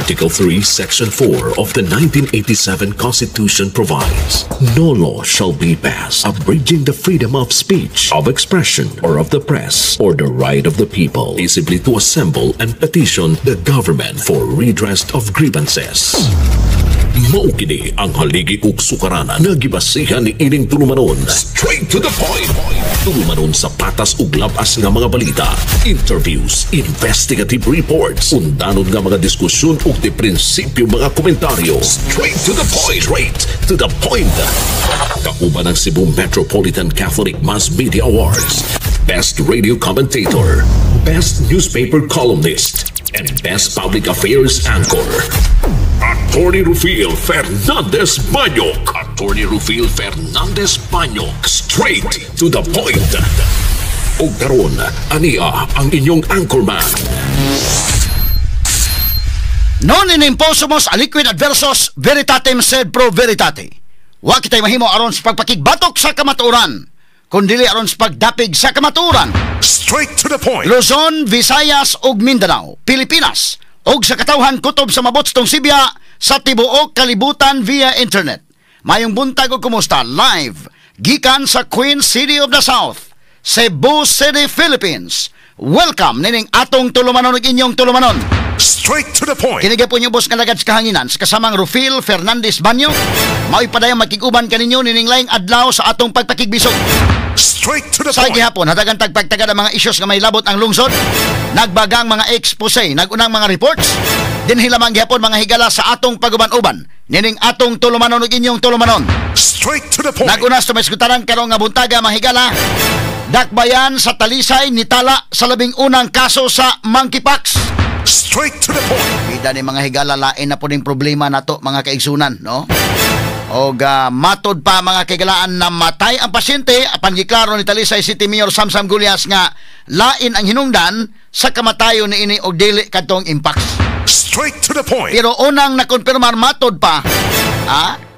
Article 3, Section 4 of the 1987 Constitution provides, "No law shall be passed abridging the freedom of speech, of expression, or of the press, or the right of the people peaceably to assemble and petition the government for redress of grievances." Mao kini ang haligi ug sukaranan nga gibasihan ni ining tulumanon. Straight to the point. Tulumanon sa patas ug labas nga mga balita, interviews, investigative reports, undanon nga mga diskusyon ug di prinsipyo mga komentaryo. Straight to the point. Straight to the point. Kauban ang Cebu Metropolitan Catholic Mass Media Awards, Best Radio Commentator, Best Newspaper Columnist, and Best Public Affairs Anchor. Attorney Rufil Fernandez Banyok. Attorney Rufil Fernandez Banyok. Straight to the point. Ug karon, ania ang inyong anchorman. Non in imposumus aliquid adversus veritatem sed pro veritate. Wa kitay mahimo aron sa pagpakigbatok sa kamatuoran, kundili aron sa pagdapig sa kamatuoran. Straight to the point. Luzon, Visayas ug Mindanao, Pilipinas ug sa katawhan kutob sa mabotstong Sibya sa tibuok kalibutan via internet. Mayong buntag ug kumusta, live gikan sa Queen City of the South, Cebu City, Philippines. Welcome nining atong tulumanon ug inyong tulumanon. Straight to the point. Kini gyapon inyong boss nga lagad sa kahanginan sa kasamang Rufil Fernandez Banyo. Mao'y padayong makig-uban kaninyo nining laing adlaw sa atong pagpakigbisog. Straight to the Sa point. gihapon, hatagan tagpagtagad ang mga isyos nga may labot ang lungsod. Nagbagang mga expose, nagunang mga reports. Dinhi lamang gihapon, mga higala, sa atong paguban-uban nining atong tulumanon ug inyong tulumanon. Straight to the point. Naguna sa may iskutaran karong nga buntaga, mga higala. Dakbayan sa Talisay nitala sa 11 kaso sa monkeypox. Straight to the point. Bida ni, mga higala, lain na po ning problema nato, mga kaigsunan, no? Og matod pa, mga kahigalaan, namatay ang pasyente apan giklaro ni Talisay City Mayor Samsam Gullas nga lain ang hinungdan sa kamatayon ni ini og dili kadtong mpox. Straight to the point. Pero unang nakonfirmar matod pa,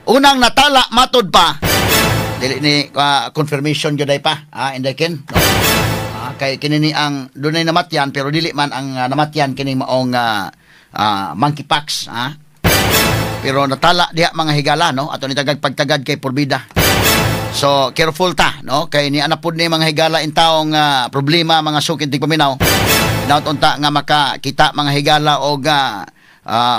unang natala matod pa, dili ni confirmation gyud ay pa, inday ken, no? Kay kini ni ang dunay namatyan pero dili man ang namatyan kini maong monkeypox, ah. Pero natala diha, mga higala, no? Ato ni tagag pagtagad kay porbida. So careful ta, no? Kay ni ana pud ni, mga higala, in taong problema, mga sukid tigpaminaw. Hinaut unta nga makakita, mga higala, og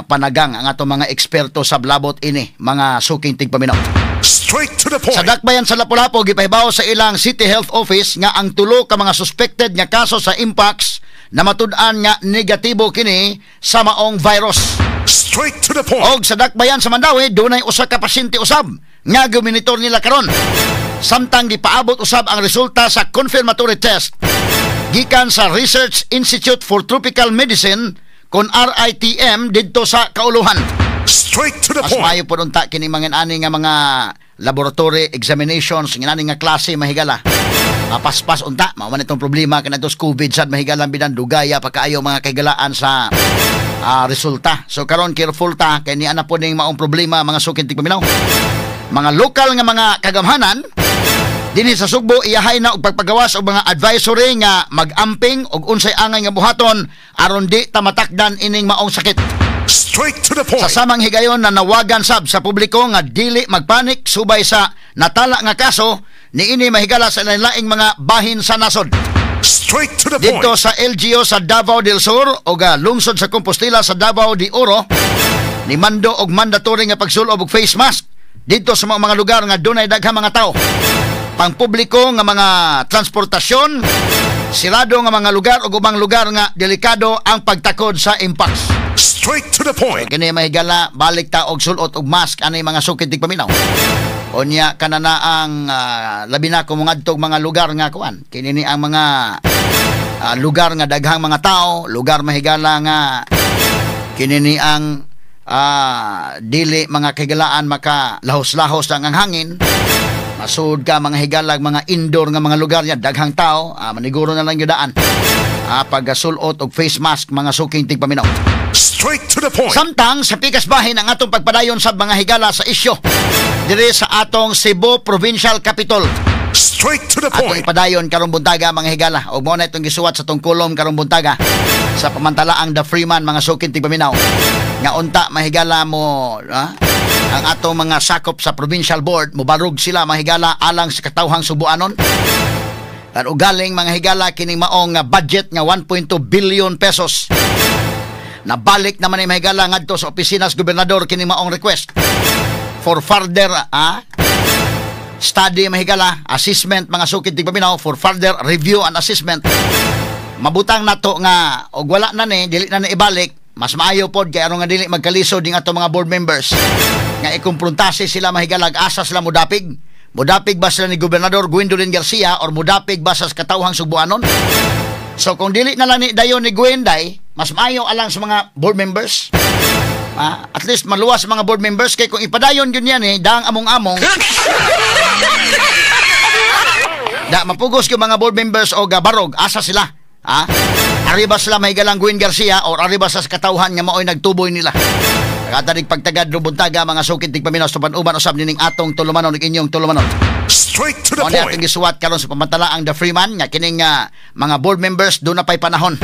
panagang ang atong mga eksperto sa labot ini, mga suking tigpaminaw. Straight to the point. Sa dakbayan sa Lapu-Lapu, gipahibaw sa ilang City Health Office nga ang tulo ka mga suspected nga kaso sa mpox na matud-an nga negatibo kini sa maong virus. Straight to the point. Og sa dakbayan sa Mandaue, dunay usa ka pasyente usab nga guminitor nila karon. Samtang gipaabot usab ang resulta sa confirmatory test gikan sa Research Institute for Tropical Medicine kon RITM didto sa Kauluhan. Straight to the Mas point. maayo po unta kini mga ani nga mga laboratory examinations, ngani nga klase, mahigala. Mapaspas unta, mao man itong problema kanadto sa COVID sad, mahigala, bidan dugaya pa kaayo, mga kahigalaan, sa resulta. So karon careful ta kay ni ana po ning maong problema, mga sukin tigpaminaw. Mga lokal nga mga kagamhanan dinhi sa Sugbo iyahay na og pagpagawas og mga advisory nga mag-amping og unsay angay nga buhaton aron di ta matakdan ining maong sakit. Straight to the point. Sa samang higayon, na nawagan sab sa publiko nga dili magpanik subay sa natala nga kaso niini, mahigala, sa laing mga bahin sa nasod. Straight to the Dito point. sa LGU sa Davao del Sur o lungsod sa Compostela sa Davao de Oro ni mando og mandatory nga pagsulob og face mask dito sa mga lugar nga dunay daghang mga tao. Pangpubliko nga mga transportasyon, sirado nga mga lugar ug ubang lugar nga delikado ang pagtakod sa mpox. Straight to the point. Kini, mahigala, balik ta og sulot og mask anay, mga sukid tigpaminaw. Unya kanana ang labi na kung ngadtog mga lugar nga kuan. Kini ni ang mga lugar nga daghang mga tao, lugar, mahigala, nga kini ni ang dili, mga kahigalaan, maka lahos-lahos ang hangin. Masud ka, mga higalag, mga indoor nga mga lugar niya daghang tao, maniguro na lang yudaan. Pagsulot og face mask, mga suking tigpaminaw. Straight to the point. Samtang sa pikas bahin ang atong pagpadayon sa mga higala sa isyo diri sa atong Cebu Provincial Capital. Straight to the Atong point. ipadayon karong buntaga, mga higala. Og mo na itong gisuwat sa tong kolom karong buntaga sa pamantalaang The Freeman, mga suking tigpaminaw. Nga unta mahigala mo, ang atong mga sakop sa provincial board mobarog sila mahigala alang sa katawhang Subuanon. At ugaling mga higala kining maong budget nga 1.2 billion pesos. Nabalik naman ni mahigala ngadto sa opisina sa gobernador kining maong request for further study mahigala, assessment mga sukid tigpaminaw, for further review and assessment. Mabutang nato nga og wala na ni, dili na ni ibalik, mas maayo pod kay aron nga dili magkalisod ning ato mga board members nga ikumpruntasi sila mahigala, asa sila mudapig. Mudapig ba sila ni Gobernador Gwendolyn Garcia or mudapig ba sa katawhang Subuanon? So kung dili na lang ni dayon ni Gwenday, mas maayo alang sa mga board members. At least maluwas mga board members kay kung ipadayon yun yan daang among-among. Da mapugos yung mga board members o barog, asa sila. Arriba sila mahigalang Gwen Garcia or arriba sa katawhan nga maoy nagtuboy nila. Nakatanig pagtagad rubuntaga mga sukit tigpaminaw sa panuban usab nining atong tulumanon ug inyong tulumanon. Straight to the point. Atong gisuwat karon sa pamantalaang The Freeman nga kining mga board members do na pay panahon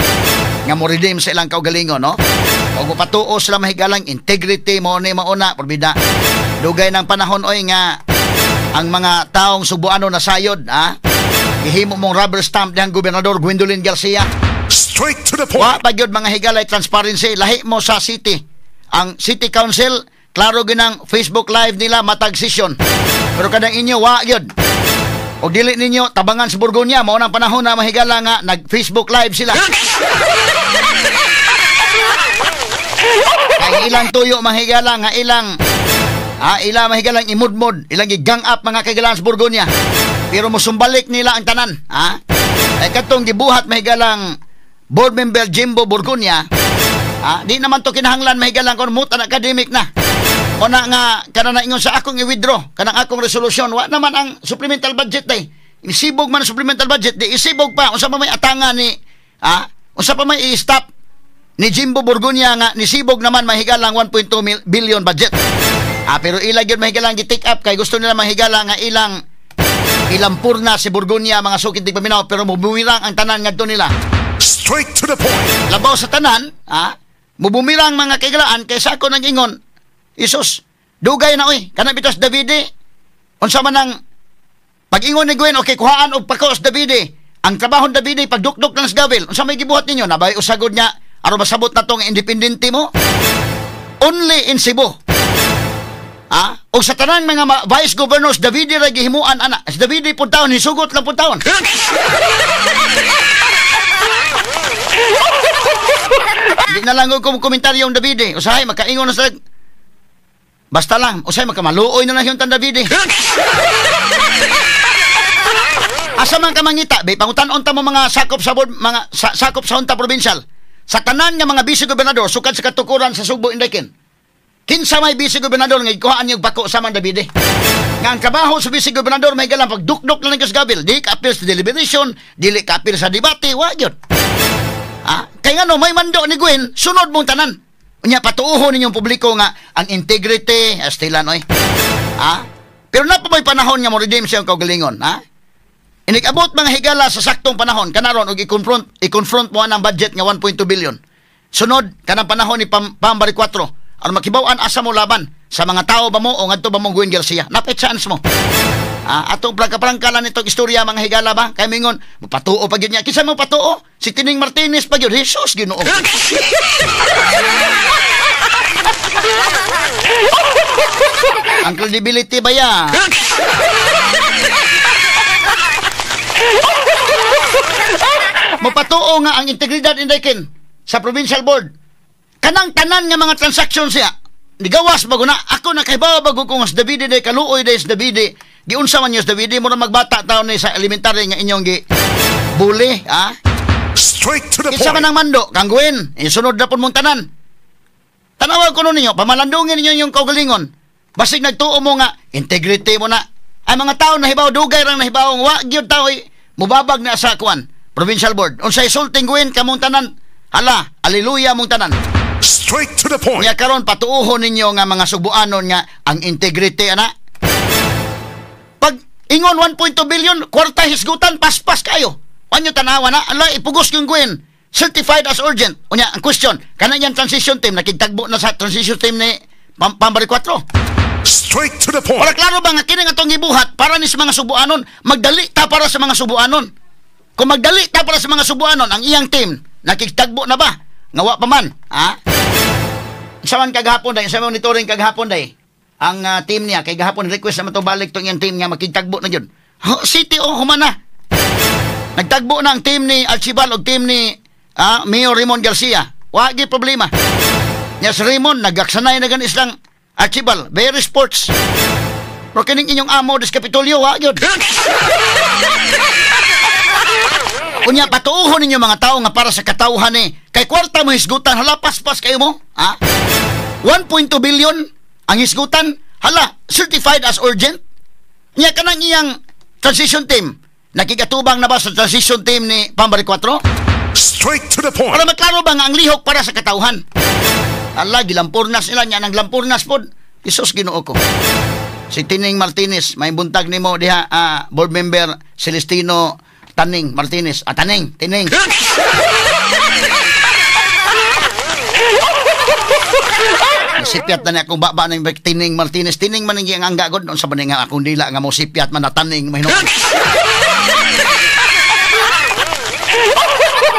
nga mo redeem sa ilang kaugalingon, no? Og mopatuo sila mahigalang integrity mo ni mauna porbida. Dugay ng panahon oy nga ang mga taong Subuano nasayod, gihimo mong rubber stamp dihang Gobernador Gwendolyn Garcia. Straight to the point. Wa pa gyud mga higalay transparency lahi mo sa city. Ang City Council, klaro ginang Facebook Live nila matag session. Pero kadang inyo, wa gyud. Og dili ninyo tabangan sa Borgonia, mao nang panahon na mahigala nga nag Facebook Live sila. Kay ilang tuyo mahigala nga ilang ilang mahigalang imudmod, ilang gi-gang up mga kaigalan sa Borgonia. Pero mosumbalik nila ang tanan, ha? Ay katong gibuhat mahigalang board member Jimbo Borgonia. Di naman to kinahanglan mahigalang kon mutan academic na. O na nga kana na ingon sa akong i-withdraw kanang akong resolution, wa naman ang supplemental budget day. Isibog man ang supplemental budget, di isibog pa unsa pa may atanga ni unsa pa may i-stop ni Jimbo Borgonia nga nisibog naman mahigalang 1.2 billion budget. Pero ila gyud mahigalang gi-take up kay gusto nila mahigala nga ilang ilampurna si Borgonia mga sukid tigpaminaw, pero mubumirang ang tanan ngadto nila. Straight to the point. Labaw sa tanan, mubumirang mga kaigalaan kaysa ako nag-ingon. Isus, dugay na oy, kanang bitos Davide. Unsa man ang pag-ingon ni Gwen, okay, kuhaan og pakos Davide. Ang trabaho ni Davide pagdukduk lang sa gabil. Unsa may gibuhat ninyo? Nabay usagod niya aron masabot na tong independente mo? Only in Cebu. Og sa tanan mga vice governors Davide ra gihimuan ana. Si Davide pud taon hisugot lang pud taon. Di na lang ko komentaryo ang Davide. Usahay makaingon na sa basta lang, usahay makamaluoy na lang yung tan Davide. Asa man ka mangita, be pangutan-on ta mo mga sakop sa board, mga sakop sa Junta Provincial. Sa tanan nga mga vice gobernador sukad sa katukuran sa Sugbo Indakin. Kinsa may vice gobernador nga gikuhaan niyog bako sa man Davide. Nga ang trabaho sa vice gobernador may galang pagdukdok lang ng gabil, di ka apil sa deliberation, dili ka apil sa debate, wa gyud. Kay ngano may mando ni Gwen, sunod mong tanan. Unya patuohon ninyong publiko nga ang integrity astilan oy. Pero na pa may panahon nga mo redeem siyang kaugalingon, ha? Inikabot mga higala sa saktong panahon kanaron og i-confront mo ang budget nga 1.2 billion. Sunod kanang panahon ni Pambari 4. Aron makibaw-an asa mo laban sa mga tao ba mo o ngadto ba mong Gwen Garcia? Napay chance mo. Atong prangka-prangka lang nitong istorya mga higala ba? Kay mingon, mapatuo pa gyud niya. Kinsa mo patuo? Si Tining Martinez pa gyud. Jesus Ginoo. Ang credibility ba ya? Mapatuo nga ang integridad indekin sa provincial board. Kanang tanan nga mga transactions siya. Nigawas bago na ako nakaibaw bago kung sa Davide day kaluoy day sa Davide. Giunsa man niyo sa Davide mo na magbata taon ni sa elementary nga inyong gi buli, ha? Straight to the Kinsa point. man ang mando, kang Gwen, isunod na pud mong tanan. Tanawag ko ninyo, pamalandungin ninyo yung kaugalingon. Basig nagtuo mo nga integrity mo na. Ay mga tao nahibaw dugay rang nahibaw wa gyud tao mubabag na sa kuan provincial board. Unsay sulting Gwen kamong tanan? Hala, aleluya mong tanan. Straight to the point. Nya karon patuohon ninyo nga mga Subuanon nga ang integrity ana. Pag ingon 1.2 billion, kwarta hisgutan paspas kayo. Wanyo tanawa na, ala ipugos yung Gwen. Certified as urgent. Unya, ang question, kanang iyang transition team, nakigtagbo na sa transition team ni Bam Baricuatro? Straight to the point. Para klaro ba nga kini nga atong gibuhat para ni sa mga Subuanon, magdali ta para sa mga Subuanon. Kung magdali ta para sa mga Subuanon, ang iyang team, nakigtagbo na ba? Nga wa pa man, ha? Sa man kagahapon day, sa monitoring kagahapon day, ang team niya, kay gahapon request naman to balik tong iyang team nga makigtagbo na yun. City o humana. Nagtagbo na ang team ni Archibald og team ni Mayor Raymond Garcia. Wa gyud problema. Nya si Raymond nagaksanay na gani silang Archibald, very sports. Pero kining inyong amo des Kapitolyo, wa gyud. Unya patuohon ninyo mga tao nga para sa katawhan ni kay kwarta mo hisgutan, hala paspas kayo mo, ha? 1.2 billion ang hisgutan, hala certified as urgent. Nya kanang iyang transition team, nakigatubang na ba sa transition team ni Bam Baricuatro? Straight to the point. Para maklaro ba nga ang lihok para sa katawhan? Ala, gilampurnas nila niya nang lampurnas pod. Isos Ginoo ko. Si Tining Martinez, may buntag nimo diha, board member Celestino Taning Martinez. Ah, Taning, Tining. Nasipyat na niya akong baba ng Tining Martinez. Tining man ang angga god. Unsa ba ni nga akong dila nga mo sipyat man na Taning mahinuon.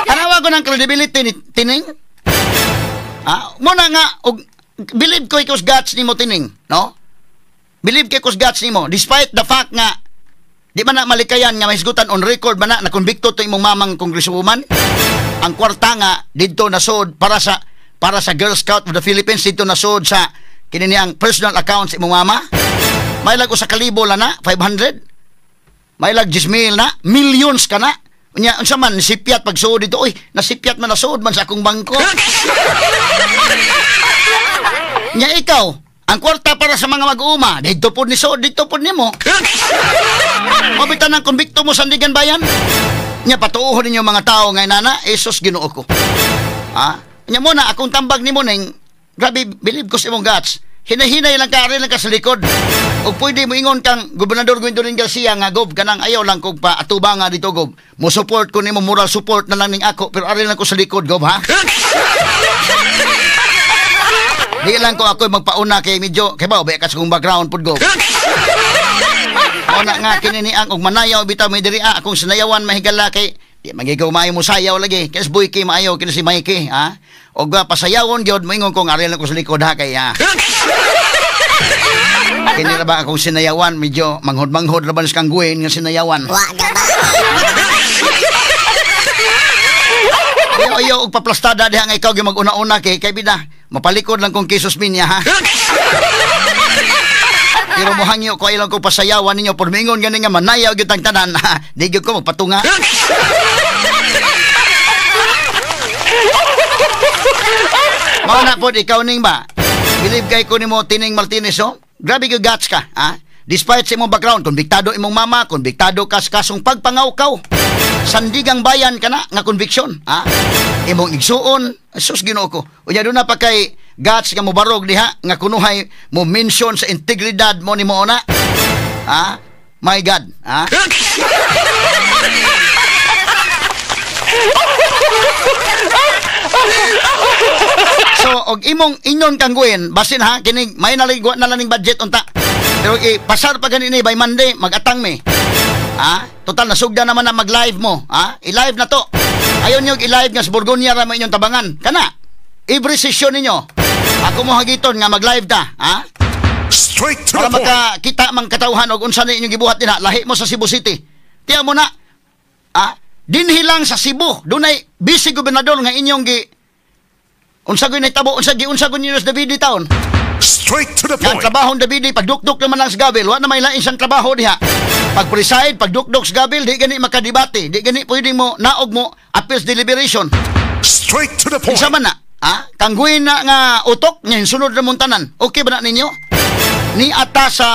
Tanawa ko ng credibility ni Tining. Ah, muna nga og believe ko ikaw guts nimo Tining, no? Believe kay kus guts nimo despite the fact nga di man na malikayan nga mahisgutan on record man na nakonbikto to imong mamang congresswoman. Ang kwarta nga didto nasod para sa Girl Scout of the Philippines, didto nasod sa kini niyang personal account sa imong mama. May lag usa ka libo la na 500. May lag 10,000 na, millions ka na. Unya unsa man sipyat pagsuod dito, oy, nasipyat man nasuod man sa akong bangko. Nya ikaw, ang kwarta para sa mga mag-uuma, dito pod ni suod, dito pod nimo. Mabitan ang konbikto mo sa Sandigan Bayan. Nya patuohon ninyo mga tao ngay nana, Isus Ginoo ko. Ha? Nya mo na akong tambag nimo ning grabe believe ko sa imong guts. Hinahinay lang ka, ari lang ka sa likod. Og pwede mo ingon kang Gobernador Gwendolyn Garcia nga gob kanang ayaw lang kog pa atubang nga dito gob. Mo support ko nimo, moral support na lang ning ako, pero ari lang ko sa likod gob ha. Di lang ko ako magpauna kay medyo kay ba ka sa kong background pud gob. Ona nga kini ni ang og manayaw bitaw may diri akong sinayawan mahigala kay di magigaw maayo mo sayaw lagi. Kay si Boyke maayo kini si Mikey ha. Og pasayawon gyud moingon ko nga ari lang ko sa likod ha kay ha. Kini ra ba akong sinayawan medyo manghod-manghod ra ba sa kangguin nga sinayawan. Wa ga ba? Ayo og paplastada diha nga ikaw gyud mag-una-una kay kay bida mapalikod lang kong kisos minya ha. Pero mohangyo ko ilang ko pasayawan ninyo por mingon gani nga manayaw gyud tang tanan ha. Di gyud ko magpatunga. Mao na pod ikaw ning ba. Believe kay ko nimo Tining Martinez oh. Grabe gyud guts ka ha. Despite sa imong background, konbiktado imong mama, konbiktado ka sa kasong pagpangawkaw. Sandigang Bayan ka na nga conviction ha. Imong igsuon, sus Ginoo ko. Unya doon na pa kay guts nga mobarog diha nga kunuhay mo mention sa integridad mo nimo na. Ha? My God, ha? So og imong inyon kang guin, basin ha kining may naligwa na lang ning budget unta. Pero pasar pa gani ni by Monday magatang mi. Ha? Total nasugda naman na mag-live mo, ha? I-live na to. Ayon niyo i-live nga sa Borgonia ra mo inyong tabangan. Kana. Every session ninyo. Ako mo hagiton nga mag-live ta, ha? Straight to Para the point. makakita mang katawhan og unsa ni inyong gibuhat dinha, lahi mo sa Cebu City. Tiya mo na. Ha? Dinhi lang sa Cebu, dunay busy gobernador nga inyong gi unsa gyud nahitabo, unsa gi unsa gyud ninyo sa Davide town. Straight to the Nga ang point. trabaho ng Davide, pagdukduk naman lang sa gabil, wa na may lain siyang trabaho diha. Pag preside, pagdukduk sa gabil, di gani makadebate, di gani pwede mo naog mo appeals deliberation. Straight to the point. Unsa man na? Ha? Kangguin na nga utok nya sunod ra mong tanan. Okay ba na ninyo? Ni ata sa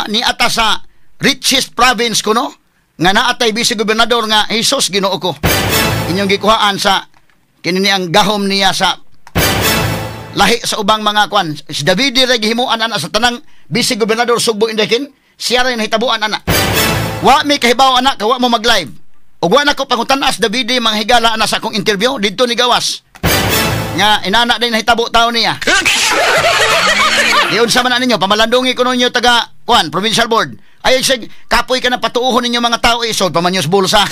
ni ata sa richest province kuno nga naatay vice gobernador nga Jesus Ginoo ko. Inyong gikuhaan sa kini ni ang gahom niya sa lahi sa ubang mga kwan. Si Davide ra gihimuan ana sa tanang vice gobernador Sugbo Indakin, siya ra nahitabuan ana. Wa mi kahibaw ana, kawa mo mag-live. Ug wa na ko pangutan-as Davide, mga higala, na sa akong interview didto ni gawas. Nga inana din nahitabo taon niya. Diyon sa man ninyo pamalandungi kuno ninyo taga kuan provincial board. Ay sig kapoy ka na patuohon ninyo mga tao isod pa man yung bulsa.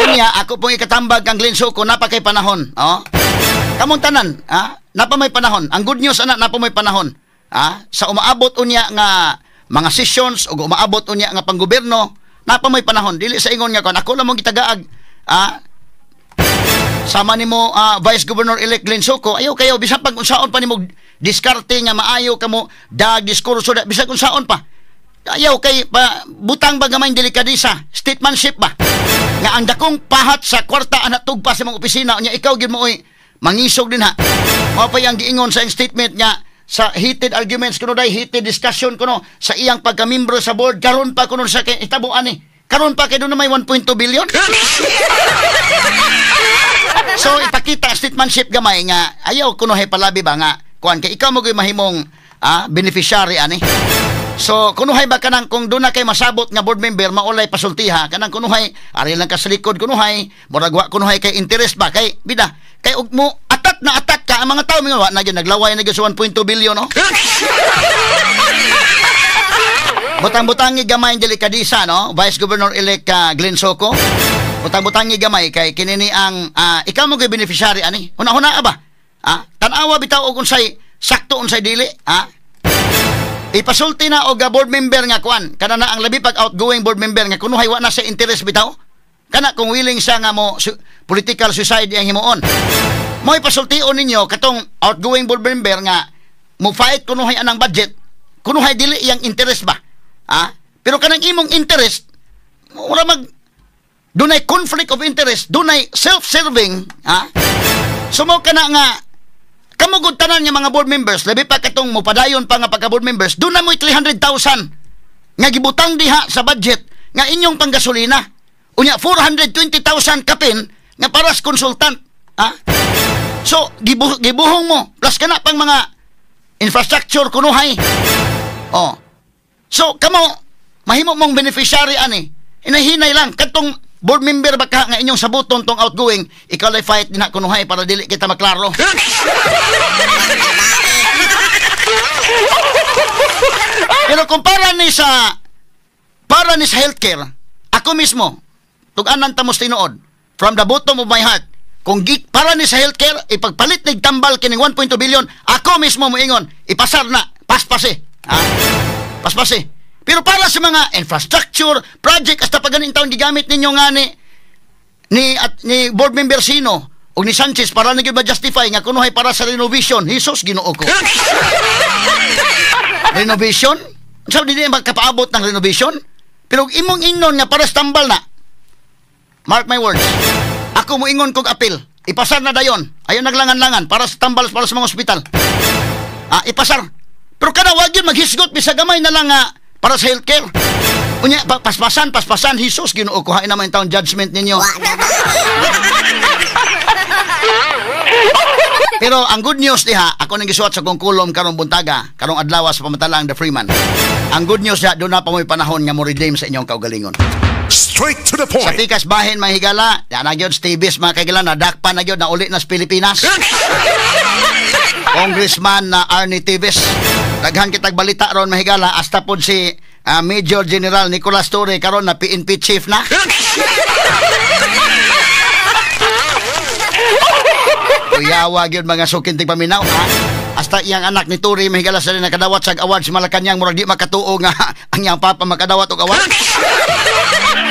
Unya ako pong ikatambag kang Glenn Soco napa kay panahon, oh. Kamong tanan, ha? Napa may panahon. Ang good news ana napa may panahon. Ha? Sa umaabot unya nga mga sessions o umaabot unya nga panggobyerno, napa may panahon. Dili sa ingon nga kon ako lang mong gitagaag. Ha? Sama nimo Vice Governor elect Glenn Soco, ayaw kayo bisan pag unsaon pa nimo diskarte nga maayo kamo dag diskurso da, bisan unsaon pa. Ayaw kay pa, butang ba gamay delikadesa, statesmanship ba? Nga ang dakong pahat sa kwarta ana tugpa sa mong opisina unya ikaw gyud mo oy mangisog din ha. Mao pa yang giingon sa statement nga sa heated arguments kuno day heated discussion kuno sa iyang pagkamembro sa board karon pa kuno sa kay itabo ani. Karon pa kay doon na may 1.2 billion. So ipakita statesmanship gamay nga ayaw kuno hay palabi ba nga kuan kay ikaw mo gyud mahimong beneficiary ani. So kunuhay ba kanang kung doon na kay masabot nga board member maulay pasultiha kanang kunuhay ari lang ka sa likod kunuhay murag wa kunuhay kay interest ba kay bida kay og mo atat na atat ka ang mga tao mingon wa na gyud naglaway na gyud sa 1.2 billion, no. Butang-butangi gamay delikadisa, no, Vice Governor elect Glenn Soco. Butang-butangi gamay kay kinini ang ikaw mo gyud beneficiary ani. Huna-huna ba? Tan-awa bitaw og unsay sakto unsay dili, ha? Ipasulti na og board member nga kuan kana na ang labi pag outgoing board member nga kunuhay wa na sa interest bitaw kana kung willing siya nga mo political suicide ang himuon mo ipasultion ninyo katong outgoing board member nga mo fight kunuhay anang budget kunuhay dili iyang interest ba, ha? Pero kanang imong interest wala mag dunay conflict of interest, dunay self-serving, ha? Sumo kana nga kamugod tanan nga mga board members, labi pa katong mopadayon pa nga pagka board members, doon na mo'y 300,000 nga gibutang diha sa budget nga inyong panggasolina. Unya 420,000 kapin nga para sa consultant. Ha? So gibuhong mo plus kana pang mga infrastructure kunuhay. Oh. So kamo mahimo mong beneficiary ani. Hinahinay lang kadtong board member baka nga inyong sabuton tong outgoing, ikaw lay fight din na kunuhay para dili kita maklaro. Pero kung para ni sa healthcare, ako mismo tug-anan tamos tinuod from the bottom of my heart, kung para ni sa healthcare ipagpalit nig tambal kining 1.2 billion, ako mismo moingon ipasar na, paspase. Ha? Paspase. Pero para sa mga infrastructure project hasta pa ganin taon gigamit ninyo nga ni board member sino o ni Sanchez para na gyud ma-justify nga kunuhay para sa renovation. Jesus, Ginoo ko. Renovation? Sabi dili magkapaabot ng renovation? Pero imong ingnon nga para sa tambal na. Mark my words. Ako moingon kog appeal. Ipasar na dayon. Ayon naglangan-langan para sa tambal para sa mga ospital. Ipasar. Pero kana wag yun maghisgot bisag gamay na lang nga para sa healthcare. Unya, paspasan, Jesus, Ginoo ko, hain naman taon judgment ninyo. Pero ang good news diha, ako nang gisuwat sa kong kulom karong buntaga, karong adlaw sa pamatalang The Freeman. Ang good news diha, doon na pa mo'y panahon nga mo redeem sa inyong kaugalingon. Straight to the point. Sa tikas bahin, mga higala, yan na gyud, Stevens, mga kaigilan, nadakpa na gyud, nauli na sa Pilipinas. Congressman na Arnie Teves. Daghan kitag balita ron mahigala hasta pod si Major General Nicolas Torre karon na PNP chief na. Kuyawa gyud mga sukinting paminaw, ha? Hasta iyang anak ni Torre mahigala sa nakadawat sa award sa Malacañang murag di makatuo nga ang iyang papa makadawat og award.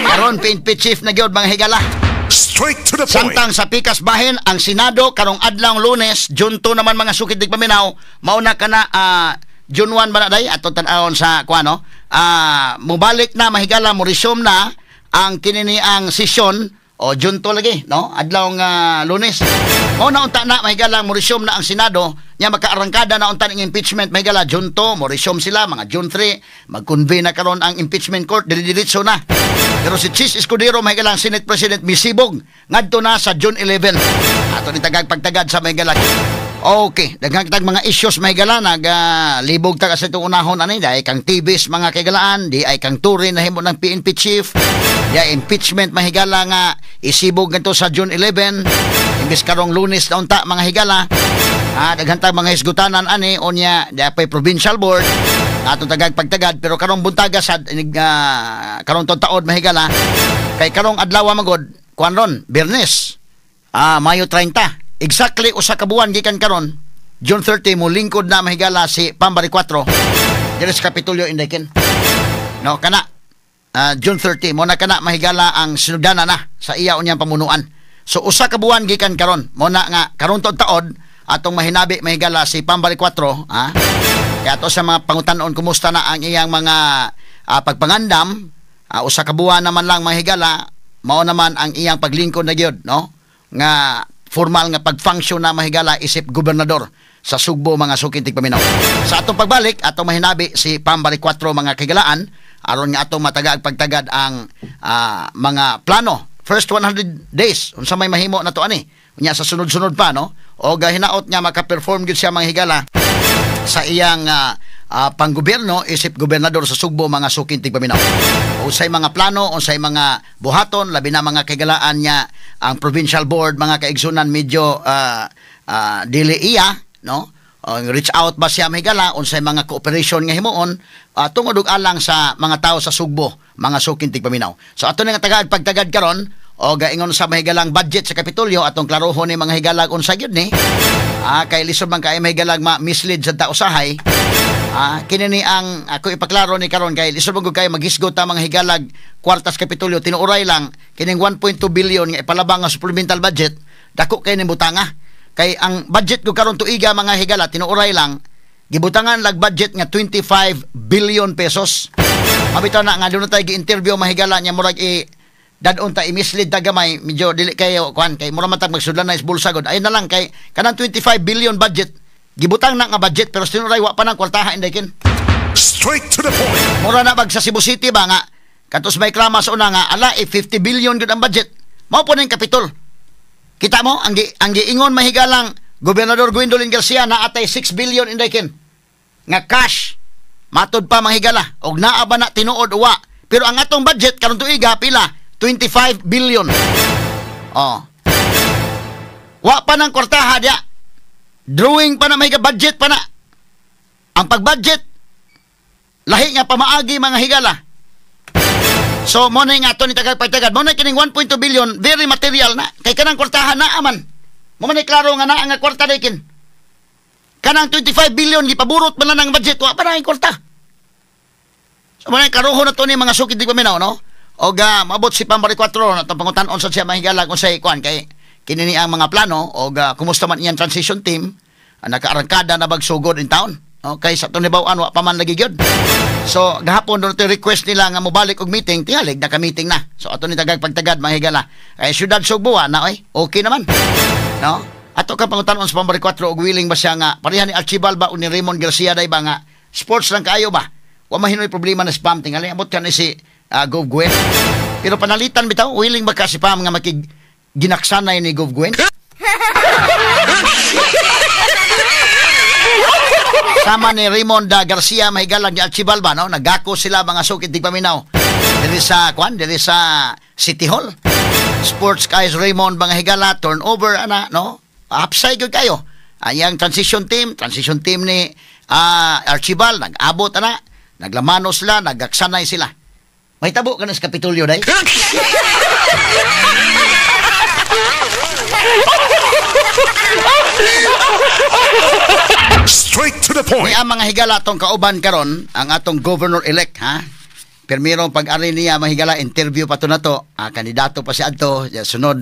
Karon PNP chief na gyud mga higala. Straight to the point. Samtang sa pikas bahin ang Senado karong adlaw Lunes, June 2 naman mga sukid dig paminaw, mauna ka na June 1 ba na day ato tan-awon sa kuano, mobalik na mahigala mo resume na ang kinini ang session o June 2 lagi, no? Adlaw nga Lunes. Mao na unta na mahigala mo resume na ang Senado, nya makaarangkada na unta ning impeachment mahigala June 2 mo resume sila mga June 3, mag-convene na karon ang impeachment court, dili-diretso na. Pero si Chis Escudero mahigala ang Senate President misibog ngadto na sa June 11. Ato ni tagag pagtagad sa mahigala. Okay, daghang kitag mga issues, mga higala, nag libog ta kasi itong unahon ani dahil kang TVs, mga kaigalaan, di ay kang Torre na himo ng PNP chief, di ay impeachment, mahigala, nga isibog ngadto sa June 11 imbes karong Lunes na unta, mga higala. Daghan tag mga hisgutanan ani. Unya di ay provincial board atong tagag pagtagad, pero karong buntaga sad inig karong taod, mahigala, kay karong adlaw magod kuan ron Biyernes, Mayo 30. Exactly usa ka buwan gikan karon, June 30, mo lingkod na, mahigala, si Pam Baricuatro diri sa Kapitolyo, Inday Ken. No, kana June 30 mo na kana, mahigala, ang sinugdanan na sa iya unyang pamunuan. So usa ka buwan gikan karon mo na nga karon taod atong mahinabi, mahigala, si Pam Baricuatro, ha. Kaya ato sa mga pangutanon kumusta na ang iyang mga pagpangandam, usa ka buwan naman lang, mahigala, mao naman ang iyang paglingkod na gyud, no, nga formal nga pag-function na, mahigala, isip gobernador sa Sugbo, mga suking tigpaminaw. Sa atong pagbalik, atong mahinabi si Pam Baricuatro, mga kahigalaan, aron nga atong matagaag pagtagad ang mga plano. First 100 days, unsa may mahimo na to ani. Unya sa sunod-sunod pa, no? O hinaot nga maka-perform gyud siya, mga higala, sa iyang panggobyerno isip gobernador sa Sugbo, mga suking tigpaminaw. Unsay mga plano, unsay mga buhaton, labi na, mga kahigalaan, niya ang provincial board, mga kaigsunan, medyo dili iya, no? Reach out ba siya, mahigala, unsay mga cooperation nga himuon tungod og alang sa mga tao sa Sugbo, mga suking tigpaminaw. So ato na nga tagad pagtagad karon o gaingon sa mahigalang budget sa Kapitolyo, atong klarohon ni, mga higalag, unsa gyud ni. Kay lisod man kay, mahigalag, ma-mislead sa tao usahay. Kini ni ang ako ipaklaro ni karon kay lisod man gud kay maghisgot ta, mga higalag, kwartas Kapitolyo. Tinuoray lang kining 1.2 billion nga ipalabang nga supplemental budget, dako kay ni butanga. Kay ang budget ko karon tuiga, mga higala, tinuoray lang, gibutangan lag budget nga 25 billion pesos. Mabitaw na nga doon tayo gi-interview, mahigala, niya murag i dadon ta, i-mislead ta gamay, medyo dili kayo kuan kay mura man tag magsudlan na is bulsa gud. Ayun na lang, kay kanang 25 billion budget, gibutang na nga budget, pero tinuoray wa pa nang kwartaha, Inday Ken. Straight to the point. Mura na bag sa Cebu City ba nga katos may krama sa una nga ala eh 50 billion gud ang budget. Mao po ning Kapitol. Kita mo ang giingon, mahigalang, Gobernador Gwendolyn Garcia na atay 6 billion, Inday Ken, nga cash. Matod pa, manghigala, og naa ba na tinuod uwa. Pero ang atong budget karon tuiga pila? 25 billion. Oh. Wa pa ng kwartaha diya. Drawing pa na may budget pa na. Ang pag-budget lahi nga pamaagi, mga higala. So mo na nga ato ni tagad pagtagad. Mo na kining 1.2 billion very material na kay kanang kwartahan na aman. Mo man ni klaro nga naa nga kwarta dikin. Kanang 25 billion gipaburot man lang ang budget, wa pa na ang kwarta. So mo na karuho na to ni, mga sukid di paminaw, no? Og maabot si Pam Baricuatro na itong pangutan-on sa siya, mahigala, kung say kuan kay kini ni ang mga plano og kumusta man iyang transition team, nakaarangkada na bagsugod in town. Okay, sa tunibawan wa pa man lagi gyud. So gahapon doon request nila nga mobalik og meeting, tingalig naka-meeting na. So ato ni tagag pagtagad, mga higala. Ay syudad Sugbo na oy, okay naman. No? Ato ka pangutan-on sa Pam Baricuatro og willing ba siya nga pareha ni Archibald ba o ni Raymond Garcia day ba nga sports lang kaayo ba? Wa mahinoy problema na si Pam, tingali abot ka ni si Gov Gwen. Pero panalitan bitaw, willing ba ka si Pam nga makig ginaksanay ni Gov Gwen? Sama ni Raymond Garcia, mahigalang, ni Archibald ba, no? Nagako sila, mga sukit di paminaw. Dili sa kwan, dili sa City Hall. Sports guys Raymond, mga higala, turnover ana, no? Upside gyud kayo. Ayang transition team ni Archibald nag-abot ana, naglamano sila, nagaksanay sila. May tabo ka na sa Kapitolyo day. Straight to the point. May ang mga higala atong kauban karon ang atong governor-elect, ha. Pirmirong pag-ari niya, mahigala, interview pa to na to. Kandidato pa si adto. Sunod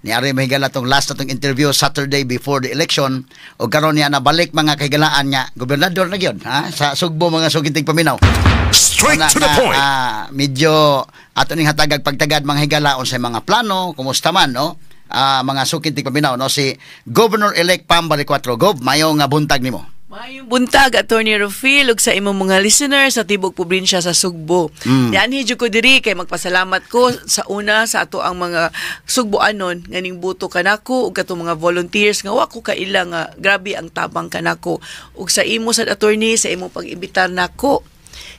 ni ari, mahigala, tong last na tong interview Saturday before the election. O karon niya nabalik, mga kahigalaan, niya gobernador na gyud, ha, sa Sugbo, mga suginting paminaw. Straight Na, to the na, point. Medyo ato ning hatagag pagtagad, mga higala, unsay mga plano, kumusta man, no? Mga sukinting paminaw, no, si Governor-elect Pam Baricuatro. Gov, mayo nga buntag nimo. Maayong buntag, Attorney Rufil, ug sa imong mga listeners sa tibok probinsya sa Sugbo. Nianhi jud ko diri kay magpasalamat ko sa una sa ato ang mga Sugboanon nga ning buto kanako ug katong mga volunteers nga wa ko kaila nga grabe ang tabang kanako, ug sa imo sad, attorney, sa imong pag-imbitar nako,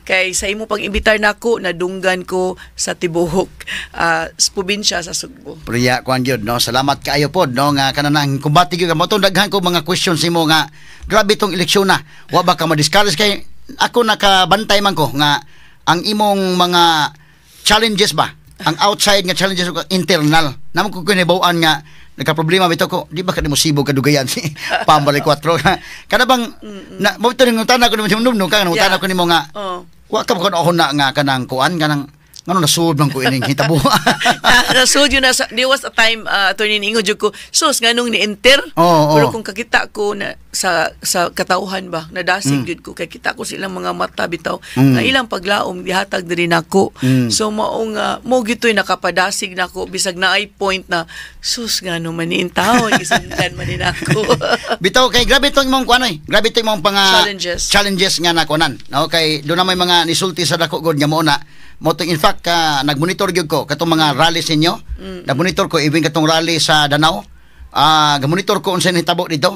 kay sa imo pag-imbitar nako nadunggan ko sa tibuok sa probinsya sa Sugbo. Priya kuan gyud, no. Salamat kaayo pod, no, nga kanang kumbati gyud ka mo daghan ko mga questions nimo nga grabe tong eleksyon na. Wa ba ka ma-discourage kay ako nakabantay man ko nga ang imong mga challenges ba? Ang outside nga challenges ug internal. Namo ko kinibaw-an nga nagka-problema bitaw ko, di ba ka nimo sibog kadugayan si Pambali 4? Kana bang na mo to ning ngutana ko nimo no ka ngutana ko nimo nga wa ka ba kuno na nga kanang kuan kanang ngano nasud man ko ining hitabo? Nasud yun na sa, there was a time, attorney, niingon jud ko, sus, nganong ni-enter. Oo, Pero oo. kung kakita ko na sa katawhan ba, nadasig jud ko kay kita ko silang mga mata bitaw nga ilang paglaom gihatag diri nako. So mao nga mo gitoy nakapadasig nako bisag naay point na sus, ngano man ni taon gisundan man ni nako. Bitaw kay grabe tong imong kuan oy. Grabe tong imong panga Challenges. Challenges nga nakunan. No, kay do na may mga nisulti sa dako gud nga mo na mo tong, in fact nagmonitor gyud ko katong mga rallies ninyo. Nagmonitor ko even katong rally sa Danao. Gamonitor ko unsa nahitabo dito.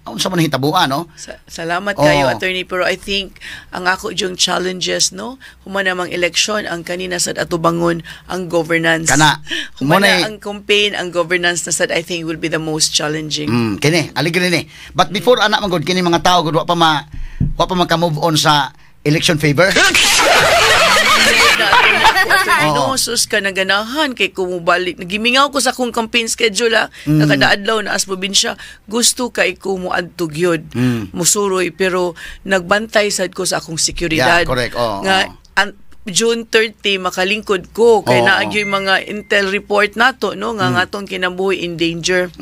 Unsa man nahitabuan, no? Salamat kayo, attorney. Pero I think, ang ako yung challenges, no? Human namang eleksyon, ang kanina sad atubangon, ang governance. Kana. Human Mo na na ang campaign, ang governance na sad, I think, will be the most challenging. Kini, aligre ni. But before ana man gud, kini mga tao gud wa pa maka-move on sa election favor. Na, attorney, no, sus ka naganahan kay kumubalik. Nagimingaw ko sa akong campaign schedule, ah. Nakadaadlaw na as probinsya. Gusto kay ko muadto gyud. Musuroy, pero nagbantay sad ko sa akong seguridad. Yeah, correct. Oo, nga June 30 makalingkod ko kay naa gyud mga intel report nato, no, nga nga atong kinabuhi in danger.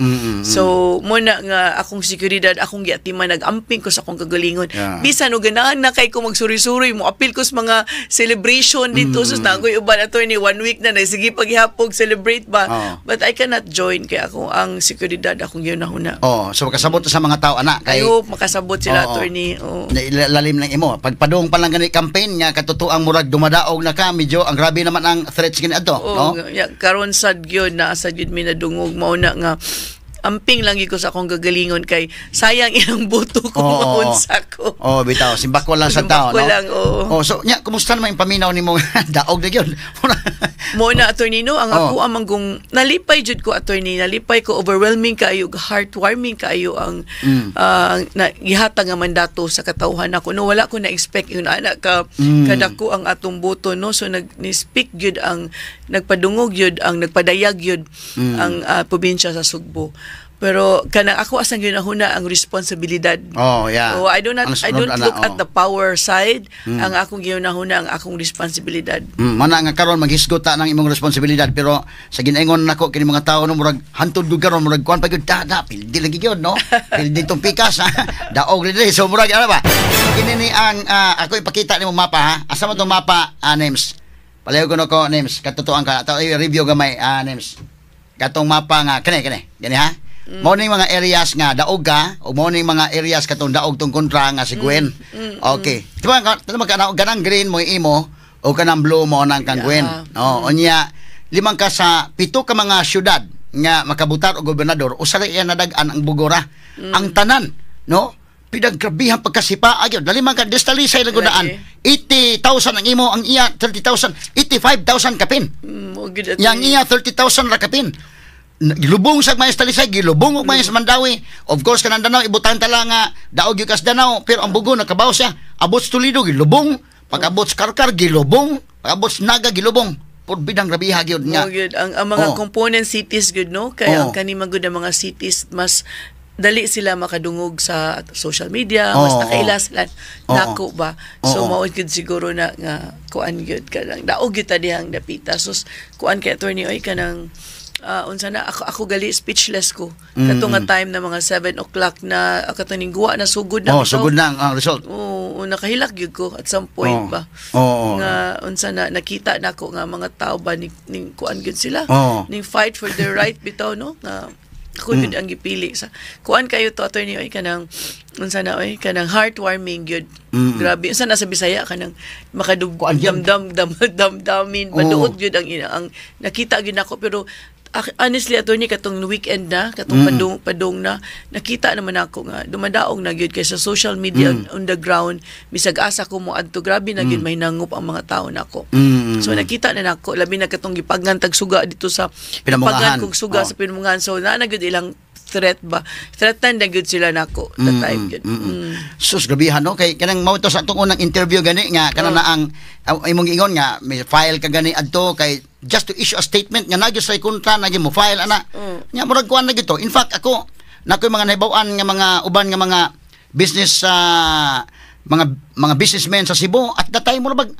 So mo na nga akong seguridad akong giatiman, nag-amping ko sa akong kagalingon. Bisan og ganahan na kay ko magsuri-suri, mo apil ko sa mga celebration dito, sus, nagoy uban, attorney, one week na sige paghihapog celebrate ba. But I cannot join kay ako ang seguridad akong gihunahuna. Oh, so makasabot sa mga tao ana kay I hope makasabot sila, attorney. Oo. Lalim ng imo. Pagpadung pa lang gani campaign nga katotoang murag dumadaog na ka, medyo ang grabe naman ang threats kini adto, Oo, no? Ya, karon sad gyud na sad gyud mi nadungog, mao na nga amping lang gyud ko sa akong gagalingon kay sayang ilang boto kung maunsa ko. Oh, bitaw, simbako lang sa tao, Simbako no? lang, oo. Oh, so nya kumusta naman yung paminaw nimo, daog na gyud? Mo na, attorney, no, ang ako amang kung nalipay jud ko, attorney, nalipay ko, overwhelming kaayo, heartwarming kaayo ang na gihatag nga mandato sa katawhan nako, no. Wala ko na expect yun ana ka kadako ang atong boto, no. So nag ni speak gyud ang nagpadungog gyud ang nagpadayag gyud ang probinsya sa Sugbo, pero kanang ako asang ginahuna ang responsibilidad. Oh, I do not Ang I don't sunod, ana, look at oh. the power side. Ang akong ginahuna ang akong responsibilidad. Mana nga karon maghisgot ta ng imong responsibilidad, pero sa ginaingon nako kini mga tao, no, murag hantod gud karon, murag kuan pa gyud da da pildi lagi gyud, no, pildi tong pikas ha, daog diri. So murag ano ba kini ni ang ako ipakita nimo mapa ha. Asa mo tong mapa, names palayo ko no ko names katotoan ka to i-review gamay, names katong mapa nga kini kini gani ha. Mao ning mga areas nga daog ka o mao ning mga areas katong daog tong kontra nga si Gwen. Okay. Di ba ka kanang green mo imo o kanang blue mo nang kang Gwen. No, unya limang ka sa pito ka mga syudad nga makabutar og gobernador, usa ra iya nadag-an, ang Bogora. Ang tanan, no? Pinaggrabihan pagkasipa gyud. Dali man ka destalisay lang gudaan. Lagi. 80,000 ang imo, ang iya 30,000, 85,000 kapin. Mo gyud, attorney. Yang iya 30,000 ra kapin. Gilubong sa mga Talisay, gilubong og mga sa Mandaue. Of course kanang Danao ibutang ta lang nga daog gyud kas Danao, pero ang Bogo nakabaw siya. Abot sa Toledo gilubong, pag-abot sa Carcar gilubong, pag-abot sa Naga gilubong. Purbidang grabiha gyud nga. Mo gyud ang mga component cities gyud, no, kay ang kani man gud ang mga cities, mas dali sila makadungog sa social media, mas nakaila sila nako ba. So mao gyud siguro na nga kuan gyud ka lang daog gyud ta dihang dapita. So kuan kay attorney oy, kanang unsa na ako, ako gali speechless ko kato nga time na mga 7 o'clock na kato ning guwa na sugod na Oh, bitaw. sugod na ang result. Oo, nakahilak gyud ko at some point ba. Oo. Nga unsa na nakita nako nga mga tao ba ning kuan gyud sila. Oo. Ning fight for their right bitaw, no, nga Ako gyud ang gipili sa kuan kayo to, attorney, oy, kanang unsa na oy, kanang heartwarming gyud. Grabe, unsa na sa Bisaya kanang makadug Kuan gyud. Damdam dam damdamin, maduot gyud ang ina, ang nakita gyud nako. Pero honestly, attorney, katong weekend na katong padung padung na nakita naman ako nga dumadaog na gyud kay sa social media, on the ground, bisag asa ko mo adto, grabe na gyud mahinangop ang mga tao nako. So nakita na nako, labi na katong gipagan tag suga dito sa Pinamungahan. gipagan kog suga sa Pinamungahan. So naa na gyud ilang threat ba, threaten na gyud sila nako that time gyud. Sus, grabihan, no, kay kanang mao to sa atong unang interview gani nga kanang na ang imong giingon nga may file ka gani adto kay just to issue a statement nga nagyo sa kontra na mo file ana. Nya murag kuan na gito. In fact, ako nakoy mga nahibaw-an nga mga uban nga mga business sa mga businessmen sa Cebu at that time, murag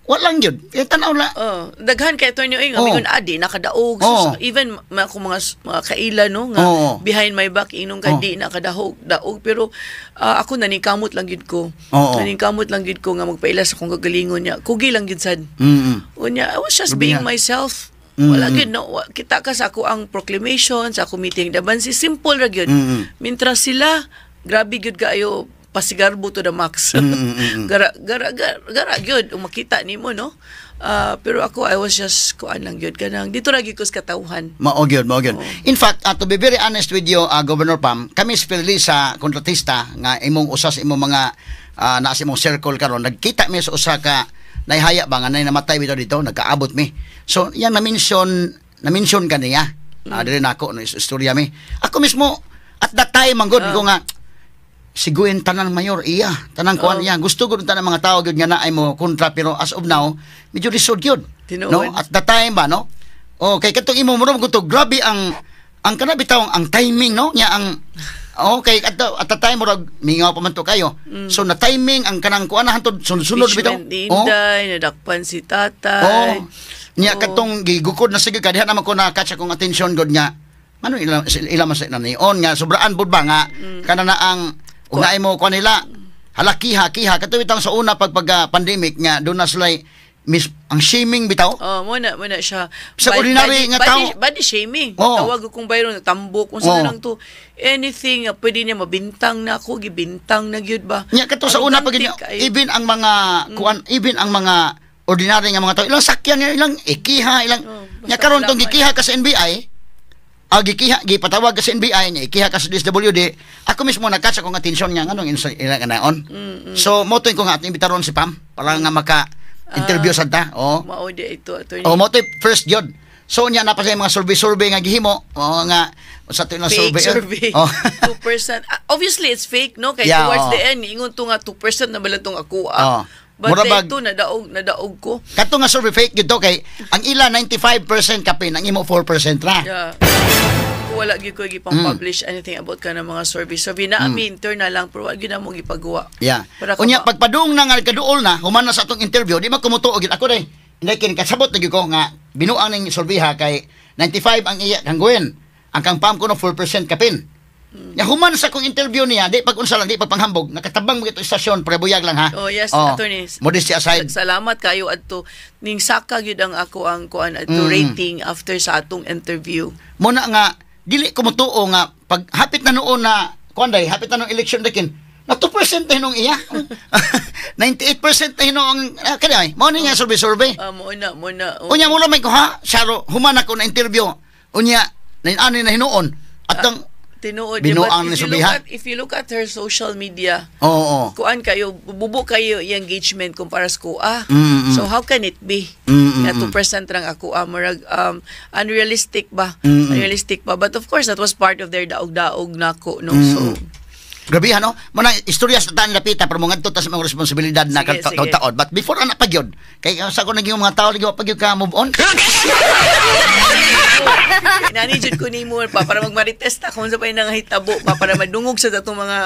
walang gyud. Eh, tan-aw la. Oh, daghan kay attorney oy nga mingon adi nakadaog. So, even mga akong mga kaila, no, nga behind my back inong ka di nakadahog daog, pero ako naningkamot lang gyud ko. Naningkamot lang gyud ko nga magpaila sa akong kagalingon niya. Kugi lang gyud sad. Unya, I was just being myself. Wala gyud, no, kita ka sa ako ang proclamation, sa ako meeting daban si simple ra gyud. Mintras sila, grabe gyud kaayo, pasigarbo to the max. Gara gara gara, gara gyud ug makita nimo, no. Ah, pero ako, I was just kuan lang gyud, kanang dito ra gyud ko sa katawhan. Mao gyud, mao gyud. In fact, to be very honest with you, Governor Pam, kami especially sa kontratista nga imong usa sa imong mga naa sa imong circle karon, nagkita mi sa usa ka naihaya ba nga nay namatay bitaw dito, nagkaabot mi. So, yan na-mention kaniya. Dili nako no istorya mi. Ako mismo at that time man gud ko nga siguin tanan mayor iya tanan kuan iya gusto gud tanan mga tao gyud nga naay mo kontra, pero as of now medyo lisod gyud, Tinuod. no, at that time ba, no. Okay, katong imo mo to, grabe ang kana bitaw ang timing, no, nya ang okay at the time murag mingaw pa man to kayo, so na timing ang kanang kuan na hantod sunod-sunod bitaw. Impeachment ni Inday, nadakpan si tatay. Oh. Nya katong gigukod na sige ka diha naman ko na catch akong attention god nga ano ila ila man sa nion nga sobraan pud ba nga kana na ang ug naay mo kuan nila hala kiha kiha kato bitang sa una pag pag pandemic nga doon na sila mis ang shaming bitaw. Oh, mo na siya. Sa ordinary nga body, tao. Body shaming. Tawag ko kung bayron tambok kung sa lang to, anything nga pwede niya mabintang na ako, gibintang na gyud ba. Nya kato sa una pag Arrogante kayo. Even ang mga kuan, even ang mga ordinary nga mga tao, ilang sakyan niya, ilang ikiha, ilang Oh, basta nya karon wala tong man. gikiha ka sa NBI, gikiha, gipatawag ka sa NBI nya ikiha ka sa DSWD. Ako mismo nagkatsa akong atensyon nga nganong ilang kanaon. So mo to ko nga ating imbitaron si Pam para nga maka interview sad ta. Oh. Mao di ito, attorney. Oh, mo to first yun. So nya na pa sa mga survey-survey nga gihimo, o nga sa to ilang Fake survey. Survey. Oh. 2%. Ah, obviously it's fake, no, kay towards the end ingon to nga 2% na bala tong ako ah. But Mura ito nadaog ko. Kato nga survey fake gyud to kay ang ila 95% kapin, ang imo 4% ra. Yeah. Wala gyud ko gipang publish anything about kana mga survey. Survey na ami internal lang pero wala gyud na mo gipagawa. Para ka Unya pagpadung na nga kaduol na human na sa atong interview, di man kumutuo gyud ako day. Hindi kin kasabot na gyud ko nga binuang ning survey ha kay 95 ang iya kang Gwen. Ang kang Pam kuno 4% kapin. Ya human sa akong interview niya, di pag unsa lang, di pag panghambog, nakatabang mo ito istasyon, pre buyag lang ha. Oh, yes, attorney. Modesty aside. Salamat kayo adto ning saka gyud ang ako ang kuan adto rating after sa atong interview. Muna nga dili ko motuo nga pag hapit na noon na kuan day, hapit na noong election dakin na 2% na hinong iya. 98% na hinong kani ay mao ni nga survey survey. Ah, mo na mo na. Oh. Unya mo may ko ha, Sharo, human ako na interview. Unya na ani na hinuon at ang Tinuod. Binuang But ni if you survey, look ha? at if you look at her social media, Oo. kuan kayo, bubo kayo yung engagement kumpara sa kuha. So how can it be? Nga 2% lang ako ah, murag unrealistic ba? Unrealistic ba? But of course that was part of their daog-daog nako, no. So Grabe no? Muna istorya sa tanan lapita pero mo ngadto ta sa mga responsibilidad na Sige, sige. taon-taon. But before ana pa gyud, kay sa ko naging mga tao lagi pa gyud ka move on. Nani jud ko nimo pa para magmarites ta kung sa pa nangahitabo pa para madungog sa datong mga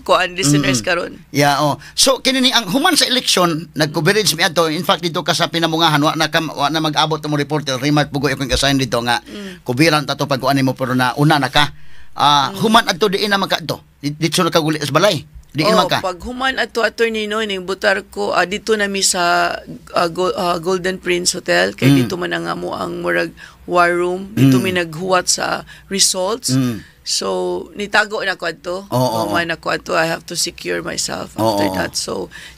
kuan listeners karon. Yeah, oh. So kini ni ang human sa election, nag-coverage mi adto. In fact, dito ka sa Pinamungahan, wa na mag-abot mo reporter Remart Pugoy akong assign dito nga kubiran ta to pag kuan nimo pero na una na ka. Ah, human adto diin na magkaadto. Dito na kaguli sa balay. Diin Oh, man ka? Pag human ato, Attorney, no, ning butar ko dito na mi sa Golden Prince Hotel kay dito man ang amo ang murag war room. Dito mi naghuwat sa results. So nitago na ko adto. Oo, oo, Human ako adto, I have to secure myself Oo, after oo. that. So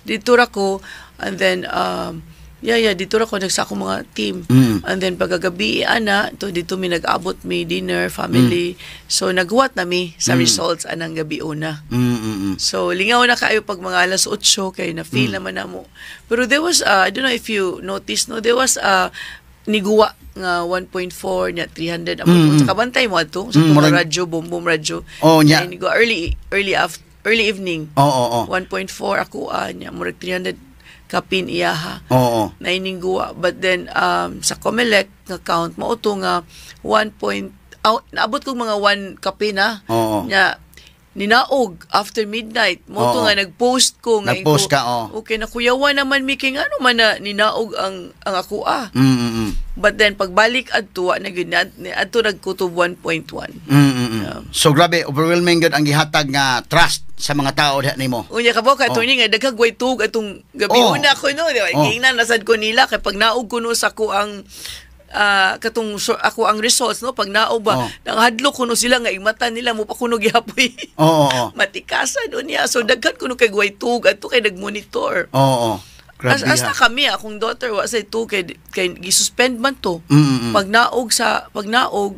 dito ra ko and then yeah, dito ra ko nagsa akong mga team. And then pagkagabi ana, to dito mi nag-abot mi dinner, family. So naghuwat na mi sa results anang gabi una. So lingaw na kaayo pag mga alas 8 kay na feel naman namo. Pero there was I don't know if you noticed, no, there was niguwa nga 1.4 nya 300 amot. Sa kabantay mo ato sa mm, radyo, boom boom radyo. Oh, nya. Na niguwa early early after early evening. Oo, oo, oo. 1.4 ako nya murag 300 kapin iyaha. Oo. Na iningguwa, but then sa COMELEC nga count mao to nga 1 point naabot kog mga 1 kapin na. Nya ninaog after midnight mo to nga nag-post ko nga Nag-post ko, ka, oo. Okay, nakuyawa naman mi kay ngano man na ninaog ang ako ah. But then pagbalik adto, wa na gyud adto nagkutob 1.1. So grabe, overwhelming gyud ang gihatag nga trust sa mga tao diha nimo. Unya ka ba ka, attorney, nga daghang way tug atong gabi una ko, no, di ba? Giingnan nasad ko nila kay pag naog kuno sa ko ang katong so, ako ang results, no, pag naog ba, nanghadlok kuno sila nga igmata nila mo pa kuno gihapoy. Oo, oo. Matikasan unya, so daghan kuno kay way tug adto kay nagmonitor. Oo, oo. Grabe As ha. na kami, akong daughter wa say tu kay gisuspend man to. Pag naog sa pag naog,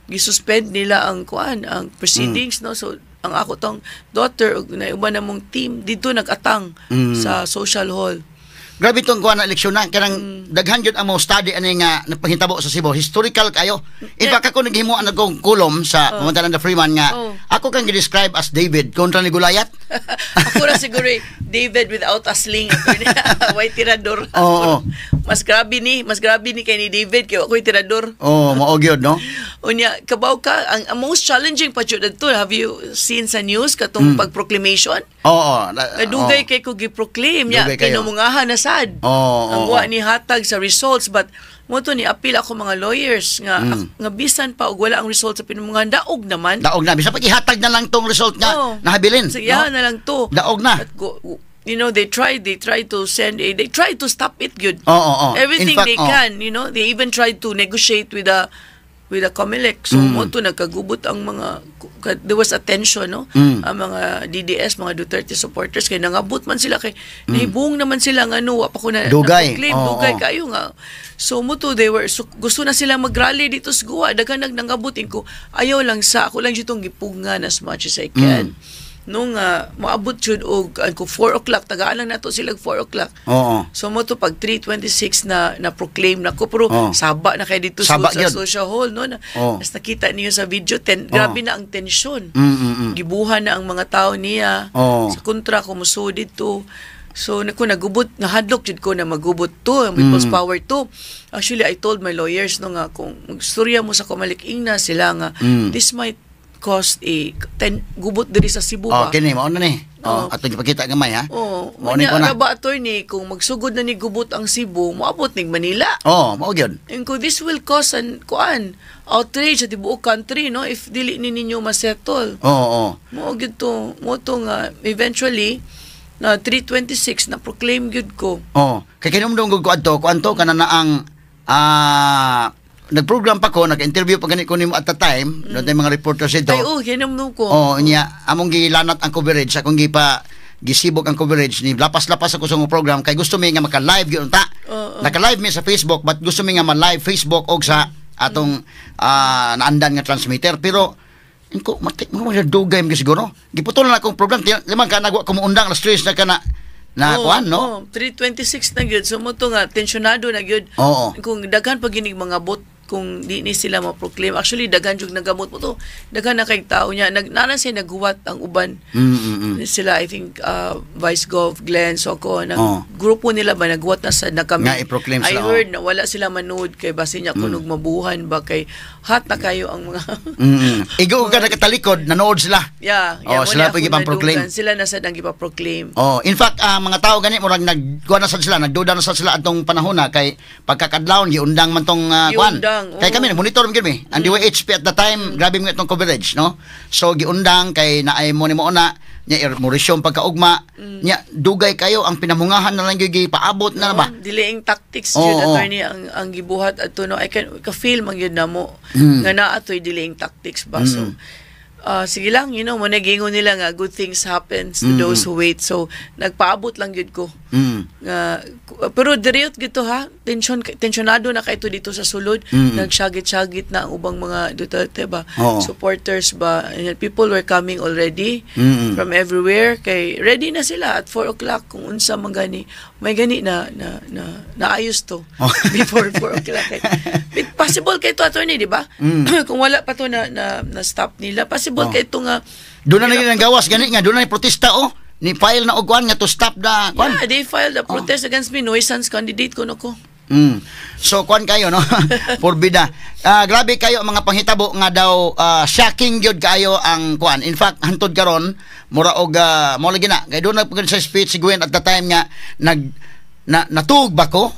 gisuspend nila ang kuan, ang proceedings, no. So ang ako tong daughter ug na uban namong team dito nag-atang sa social hall. Grabe tong kuan na eleksyon na kanang daghan gyud ang mo study ani nga nagpanghitabo sa Cebu. Historical kayo. In fact, ako naghimo ang akong column sa Pamantanan the Freeman nga ako kang gi-describe as David kontra ni Goliath. Ako ra siguro eh, David without a sling. Way tirador. Oo. Mas grabe ni kay ni David kay wa ko'y tirador. Oh, mao gyud, no? Unya, kabaw ka, ang most challenging pa jud adto, have you seen sa news katong pag-proclamation? Oo. Dugay kay ko gi-proclaim nya Dugay kayo. pinumungahan na sad. Oo, ang oo, wa oo. ni hatag sa results, but mo to ni appeal ako mga lawyers nga nga bisan pa og wala ang results sa pinumungahan, daog naman. Daog na. Bisa pag ihatag na lang tong result nga nahabilin, So, yeah, no? na lang to. Daog na. But go, they tried they tried to send a they tried to stop it good. Oo, oo. Everything In fact, they can. They even tried to negotiate with the COMELEC. So mo to nagkagubot ang mga there was a tension, no? Ang mga DDS, mga Duterte supporters kay nangabot man sila kay nahibong naman sila nga ano, wa pa ko na Dugay. na-proclaim, dugay kayo nga. So mo to they were so, gusto na sila mag-rally dito sa Guwa. Daghan nag nangabot ko. Ayaw lang sa ako lang jud gipugngan as much as I can. Nung maabot jud og ko 4 o'clock, tagaan lang nato sila 4 o'clock. So mo to pag 3:26 na na proclaim na ko, pero saba na kay dito Saba sa gyud. social hall, no, na, nas nakita niyo sa video ten, grabe na ang tensyon. Gibuhan na ang mga tao niya sa kontra kumuso dito. So nako nagubot, nahadlok jud ko na magubot to ang People's Power to. Actually, I told my lawyers, no, nga kung magstorya mo sa Comelec, ingna sila nga this might cost a ten, gubot diri sa Cebu Oh, ba. kini mao na ni. Oh, atong ipakita gamay ha. Oh, Mao ni unya ko na. ra ba, attorney, kung magsugod na ni gubot ang Cebu, moabot ning Manila. Oh, mao gyud. And ko this will cause an kuan outrage sa tibuok country, no, if dili ni ninyo masettle. Oo, oo. Mo gyud to, mo to nga eventually na 3:26 na proclaim gyud ko. Oh, kay kinumdum ko adto, kuanto kana na ang nagprogram pa ko, nag-interview pa gani ko nimo at the time, mm. mga reporters ito. Ay, oh, hinumdum ko. Oh, niya among gilanat ang coverage, akong gipa gisibok ang coverage ni lapas-lapas ako sa mong program kay gusto mi nga maka-live gyud ta. Naka-live mi sa Facebook, but gusto mi nga ma-live Facebook og sa atong naandan nga transmitter, pero inko matik mo mga dugay mi siguro. Giputol na akong program limang ka nagwa ko moundang alas 3 na kana na Oo, kuan, no. oo, 3:26 na gyud. So mo to nga tensyonado na gyud. Kung daghan pa ginig mga bot kung di ni sila ma-proclaim. Actually, daghan jud nagamot mo to. Daghan na kay tao niya. Nag nana siya naghuwat ang uban. Sila, I think Vice Gov Glenn Soco nag grupo nila ba naghuwat na sa na kami. Nga i-proclaim I sila, heard na wala sila manood kay basin niya kunog mabuhan ba kay hot na kayo ang mga Igo ka nakatalikod, nanood sila. Yeah, Oh, mo sila ni pa akong gipang-proclaim. nadunggan. Sila na sad ang gipa-proclaim. Oh, in fact, ang mga tao gani murag nagkuan na sad sila, nagduda na sad sila atong panahon na kay pagkakadlawon giundang man tong kuan. Giundang, Kay oo. kami monitor man gyud mi. Ang DYHP at the time, grabe mo itong coverage, no? So giundang kay naay mo ni mo na Nya mo resume pagkaugma. Nya dugay kayo ang pinamungahan na lang gyud paabot na ba. Oo, delaying tactics jud, attorney, ang gibuhat adto, no. I can ka feel man gyud namo nga naa toy delaying tactics ba. So sige lang, mo nagingon nila nga good things happens to those who wait. So nagpaabot lang gyud ko. Nga pero diriyot gito ha, tension tensionado na kay dito sa sulod, nagsyagit-syagit na ang ubang mga Duterte ba, supporters ba, and people were coming already from everywhere kay ready na sila at 4 o'clock kung unsa man gani may gani na na na naayos to before 4 o'clock. Kay possible kay to, attorney, di ba? Kung wala pa to na na, na stop nila, possible kay to nga. Doon na nang gawas gani nga doon na protesta, oh, ni file na og kuan nga to stop the kuan. Yeah, they filed a protest against me, nuisance candidate ko no ko. So kuan kayo, no. Porbida. Grabe kayo ang mga panghitabo nga daw shocking gyud kayo ang kuan. In fact, hantod karon mura og mo lagi na kay doon na sa speech si Gwen at the time nga nag na natuog ba ko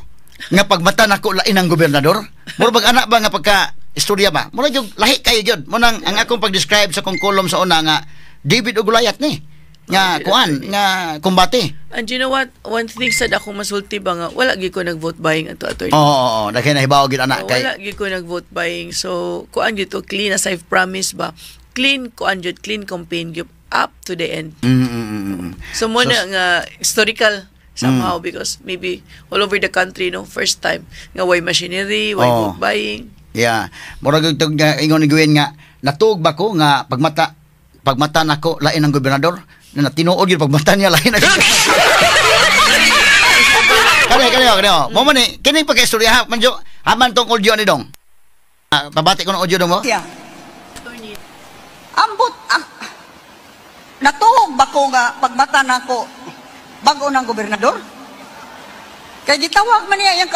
nga pagmata nako lain ang gobernador. Mura bag anak ba nga pagka istorya ba? Mura gyud lahi kayo gyud. Mo nang ang akong pag-describe sa kong column sa una nga David ug Goliath ni nga kuan nga kumbate. And you know what? One thing sad akong masulti ba nga wala gyud ko nag-vote buying ato, attorney. Oo. Daghan nahibaw gyud anak Oh, kay wala gyud ko nag-vote buying. So kuan gyud to, clean as I've promised ba. Clean kuan gyud, clean campaign gyud up to the end. So mo na nga historical somehow because maybe all over the country, no, first time nga way machinery, way vote buying. Yeah. Murag og tug nga ingon ni Gwen nga natuog ba ko nga pagmata nako lain ang gobernador na tinuod gyud pagmata niya lain ang. Kani kani kani. Mo man ni kini pagka-istorya ha manjo haman tong audio ni dong. Pabati ko ng audio dong mo. Siya. Ambot, natuog ba ko nga pagmata nako bago ng gobernador? Kay gitawag man niya iyang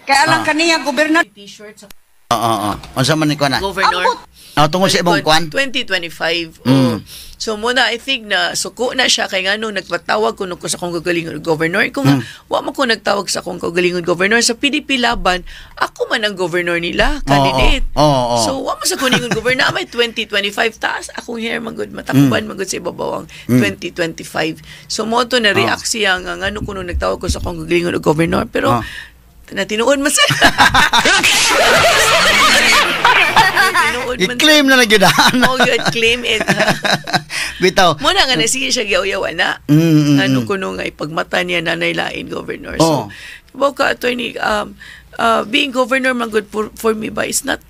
kay alang kaniya gobernador. T-shirt sa Oo, oo. Unsa man ni kuan na? Governor. Ambot. Ah, tungod sa imong kuan. 2025. Oh. So muna I think na suko na siya kay nganong nagpatawag kuno ko sa akong kagalingon governor. Kung wa man ko nagtawag sa akong kagalingon governor sa PDP Laban, ako man ang governor nila, candidate. Oo, oo, oo. So wa man sa kuningon governor may 2025 taas akong hair magud matakuban magud sa ibabaw ang 2025. So mo to na react siya nga ngano kuno nagtawag ko sa akong kagalingon governor, pero natinuod man sa tinuod man. I-claim na lang gyud. Oh, good, claim it. Bitaw. Mo na nga na sige siya giyaw na. Ano kuno nga ipagmata niya nanay lain governor. So, oh, ka, attorney, being governor man good for me ba, it's not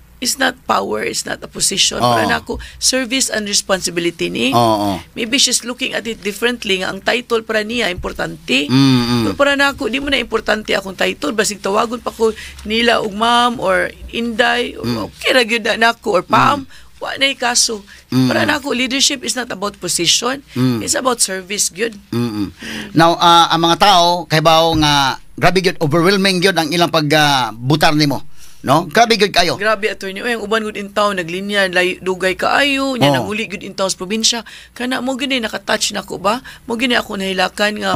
power, it's not a position. Para nako, service and responsibility ni. Oo. Maybe she's looking at it differently nga ang title para niya importante. Pero para nako, di mo na importante akong title, basig tawagon pa ko nila og ma'am or inday, or okay ra gyud na nako or pam. Wa na kaso. Para nako, leadership is not about position, it's about service gyud. Now, ang mga tao kay bawo nga grabe gyud, overwhelming gyud ang ilang pagbutar nimo. No? Grabe gyud kayo. Grabe, attorney. Uy, ang uban gud in town naglinya lay dugay kaayo nya nanguli gud in town sa probinsya. Kana mo gini naka-touch nako ba? Mo gini ako nahilakan nga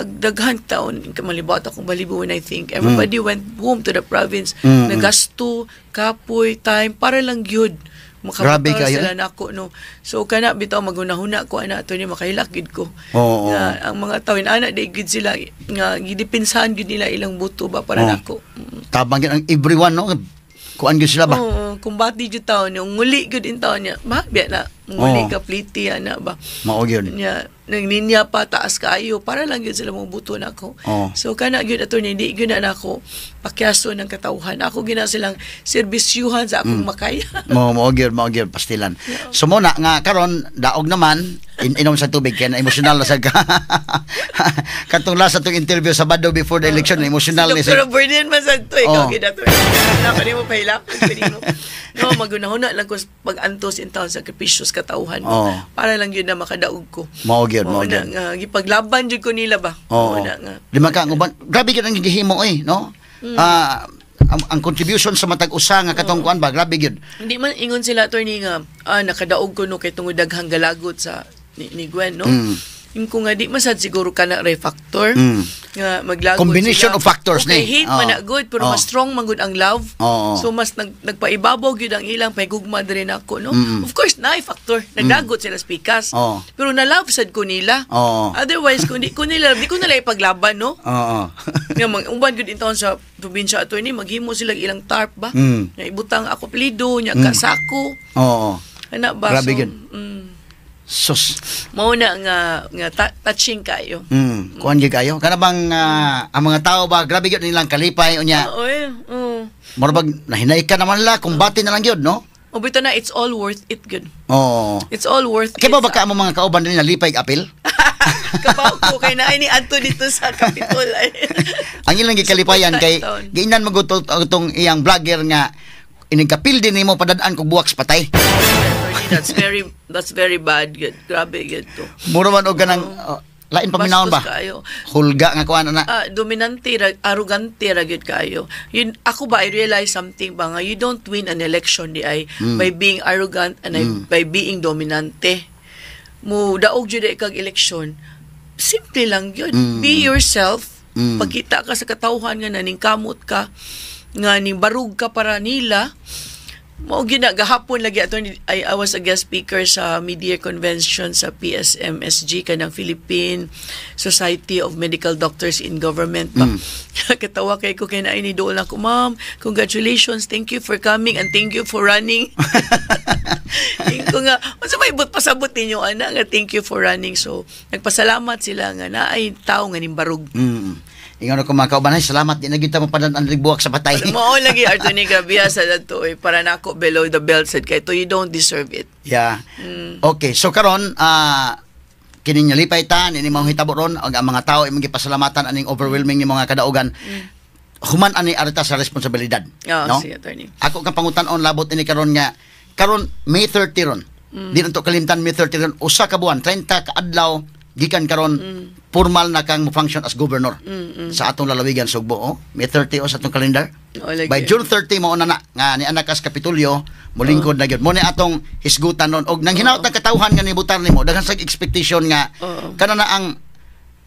daghan taon kamalibot akong balibo when I think everybody went home to the province, nagasto, kapoy, time para lang gyud Grabe makabutar kayo, sila eh. nako, no. So kana bitaw maghunahuna ko ana, attorney, makahilak gid ko. Nga ang mga tawin ana di gid sila nga gidipinsahan gid nila ilang buto ba para nako. Tabang gyud ang everyone, no. Kuan gyud sila ba? Oo, kumbati jud taon yung nguli gyud in taon niya. Mahabya na. Nguli ka pliti ana ba. Mao gyud. Nya nang pa taas kaayo para lang gyud sila mobuto nako. So kana gyud, attorney, di gyud na nako pakyaso ng katawhan. Ako gina silang serbisyuhan sa akong makaya. Mo gyud pastilan. So mo na nga karon daog naman inom sa tubig kay na emotional na sad ka. Katong last atong interview sa Sabado before the election, emotional ni Si Dr. Burden man sad to, ikaw Oo. gyud ato. Na pa nimo pahilak nimo. No, magunahuna lang ko sa pag-antos in town sakripisyo sa katawhan para lang gyud na makadaog ko. Mao gyud, mao Mao na gyud. nga gipaglaban jud ko nila ba. Oo. Mao na nga. Di man ka ang uban. Grabe gyud ang gihimo eh, no? Ang contribution sa matag usa nga katong kuan ba, grabe gyud. Hindi man ingon sila, attorney, nga nakadaog ko no kay tungod daghang galagot sa ni Gwen, no. Yung ko nga di man sad siguro kana re factor. Nga maglagot Combination sila. of factors okay, ni. hate man na good pero mas strong man gud ang love. So mas nagpaibabaw gyud ang ilang pahigugma diri nako, no. Of course, naay factor. Nagdagot sila sa pikas. Pero na-love sad ko nila. Otherwise kung di ko nila di ko nila ipaglaban, no. Nga mag uban gud intawon sa probinsya, attorney, maghimo sila ilang tarp ba. Nga ibutang ako apelyido nya kasako. Ana ba? Grabe So, gyud. Sus. Mao na nga nga touching kayo. Kuan gyud kayo. Kana bang ang mga tao ba grabe gyud nilang kalipay unya. Oo, eh. Oo. Mura bag nahinay ka naman la, kumbate na lang gyud, no? O bitaw na it's all worth it gyud. It's all worth Kaya it. ba baka ang mga kauban din nalipay apil? Kabaw ko kay naay ni adto dito sa Capitol ay. Ang ilang gikalipayan kay Taon. giinan man gud itong iyang vlogger nga inigkapil din nimo padad-an kog buwak sa patay. That's very bad gyud. Grabe gyud to. Mura man og kanang oh, lain paminawon ba? Bastos kaayo. Hulga nga kuan na. Ah, dominante ra, arrogante ra gyud kaayo. Yun ako ba, I realize something ba nga you don't win an election di ay by being arrogant and by being dominante. Mo daog jud ay kag eleksyon. Simple lang yun. Be yourself. Pagkita ka sa katawhan nga naningkamot ka, nga ning barug ka para nila. Mao gyud na gahapon lagi ato I was a guest speaker sa media convention sa PSMSG, kanang Philippine Society of Medical Doctors in Government ba. Katawa kay ko kay naay ni dool ako, "Ma'am, congratulations, thank you for coming and thank you for running." Think ko nga, unsa may but pasabot ninyo ana nga thank you for running? So nagpasalamat sila nga naay tao nga nimbarug. Ingon ko mga kauban, ay, salamat di na gyud ta mapadad-an og buwak sa patay. Mao lagi, Arthur, grabe sa dato eh. Para nako below the belt said kay to you don't deserve it. Yeah. Okay, so karon kini nga lipay ta nini mao hitabo ron ang mga tao imong gipasalamatan aning overwhelming ni mga kadaugan. Human ani arita sa responsibilidad, Oo, no? sige, attorney. Ako kang pangutan-on labot ini karon nga karon May 30 ron. Di na to kalimtan, May 30 ron, usa ka buwan, 30 ka adlaw gikan karon formal na kang mo function as governor sa atong lalawigan Sugbo, oh. May 30 o sa atong calendar. Oo, lagi. By June 30 mao na na nga ni anak kas Kapitolyo molingkod na gyud. Mo ni atong hisgutan ron og nang hinaut ang katawhan nga nibutar nimo daghan sa expectation nga kana na ang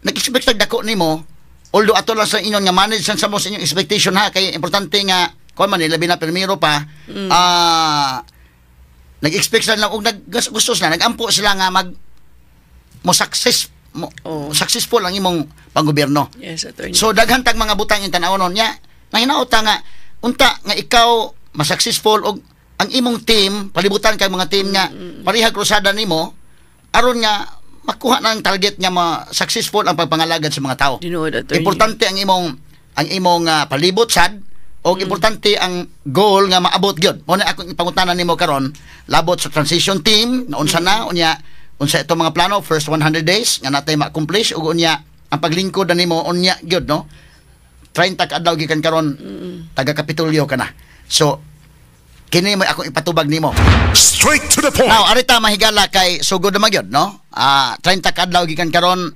nag-expect sa dako nimo, although ato lang sa inyon nga manage sa mo sa inyong expectation ha, kay importante nga kuan man ni labi na primero pa nag-expect sila lang og nag gusto sila, nagampo sila nga mag mo success mo, successful ang imong panggobyerno. Yes, attorney. So daghan tag mga butang in tan-awon niya. Nahinaot ta nga unta nga ikaw ma-successful og ang imong team, palibutan kay mga team nga parehag krusada nimo aron nga makuha na ang target nga ma-successful ang pagpangalagad sa mga tao. Tinuod, attorney. Importante ang imong palibot sad og importante ang goal nga maabot gyud. Mo na akong ipangutana nimo karon labot sa transition team na unsa na unya, unsa itong mga plano first 100 days nga natay ma-accomplish ug unya ang paglingkod na nimo unya gyud, no? 30 ka adlaw gikan karon taga Kapitolyo ka na. So kini mo akong ipatubag nimo. Straight to the point. Now, arita mahigala kay sugod na magyod, no? 30 ka adlaw gikan karon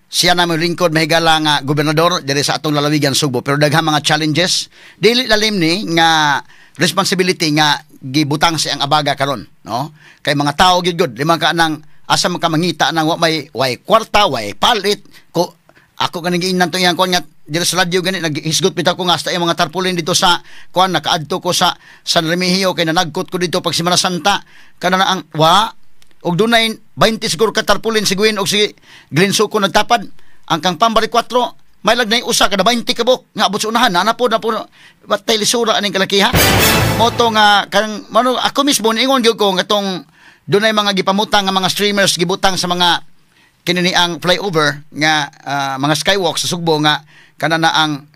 siya na mo lingkod mahigala nga gobernador diri sa atong lalawigan Sugbo, pero daghang mga challenges, dili lalim ni nga responsibility nga gibutang sa ang abaga karon, no? Kay mga tao gyud gud lima ka nang asa man ka mangita nang wa may way kwarta, way palit ko. Ako kaning giingnan to iyang kuan nga diri sa radyo gani naghisgot bitaw ko nga hasta yung mga tarpaulin dito sa kuan, nakaadto ko sa San Remigio kay nanagkot ko dito pag Semana Santa kana na ang wa og dunay 20 siguro ka tarpaulin si Gwen og si Glenn Suko nagtapad ang kang Pambari 4 may lag nay usa kada 20 ka buok nga abot sa unahan na po batay lisura aning kalakiha moto nga kanang mano. Ako mismo niingon gyud ko nga tong dunay mga gipamutang nga mga streamers gibutang sa mga kini ni ang flyover nga mga skywalk sa Sugbo nga kana na ang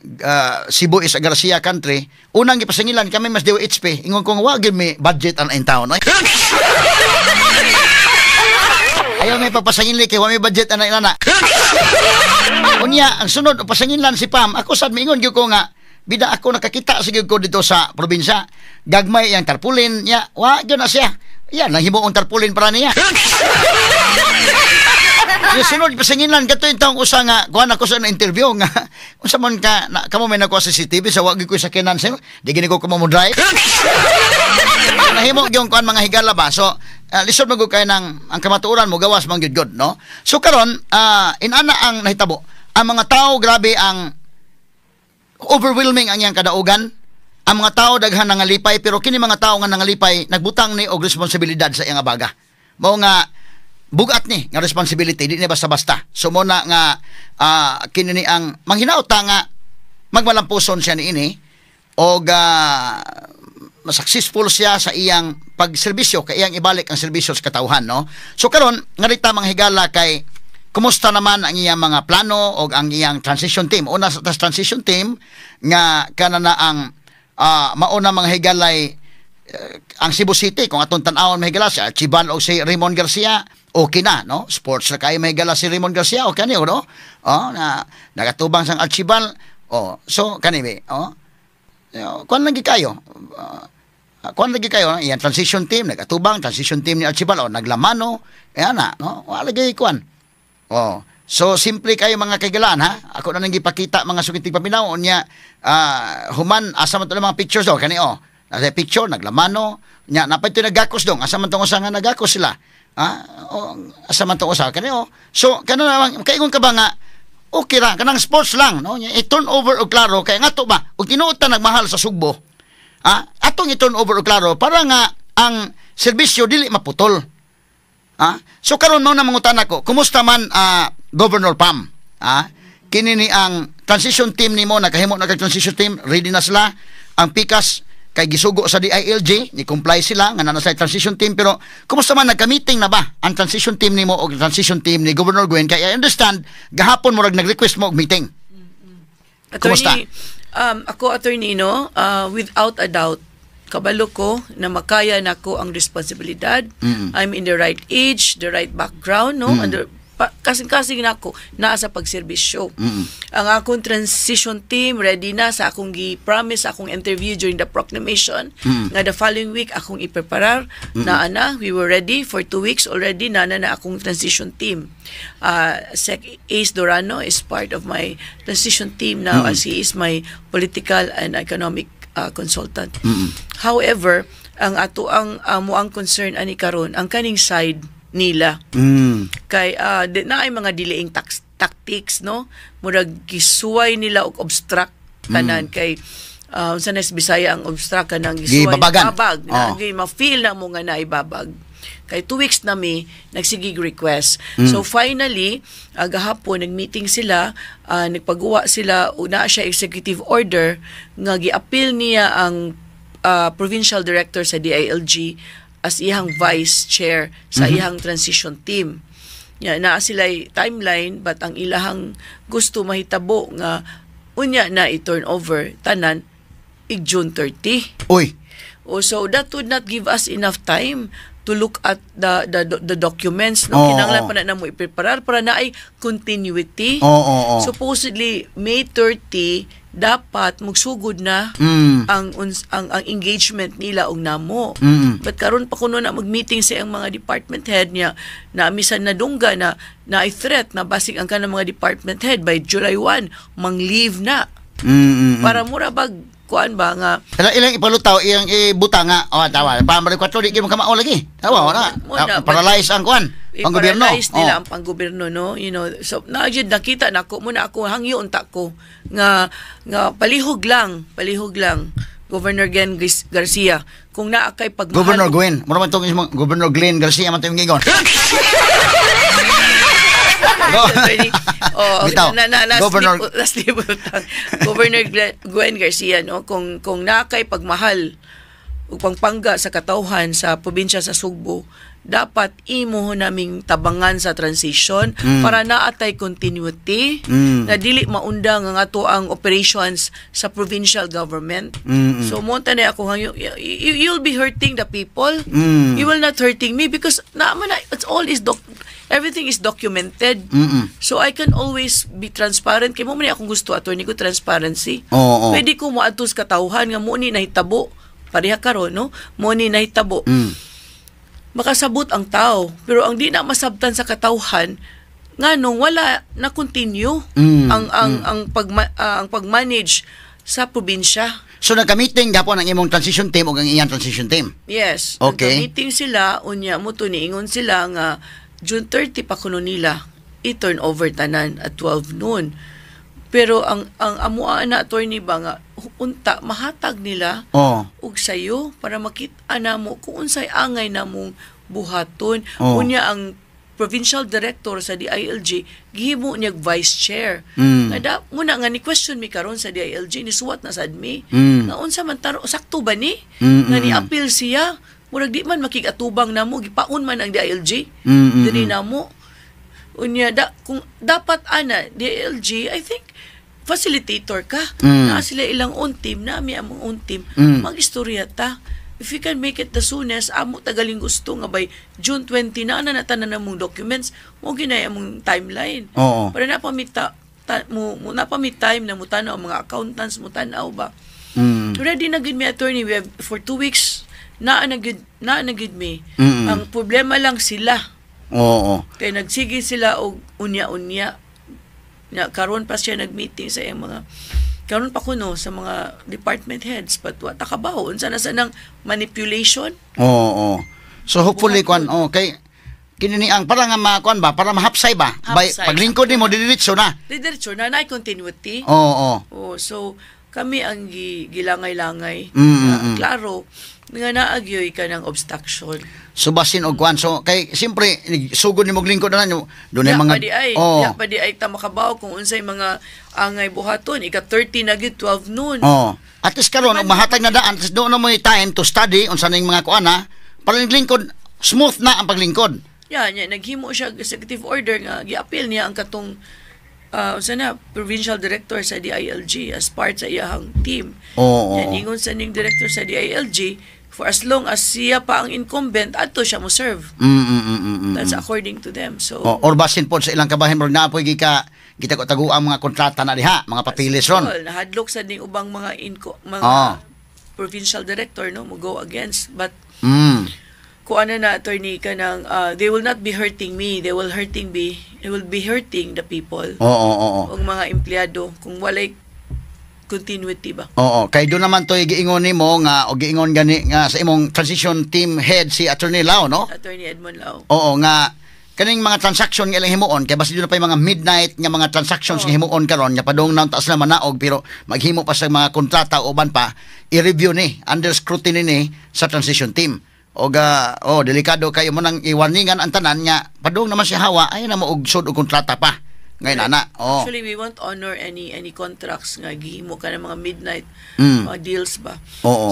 Cebu is a Garcia country. Unang gipasingilan kami mas DOHP, ingon ko nga wa gyud mi budget an in town. Ay, ayaw may papasangil kay wa may budget ana inana. Unya ang sunod pasangilan si Pam, ako sad miingon gyud ko nga bida ako nakakita sa gyud ko dito sa probinsya gagmay yang tarpaulin nya wa gyud na siya yan nahimo ang tarpaulin para niya. Yung sunod pasangilan kato yung taong usa nga kuan ako sa na interview nga unsa man ka na, kamo may nakuha sa CCTV sa wa gyud ko sakyanan, sir, di gini ko kamo mo drive. Nahimo gyud kuan mga higala ba. So lisod man gud kay nang ang kamatuoran mo gawas man gyud good, no? So karon inana ang nahitabo. Ang mga tao, grabe ang overwhelming ang iyang kadaugan. Ang mga tao daghan nangalipay, pero kini mga tao nga nangalipay, nagbutang ni og responsibilidad sa iyang abaga. Mao nga bugat ni nga responsibility, di ni basta-basta. So mo na nga kini ni ang manghinaot ta nga magmalampuson siya niini og successful siya sa iyang pagserbisyo kay iyang ibalik ang serbisyo sa katawhan, no? So karon nga rita, mga higala, kay kumusta naman ang iyang mga plano o ang iyang transition team? Una sa tas transition team nga kana na ang mauna, mga higalay, ang Cebu City, kung atong tan-awon, mga higala, si Archibald o si Raymond Garcia, okay na, no? Sports na kayo, mga higala, si Raymond Garcia, okay ni, no? Oh, na nagatubang sang Archibald. Oh, so kani be, oh. Kuan lagi kayo. Kuan lagi kayo, iyang transition team nagatubang transition team ni Archibald, oh, naglamano, eh ana, no? Wala lagi kuan. Oh. So simple kayo, mga kaigalaan, ha. Ako na nang gipakita, mga sukiting paminaw, unya human asa man to ng mga pictures do kani, oh. Nasa picture naglamano nya, napay to nagakos dong, asa man tong usa nga nagakos sila. Ah, oh, asa man tong usa kani, oh. So kana naman kaingon ka ba nga okay ra kanang sports lang, no? Nya, i-turn over og klaro kay nga to ba og tinuod ta nagmahal sa Sugbo. Ah, atong i-turn over og klaro para nga ang serbisyo dili maputol. Ah, so karon mao na mangutana ko, kumusta man Governor Pam? Ah, kini ni ang transition team nimo, nakahimo na kag transition team, ready na sila. Ang pikas kay gisugo sa DILG, ni comply sila nga naa na sa transition team, pero kumusta man, nagka-meeting na ba ang transition team nimo o transition team ni Governor Gwen? Kay I understand gahapon murag nag-request mo og meeting. Kumusta? Attorney, ako, attorney, no, without a doubt, kabalo ko na makaya nako ang responsibilidad. I'm in the right age, the right background, no? And kasing-kasing nako naa sa pagserbisyo. Ang akong transition team ready na sa akong gi-promise sa akong interview during the proclamation nga the following week akong ipreparar na ana, we were ready for 2 weeks already na na, na akong transition team. Sec Ace Dorano is part of my transition team now as he is my political and economic consultant. However, ang ato ang amo ang concern ani karon ang kaning side nila kay naay mga delaying tactics, no? Murag gisuway nila og obstruct tanan kay unsa na sa Bisaya ang obstruct? Kanang gisuway Gibabagan. Babag na Oh. ma-feel na mo nga naibabag kay 2 weeks na mi nagsigig request. So finally, gahapon nag-meeting sila, nagpaguwa sila, una siya executive order nga gi-appeal niya ang provincial director sa DILG as iyang vice chair sa iyang transition team. Ya, naa sila timeline, but ang ilahang gusto mahitabo nga unya na i-turn over tanan ig June 30. Uy. Oh, so that would not give us enough time to look at the documents, no? Oo, Kinahanglan oo. pa na namo ipreparar para na ay continuity. Oo, oo, oo. Supposedly May 30 dapat magsugod na ang engagement nila og namo. But karon pa kuno na mag-meeting sa ang mga department head niya na misan nadungga na na threat na basig ang kanang mga department head by July 1 mang-leave na. Para mura bag kuan ba nga Ila ilang ipalutaw, iyang ibuta nga, oh, tawa, para mali kwatro, di kayo makamao lagi. Tawa, wala. Mo na, Ah, paralyze ang kuan, panggobyerno. I-paralyze nila Oh. ang panggobyerno, no? So na jud nakita nako mo na ako hangyo unta ko nga nga palihog lang, palihog lang, Governor Glenn Garcia, kung naa kay pagmahal. Governor Gwen, mura man tong ismo, Governor Glenn Garcia man tong ingon. Attorney, oh, Bitaw. na, Governor na slip utang. Governor Gwen Garcia, no, kung naa kay pagmahal ug pangpangga sa katawhan sa probinsya sa Sugbo, dapat imo naming tabangan sa transition para naatay continuity na dili maundang ang ato ang operations sa provincial government. So mo na ako hangyo, you'll be hurting the people. You will not hurting me because naa man na, it's all is doc everything is documented. So I can always be transparent kay mo man ni akong gusto, attorney ko, transparency. Oo, oo. Pwede ko moadto sa katawhan nga mo ni nahitabo. Pareha karon, no? Mo ni nahitabo. Makasabot ang tao, pero ang di na masabtan sa katawhan nganong wala na continue ang pag-manage sa probinsya. So nagka-meeting gapon ang imong transition team ug ang iyang transition team. Yes. Okay. Nagka-meeting sila, unya mo to niingon sila nga June 30 pa kuno nila i-turn over tanan at 12 noon. Pero ang amuan na, attorney ba, nga unta mahatag nila og sayo para makita namo kung unsay angay namong buhaton. Unya ang provincial director sa DILG gihimo niya vice chair. Nga da, muna nga ni question mi karon sa DILG, ni suwat na sad mi. Nga unsa man taro, sakto ba ni? Nga ni appeal siya. Murag di man makig-atubang namo, gipaon man ang DILG. Diri namo. Unya da, kung dapat ana DILG, I think facilitator ka. Na sila ilang own team, nami among own team. Magistorya ta. If we can make it the soonest, amo tagaling gusto nga by June 20 na tanan namong documents, mo ginay among timeline. Para napamita ta, mo napami time na mutanaw ang mga accountants, mutanaw ba. Ready na gud mi, attorney. We have for 2 weeks naa na gud mi. Ang problema lang sila. Kay nagsige sila og unya-unya. Na karon pa siya nag-meeting sa iyang mga, karon pa kuno sa mga department heads, but wa ta kabawo unsa na sa nang manipulation. Oo. So hopefully kwan, okay. Kini ni ang para nga makuan ba, para mahapsay ba? By, Hapsay. Paglingkod nimo diretso na. Diretso na na continuity. Oo. Oh, so kami ang gilangay-langay. Na, klaro nga naagyoy ka ng obstruction. So basin og kwan, so kay siyempre sugod nimo lingkod na nyo dunay Diya mga pa di ay, diya pa di ay ta makabaw kung unsay mga angay buhaton. Ika 30 na gyud 12 noon. Oh. At least karon og mahatag na daan, at least doon na mo time to study unsa ning mga kuan ha. Para lingkod smooth na ang paglingkod. Yeah, niya naghimo siya og executive order nga gi-appeal niya ang katong unsa na provincial director sa DILG as part sa iyahang team. Oo. Niya ningon sa ning director sa DILG, for as long as siya pa ang incumbent, adto siya mo serve. That's according to them. So Oh, or basin pod sa ilang kabahin murag naa poy gika gitago-tago ang mga kontrata na diha, mga papilis ron. Well, nahadlok sa ning ubang mga inco, mga provincial director, no, mo go against, but kung ano na, attorney, kanang they will not be hurting me, they will be hurting the people Oo, oo, oo. ug mga empleyado kung walay continuity ba. Oo, kay doon naman to giingon nimo nga o giingon gani nga sa imong transition team head si Attorney Lao, no? Attorney Edmond Lao. Oo nga kaning mga transaction nga ilang himuon kay basi doon na pa yung mga midnight nga mga transactions nga himuon karon nga padung na taas na manaog, pero maghimo pa sa mga kontrata o uban pa, i-review ni, under scrutiny ni sa transition team. Og oh, delikado kayo mo nang i-warningan ang tanan nga padung naman si Hawa ay na mo og sud og kontrata pa ngayon ana. Oh. Actually, we won't honor any contracts nga gihimo ka ng mga midnight mga deals ba.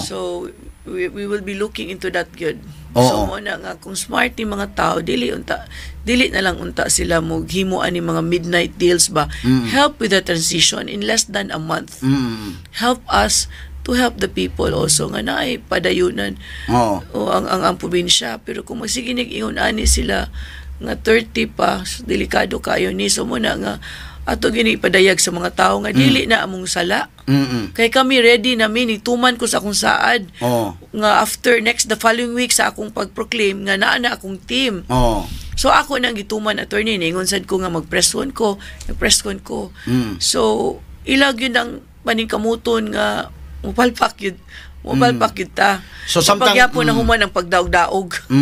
So we will be looking into that good. So mo na nga kung smart ni mga tao, dili na lang unta sila mo himo ani mga midnight deals ba. Help with the transition in less than a month. Help us to help the people also nga naay padayunan o ang probinsya. Pero kung magsige ingon ani sila nga 30 pa, so delikado kayo ni. So mo na nga ato gini ipadayag sa mga tao nga dili na among sala. Kay kami ready na mi, nituman ko sa akong saad nga after next, the following week sa akong pag-proclaim nga naa na akong team. So ako nang gituman, attorney, ningon sad ko nga mag-press con ko, nag-press con ko. So ilag yun ang paningkamuton nga mupalpak yun ta. So, samtang- pagyapon na human ang pagdaog-daog.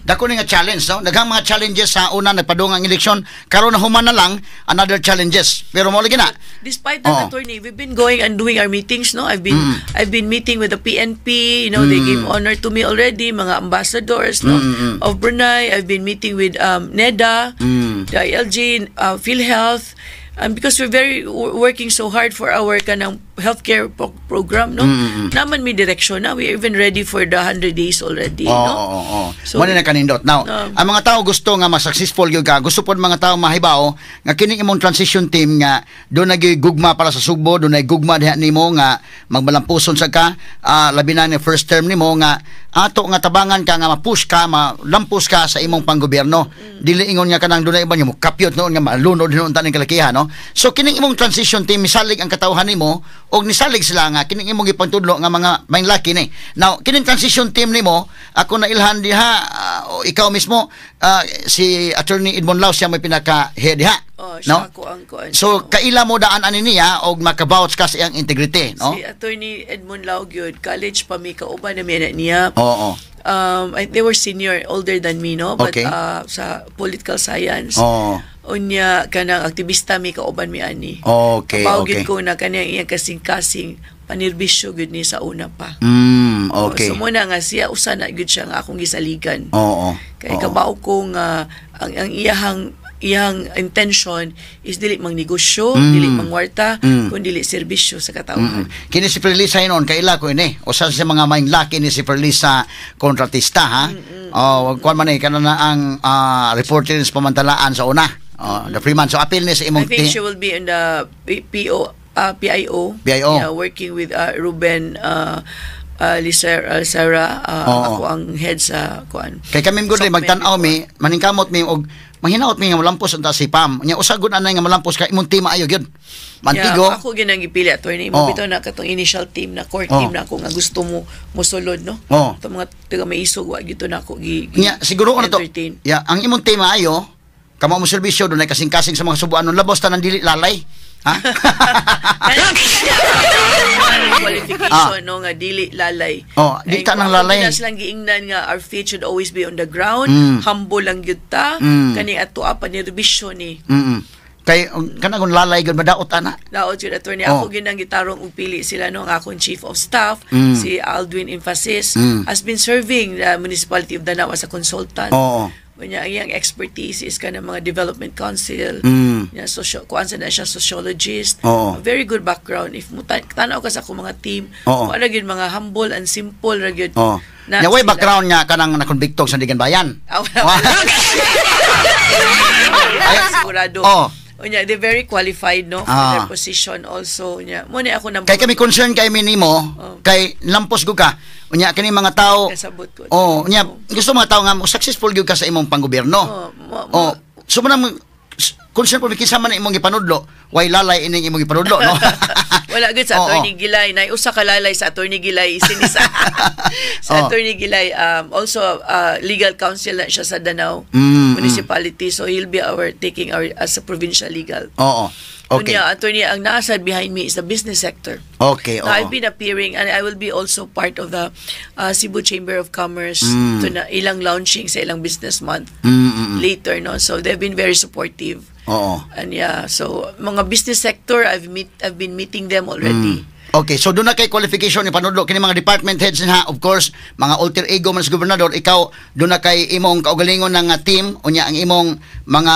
Dako ni nga challenge, no? Daghang mga challenges sa una nagpadung ang eleksyon, karon na human na lang another challenges. Pero mo lagi na. Despite that, attorney, we've been going and doing our meetings, no? I've been meeting with the PNP, they gave honor to me already, mga ambassadors, no, of Brunei. I've been meeting with NEDA, the ILG, PhilHealth, because we're very working so hard for our kanang healthcare program, no? Naman may direction na. We're even ready for the 100 days already, no? Oo. So, Mo na kanindot. Now, ang mga tao gusto nga mas-successful gyud ka, gusto pod mga tao mahibaw nga kining imong transition team nga doon nagi gugma para sa Sugbo, doon ay gugma diha nimo nga magmalampuson sa ka, labi na ni first term nimo nga ato nga tabangan ka nga ma-push ka, malampos ka sa imong panggobyerno. Dili ingon nga kanang dunay iban nga mo kapyot noon nga malunod noon taning kalakihan, no? So kining imong transition team misalig ang katawhan nimo og nisalig sila nga kining imong gipantudlo nga mga main laki ni. Now, kining transition team nimo, ako na ilhan diha, o ikaw mismo, si Attorney Edmond Lao siya may pinaka head diha. Oh, no? siya ako ang kuan. So kaila mo daan ani niya og makabouch ka sa iyang integrity, no? Si Attorney Edmond Lao gyud, college pa mi, kauban na mi na niya. They were senior, older than me, no? But sa political science. Unya kanang aktivista mi, kauban mi ani. Kabaw gyud ko na kanang iyang kasing-kasing panirbisyo gyud ni sa una pa. So mo na nga siya usa na gyud siya nga akong gisaligan. Kay kabaw ko nga ang iyahang intention is dili mang negosyo, dili mangwarta, kun dili serbisyo sa katawhan. Kini si Perlisa hinon kaila ko ini. Usa sa mga maing laki ni si Perlisa kontratista, ha. Oh, kuan man eh kana na ang reporter sa pamantalaan sa una. Oh, the Freeman. So apil ni sa imong I think she will be in the PO, PIO. PIO. Yeah, working with Ruben Lisera, Sarah, ako ang head sa kuan. Kay kami gud Sokmen magtan-aw before. Mi, maningkamot mi og manghinaot mi nga molampos unta si Pam. Nya usa gud anay nga molampos kay imong team ayo gyud. Mantigo. Yeah, ako gyud ang gipili, attorney. Mo bitaw na katong initial team na core team na ako nga gusto mo mosulod, no. Itong mga taga maisog wa gyud to na ako gi Nya siguro ano to. entertain. Ya, ang imong team ayo kamo mo serbisyo dunay kasing-kasing sa mga subuan nun labos tanan dili lalay. Ha? Qualification, no, nga dili lalay. Oh, di ta nang lalay. Na silang giingnan nga our feet should always be on the ground. Humble lang gyud ta. Kani ato pa ni rebisyo ni. Kay kanang kung lalay gyud madaot ana. Daot yun, attorney. Ako gyud ang gitarong og pili sila, no, ang akong chief of staff, si Aldwin Emphasis, has been serving the municipality of Danao as a consultant. Unya, ang iyang expertise is kanang mga development council. Nya socio kuan sa na siya, sociologist. A very good background. If mo tanaw ka sa akong mga team, wala gyud, mga humble and simple ra gyud. Oo. Na Nya way sila. Background niya kanang nakonbikto sa Sandiganbayan. Ah, wala, wala. Ay, sigurado. Unya, they're very qualified, no, for their position also. Unya, mo ni ako nang Kay kami concern kay minimo kay lampos gud ka. Unya kini mga tao. Kasabot ko. Oh, unya gusto mga tao nga mo successful gyud ka sa imong panggobyerno. Oh, Oh, so mo nang concern po kinsa man imong gipanudlo, way lalay ining imong gipanudlo, no? Wala gud sa Attorney Gilay. Nay usa ka lalay sa Attorney Gilay sinisa. Sa Attorney Gilay, also legal counsel na siya sa Danao Municipality. So he'll be our taking our as a provincial legal. Unya, attorney, ang nasa behind me is the business sector. Now, I've been appearing and I will be also part of the Cebu Chamber of Commerce to na ilang launching sa ilang business month later, no? So they've been very supportive. And yeah, so mga business sector, I've been meeting them already. Okay, so doon na kay qualification ni panudlo kini mga department heads ha, of course, mga alter ego man sa gobernador, ikaw doon na kay imong kaugalingon ng team, unya ang imong mga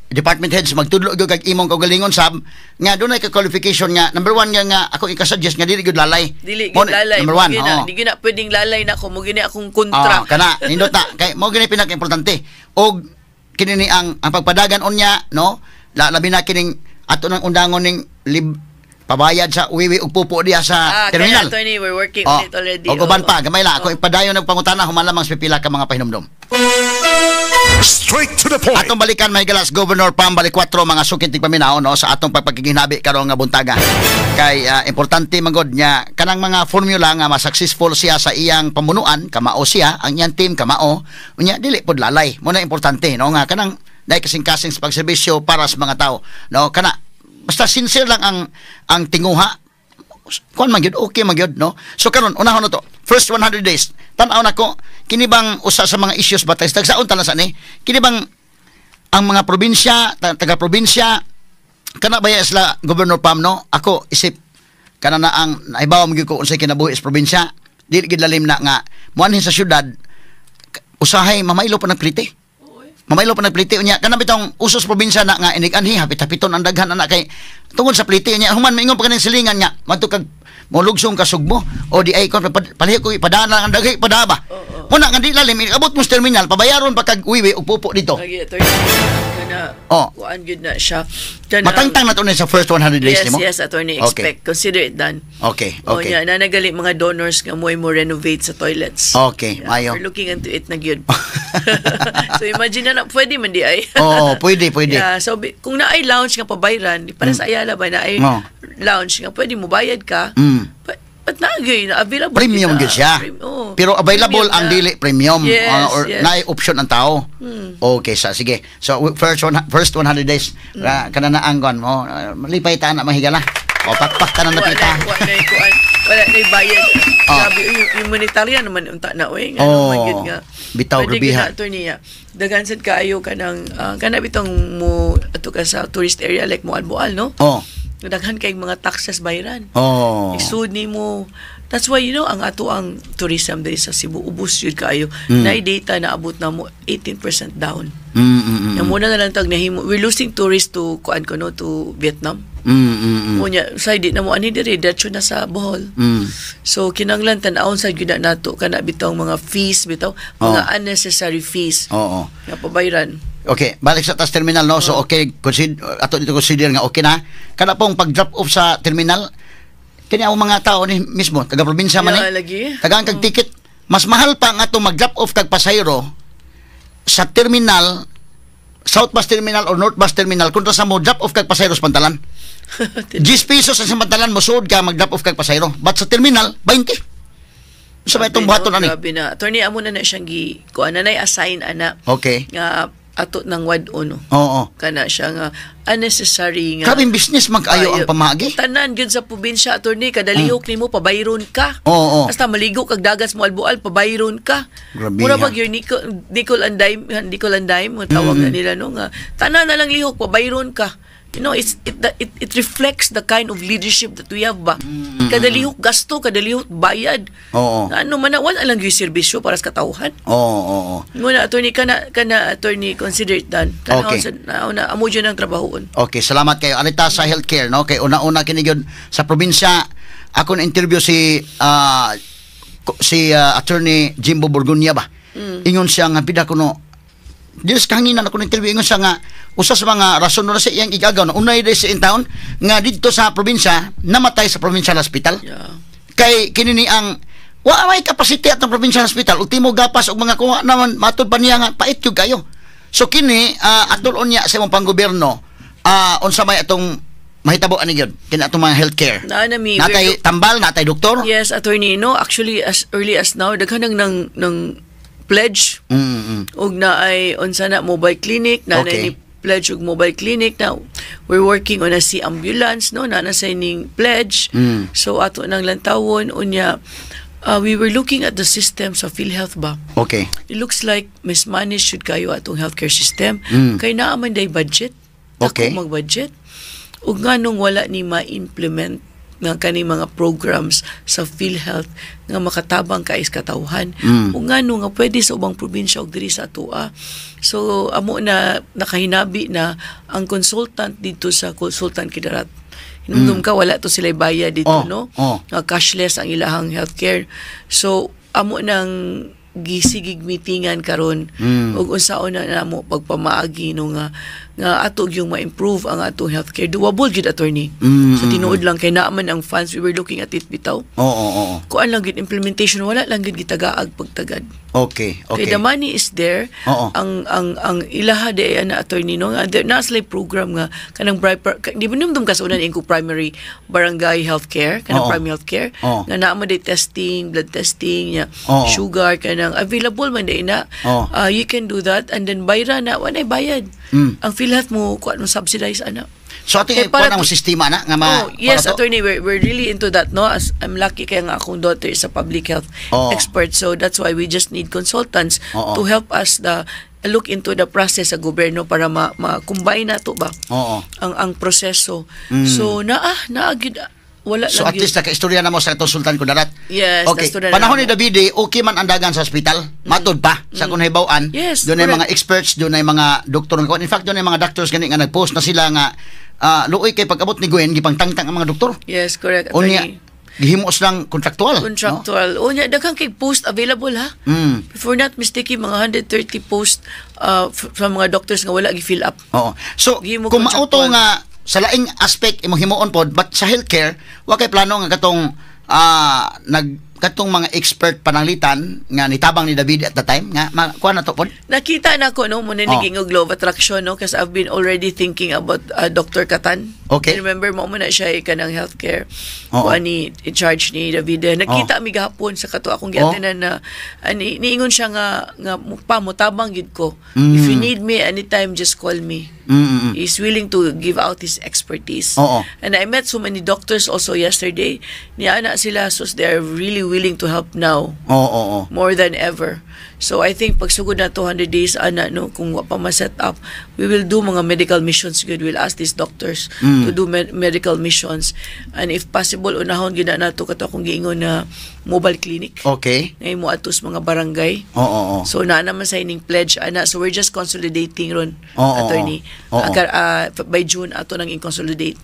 department heads magtudlo gyud kag imong kaugalingon sab nga doon na kay qualification nga number one nga nga ako ika-suggest nga dili gyud lalay. Dili Mo gyud lalay. Number Mo one, gyud na, oo. di gyud na pwedeng lalay na ako, mo gyud na akong kontra. Ah, kana nindot na kay mo gini pinaka-importante. Og kini ni ang pagpadagan unya, no? Labi na kining ato nang undangon ning lib pabayad sa uwiwi ug pupo diya sa terminal. Kaya, attorney, we're working Oh, on it already. og uban Oo. pa, gamay lang. Ako ipadayon ng pangutana human lamang sa pipila ka mga pahinumdom. Straight to the point. Atong balikan, may galas Governor Pam Balicuatro, mga sukit paminaw, no, sa atong pagpagkiginabi karong nga buntaga. Kay importante man gud nya kanang mga formula nga ma-successful siya sa iyang pamunuan, kamao siya, ang iyang team kamao, unya dili pod lalay. Mo na importante, no, nga kanang dai kasing-kasing sa pagserbisyo para sa mga tao. No, kana basta sincere lang ang tinguha, kuan man gyud, okay man gyud, no? So karon unahon na to, first 100 days. Tan-aw nako kini bang usa sa mga issues ba tagsaon ta sa ni kini bang ang mga probinsya, taga probinsya kana ba ya sila, Governor Pam, no? Ako isip kana na ang naibaw mo gyud ko unsay kinabuhi sa probinsya, dili gyud lalim na nga moanhin sa syudad, usahay mamaylo pa ng plite. Mamaylo pa ng plite. Unya kana bitong usos probinsya na nga inig-anhi hapit-hapiton ang daghan ana kay tungod sa plite. Unya human maingon pa kaning silingan nga madto kag molugsong ka Sugbo o di ay kon palihog ko ipadana lang ang daghay pada ba muna nga di lalim abot mo sa terminal pabayaron pa kag uwiwi og pupo dito. Lagi, attorney, kana kuan gyud na siya. Kana- Matangtang na to na sa first 100 days Yes, nimo? yes, attorney, expect. Consider it done. Okay. Oh, yeah, nanagali mga donors nga mo renovate sa toilets. Okay, Yeah, maayo. we're looking into it na gyud. So imagine na, pwede man di ay. Oo, pwede, pwede. Yeah, so kung naay lounge nga pabayran, para sa Ayala ba naay lounge nga pwede mo bayad ka. But na gyud na available Premium gyud gyud siya. Oh. Pero available Premium ang na. dili premium or naay option ang tao. Okay sa sige. So first 100 days kana na ang kuan mo, malipay ta na mahigala. O pakpak ta na Wa napita. na, wa na kuan. Wala na bayad. Ah. Grabe, yung monetarya naman unta na oy. Nga Oh, man gyud nga. Bitaw, Pwede grabe, gyud ha. na, attorney, ah. Daghan sad kaayo kanang kana bitong mo ato ka sa tourist area like Moalboal, no? Oh. Daghan kay mga taxes bayaran. Oh. Isud nimo. That's why ang ato ang tourism diri sa Cebu ubos jud kaayo. Naay data na abot na mo 18% down. Yang muna na lang tag nahimo. We're losing tourists to kuan ko, no, to Vietnam. Unya say di na mo ani diri, diretso na sa Bohol. So kinanglan tan-awon sa gyud na nato kana bitaw mga fees bitaw, mga unnecessary fees Oo. nga pabayran. Okay, balik sa tas terminal, no. So okay, consider ato dito, consider nga okay na. Kana pong pag-drop off sa terminal kini ang mga tao ni mismo taga probinsya man Yeah, ni. Lagi. Tagaan kag ticket. Mas mahal pa nga ato mag-drop off kag pasahero sa terminal, South Bus Terminal or North Bus Terminal, kontra sa mo drop off kag pasahero sa Pantalan. 10 pesos sa Pantalan mo suod ka mag-drop off kag pasahero. But sa terminal 20. Sa ba itong buhaton ani? Grabe na. Attorney, amo na na siyang gi kuan na nay assign ana nga ato ng wad-on, no. Oo. Kana siya nga unnecessary nga. Grabe business man kaayo ang pamagi. Tanan gyud sa probinsya, attorney, kadalihok nimo pabayron ka. Oo. Basta maligo kag dagat sa Moalboal, pabayron ka. Grabe, Mura ha. bag your nickel, nickel and dime, nickel and dime ang tawag na nila, no, nga tanan na lang lihok pabayron ka. You know, it's it, it it reflects the kind of leadership that we have ba. Kadalihok gasto, kadalihok bayad. Ano man na wala lang gyud serbisyo para sa katawhan. Oo, oo. Muna, attorney, kana attorney, consider it done. Kana sa na amo dyan ang trabahoon. Okay, salamat kayo. Arita sa healthcare, no? Kay una-una kini gyud sa probinsya, ako na interview si Attorney Jimbo Borgonia ba. Ingon siya nga bida kuno Diyos kahanginan ako ng interview, ingon siya nga usa sa mga rason na sa iyang igagaw na unay diri sa in town nga didto sa probinsya namatay sa provincial hospital. Kay kini ni ang wa may capacity atong provincial hospital, ultimo gapas og mga kuha naman, matud pa niya nga pait gyud kayo. So kini atol unya sa imong panggobyerno, unsa may atong mahitabo ani gyud kini atong mga healthcare? Naa na mi- Natay tambal, natay doktor. Yes, attorney, no, actually as early as now daghan nang pledge og naay unsa na mobile clinic na ni pledge og mobile clinic. Now we're working on a sea ambulance, no, na sa ning pledge. So ato nang lantawon unya, we were looking at the system sa PhilHealth ba. It looks like mismanaged should kayo atong healthcare system kay naa man day budget. Dako mag-budget ug nganong wala ni ma-implement nga kani mga programs sa PhilHealth nga makatabang kay sa katawhan ug ngano nga pwede sa ubang probinsya ug diri sa atoa? So amo na nakahinabi na ang consultant dito sa Sultan Kudarat. Hinumdum ka wala to sila bayad dito, no, nga cashless ang ilahang healthcare. So amo nang gisigig meetingan karon ug unsaon na namo pagpamaagi, no, nga nga ato yung ma-improve ang atong healthcare. Doable gyud, attorney, sa tinuod lang, kay naa man ang funds. We were looking at it bitaw. Oo, oo, oo. Kuan lang gyud, implementation, wala lang gyud gitagaag pagtagad. Kay the money is there. Ang ilaha di ay ana, attorney, no, nga there na sila program nga kanang di ba numdum ka sa una ko primary barangay healthcare, kanang primary healthcare nga naa man day testing, blood testing ya, sugar, kanang available man day na. You can do that and then bayra na, walay bayad. Ang PhilHealth mo kuan mo subsidize ana. So ating Kay para kuan ang sistema na nga ma Oh, yes, kuan na to? Attorney, we're really into that, no? As I'm lucky kaya nga akong daughter is a public health expert. So that's why we just need consultants to help us the look into the process sa gobyerno para ma, ma-combine na to ba ang proseso. So naa naa gyud, wala So lang at least nakaistorya na mo sa atong Sultan Kudarat. Yes, naistorya na Panahon ni namo. Davide, okay man ang dagan sa ospital. Matod pa sa kung hibaw-an. Doon ay mga experts, doon ay mga doktor nga. In fact, doon ay mga doctors gani nga nag-post na sila nga luoy kay pag-abot ni Gwen gipangtangtang ang mga doktor. Yes, correct, Unya attorney. gihimo silang contractual. Contractual. Unya, daghang kay post available ha. If we're not mistaken, mga 130 post from mga doctors nga wala gi-fill up. No? Oo. So Gihimo kung mauto contractual. nga sa laing aspect imong himuon pod, but sa healthcare wa kay plano nga katong nag katong mga expert pananglitan nga nitabang ni David at the time nga makuha na to pod. Nakita na ko, no, mo na naging og law of attraction, no, kasi I've been already thinking about Dr. Katan. Remember mo mo na siya kanang healthcare kuan ni in charge ni Davide. Nakita mi gahapon sa kato akong giatinan na ani niingon siya nga pa motabang gid ko. If you need me anytime, just call me. He's willing to give out his expertise. And I met so many doctors also yesterday. Niya ana sila, so they're really willing to help now Oo, oo. More than ever. So I think pagsugod na 200 days ana, no, kung wa pa ma-set up, we will do mga medical missions good. We'll ask these doctors to do medical missions, and if possible, unahon gyud na nato kato akong giingon na mobile clinic. Ngay mo ato sa mga barangay. Oo, oo. So naa naman sa ining pledge ana, so we're just consolidating ron, attorney. By June ato nang i-consolidate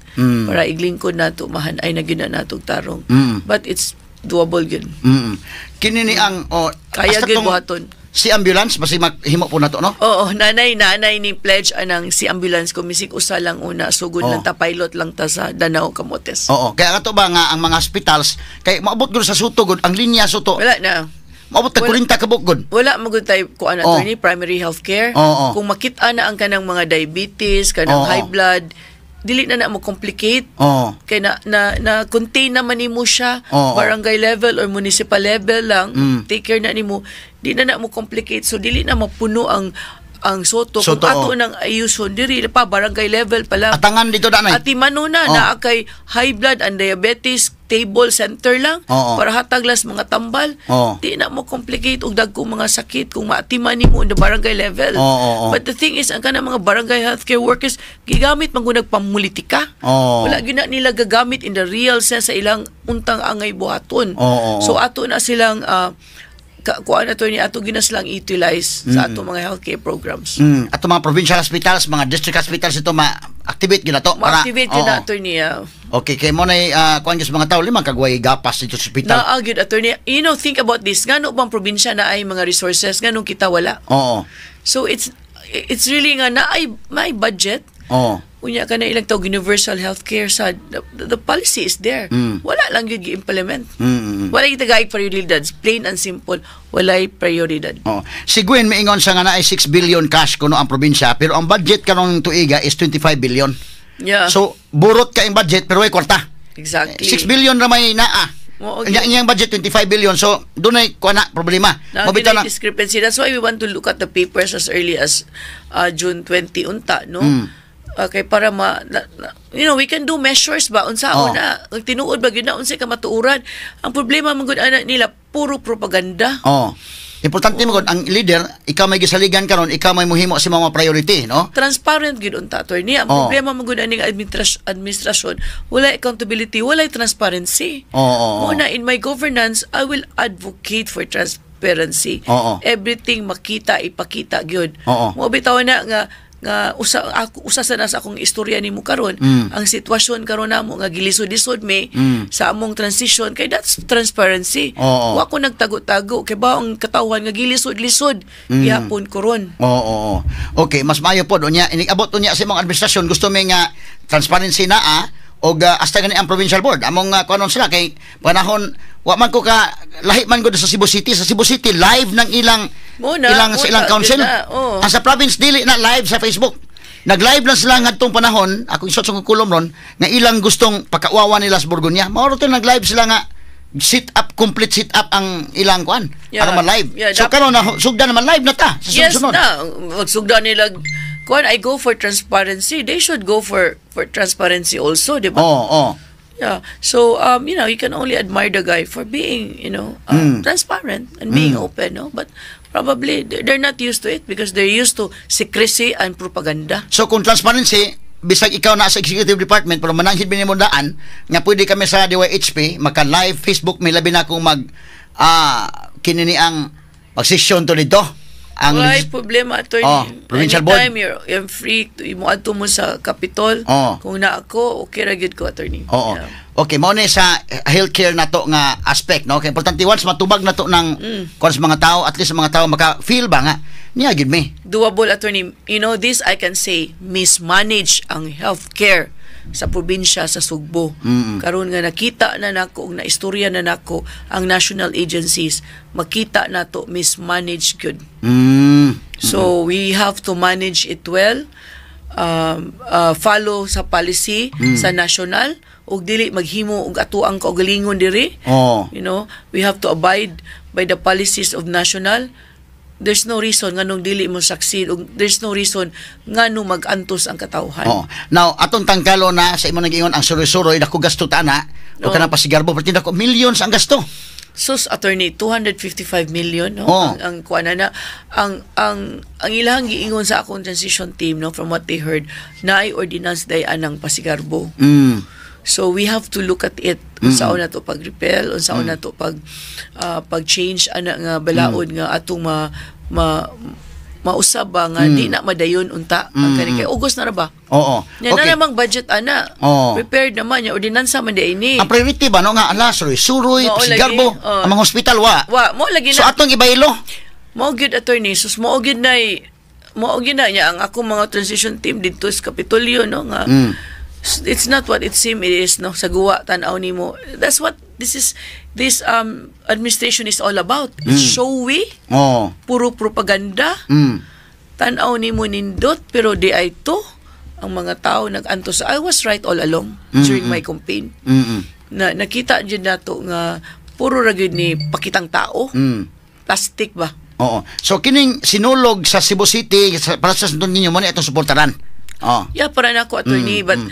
para iglingkod nato mahanay na gyud na nato og tarong. But it's doable gyud. Kini ni ang oh, Kaya hasta gyud tong buhaton. Sea ambulance basi maghimo po nato, no? Oo, nanay ni pledge anang sea ambulance ko misig usa lang una, sugod lang ta, pilot lang ta sa Danao, Camotes. Oo, kaya kato ba nga ang mga hospitals kay maabot gud sa Sotto gud ang linya Sotto. Wala na. Maabot tag Wala. 40 ka buok gud. Wala magud tay kuan, attorney, primary health care. Oo. Kung makita na ang kanang mga diabetes, kanang high blood, dili na na mo complicate. Kay na contain naman nimo siya, barangay level or municipal level lang, take care na nimo. Di na na mo complicate, so dili na mapuno ang Sotto. Sotto, Kung ato oo. nang ayuson diri pa, barangay level pa lang. Atangan dito danay. Ati manuna naa kay high blood and diabetes, table center lang para hatag las mga tambal. Di na mo complicate og dagko mga sakit kung maatiman nimo on the barangay level. Oo, oo. But the thing is, ang kanang mga barangay healthcare workers gigamit man gud nagpamulitika. Wala gyud na nila gagamit in the real sense sa ilang untang angay buhaton. Oo, oo. So ato na silang kuan ato ni ato gina silang utilize sa ato mga healthcare programs. Ato mga provincial hospitals, mga district hospitals ito ma-activate gyud na to. Ma-activate gyud na, Oo. attorney. Okay, kay mo na kuan gyud sa mga tao limang kagway gapas dito sa ospital. Naa gyud, attorney. Think about this. Ngano bang probinsya na ay mga resources, nganong kita wala? So it's really nga naay may budget. Unya ka na ilang tawag universal healthcare sa the policy is there. Wala lang gyud gi-implement. Wala gyud tagay prioridad. Plain and simple, walay prioridad. Oo. Si Gwen miingon sa nga naay 6 billion cash kuno ang probinsya, pero ang budget karong tuiga is 25 billion. So burot ka ang budget pero way kwarta. 6 billion ra may naa. Oo, Nya iyang budget 25 billion. So dunay kuan na problema. Na Mabitaw na. Discrepancy. That's why we want to look at the papers as early as June 20 unta, no? Okay, para ma, na, na- you know, we can do measures ba unsa na ang tinuod ba gyud na unsay kamatuoran. Ang problema man gud ana nila, puro propaganda. Oh. Importante mo gud ang leader, ikaw may gisaligan karon, ikaw may muhimo sa mga priority, no? Transparent gyud unta, attorney. Ang problema man gud aning administrasyon, wala accountability, wala transparency. Oo, oo, oo. Mao na in my governance, I will advocate for transparency. Everything makita, ipakita gyud. Mo bitaw na nga nga usa ako usa sa nasa akong istorya nimo karon, ang sitwasyon karon namo nga gilisod-lisod mi sa among transition kay that's transparency. Wa ko nagtago-tago kay ba ang katawhan nga gilisod-lisod gihapon ko ron. Oo. Okay, mas maayo po unya inig-abot unya sa imong administrasyon, gusto mi nga transparency na og hasta gani ang provincial board among kuanon sila kay panahon wa man ko ka lahi man gud sa Cebu City. Sa Cebu City live ng ilang Mo na, ilang mo sa ilang na, council. yun na, oo. Ang sa province dili na live sa Facebook. Nag-live lang sila ngadtong panahon, ako isot sa kulom ron, nga ilang gustong pakauwawa nila sa Borgonya. Mao to nag-live sila nga sit up, complete sit up ang ilang kuan aron ma-live. So karon na sugdan naman, live na ta sa Yes sunod. na, magsugda nila kuan. I go for transparency. They should go for transparency also, di ba? Oo. Yeah. So you can only admire the guy for being transparent and being open, no? But probably they're not used to it because they're used to secrecy and propaganda. So kung transparency, bisag ikaw na sa executive department pero mananghid mo daan nga pwede kami sa DYHP maka live Facebook, may labi na kung mag kini ni ang mag-session to dito. Ang Why problema, attorney? Oh, provincial board. Anytime you're free to imo adto mo sa Capitol. Kung na ako, okay ra gyud ko, attorney. Oo. Yeah. Okay, mao ni sa healthcare nato nga aspect, no? Kay importante once matubag nato ng kuan sa mga tao, at least sa mga tao maka-feel ba nga niya gid mi. Doable, attorney. This I can say, mismanage ang healthcare sa probinsya sa Sugbo. Karon nga nakita na nako ug naistorya na nako ang national agencies, makita nato mismanage gyud. So we have to manage it well. follow sa policy sa national ug dili maghimo og atuang kaugalingon diri. We have to abide by the policies of national. There's no reason nganong dili mo succeed ug there's no reason nganong mag-antos ang katawhan. Oh. Now, atong tangkalo na sa imo nag-ingon ang suroy-suroy dako gasto ta na o kanang Pasigarbo, pero dako millions ang gasto. Sus, attorney, 255 million, no? Ang kuan na ang ilahang giingon sa akong transition team, no, from what they heard, naay ordinance day anang Pasigarbo. So we have to look at it, unsaon na to pag-repeal, unsaon na to pag-change ana nga balaod nga atong ma, ma mausab ba nga di na madayon unta ang kani kay August na ra ba. Nya na namang budget ana. Prepared naman nya ordinansa man di ini. Ang priority ba, no, nga ala suroy-suroy, Mao lagi. Pasigarbo, ang mga hospital wa. Wa mo lagi So na. atong ibaylo. Mao gyud, attorney, sus, mao gyud na niya ang akong mga transition team didto sa Kapitolyo, no, nga it's not what it seem it is, no, sa guwa tan-aw nimo. That's what this administration is all about. It's showy, puro propaganda. Tan-aw nimo nindot, pero di ay to ang mga tao nag-antos. I was right all along during my campaign. Na nakita jud nato nga puro ra gyud ni pakitang tao. Plastic ba? Oo. So kining sinulog sa Cebu City sa, para sa Santo Niño mo ni atong suportaran. Oh. Yeah, para nako, attorney, but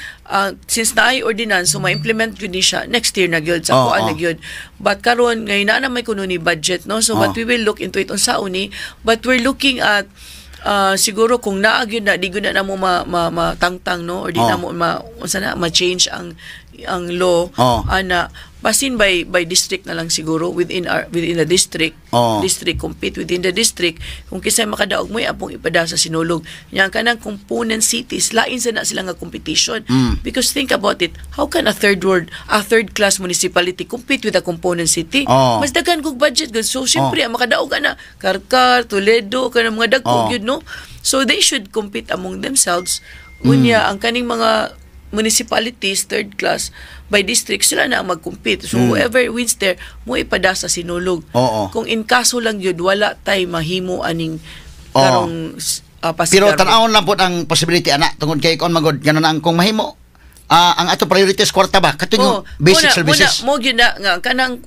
since naay ordinance, so ma-implement gyud ni siya next year na gyud sa kuan na gyud. But karon ngayon na may kuno ni budget, no. So but we will look into it unsaon ni, but we're looking at siguro kung naa gyud na di gyud na namo ma, ma, matangtang, no, or di na mo ma unsa na ma-change ang law ana, basin by district na lang siguro, within the district, district, compete within the district. Kung kisay makadaog mo apong ipada sa sinulog nya. Ang kanang component cities, lain sa na sila nga competition, because think about it, how can a third class municipality compete with a component city? Mas daghan kog budget gud, so syempre ang makadaog ana Carcar, Toledo, kanang mga dagko gyud, no? So they should compete among themselves. Unya ang kaning mga municipalities, third class, by district sila na ang mag-compete. So whoever wins there mo ipada sa sinulog. Kung in kaso lang yun wala tay mahimo aning karong Pero Pasigarbo. Tan-awon lang po ang possibility ana tungod kay kon magod ganon ang kung mahimo ang ato priorities kwarta ba katong basic services. Muna, mo gyud na nga kanang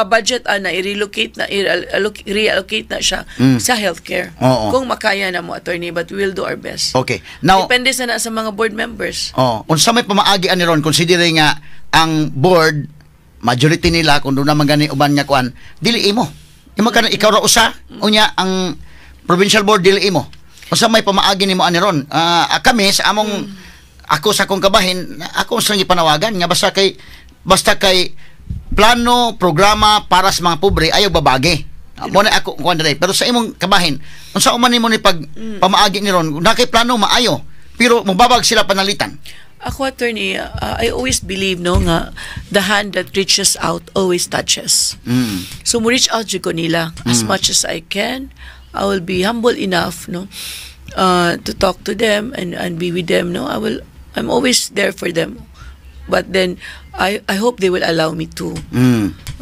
budget ana i-relocate na, i-reallocate na siya sa healthcare. Kung makaya na mo, attorney, but we will do our best. Okay. Now, Depende sa na sa mga board members. Oh, unsa may pamaagi ani ron considering nga ang board majority nila, kung doon naman gani uban nga kuan dili imo. Imo kana ikaw ra usa, unya ang provincial board dili imo. Unsa may pamaagi nimo ani ron? Kami sa among ako sa akong kabahin, ako sa gipanawagan nga basta kay plano, programa para sa mga pobre ayaw babagi. Mo na ako kuan dire. Pero sa imong kabahin, unsa man nimo ni pag pamaagi ni ron? Na kay plano maayo, pero mobabag sila panalitan. Ako, attorney, I always believe, no, nga the hand that reaches out always touches. So mo reach out jud ko nila as much as I can. I will be humble enough, no, to talk to them and be with them, no. I'm always there for them. But then I hope they will allow me to.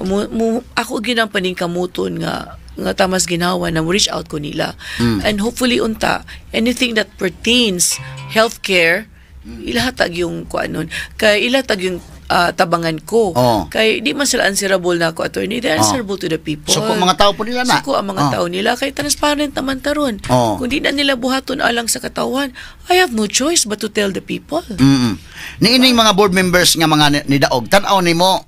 Mo, ako ginang paningkamuton nga tamas ginawa na mo reach out ko nila. And hopefully unta anything that pertains healthcare ilahatag yung kuanon kay ilatag yung tabangan ko. Kay di man sila answerable na ako, attorney. They are answerable to the people. Suko mga tao po nila na. Suko ang mga tao nila kay transparent naman taron. Kung di na nila buhaton alang sa katawan, I have no choice but to tell the people. Niining mga board members nga mga nidaog, tan-aw nimo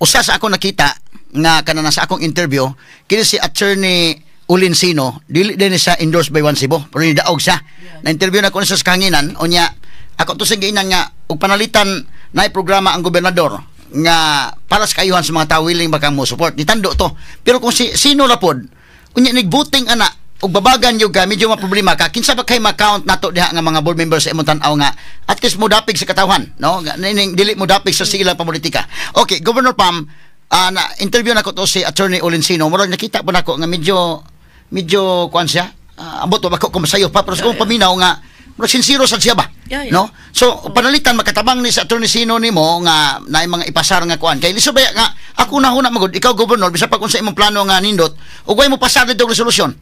usa sa ako nakita nga kanana sa akong interview, kini si Attorney Ulinsino, dili din siya endorsed by One Cebu, pero nidaog siya. Na interview na ko niya sa kahanginan, unya ako to sa giinan nga og panalitan na programa ang gobernador nga para sa kaayuhan sa mga tao, willing ba kang mo support? Nitando to. Pero kung si sino ra pod unya nigbuting ana ug babagan yung ka, medyo maproblema ka. Kinsa ba kay ma-count nato diha nga mga board members sa imong tan-aw nga at least mo dapig sa katawhan, no? Nga ning dili mo dapig sa sila pamulitika? Okay, Governor Pam, na interview nako to si Attorney Olencino, murag nakita po nako nga medyo medyo kuan siya, ambot ba ko kung masayo pa, pero sa kung paminaw nga Murag sincero sad siya ba? Yeah. No? So, panalitan makatabang ni sa Attorney Sino nimo nga naay mga ipasar nga kuan. Kay lisod ba nga ako na huna magud ikaw governor bisan pag unsa imong plano nga nindot ug way mo pasar dito og resolusyon.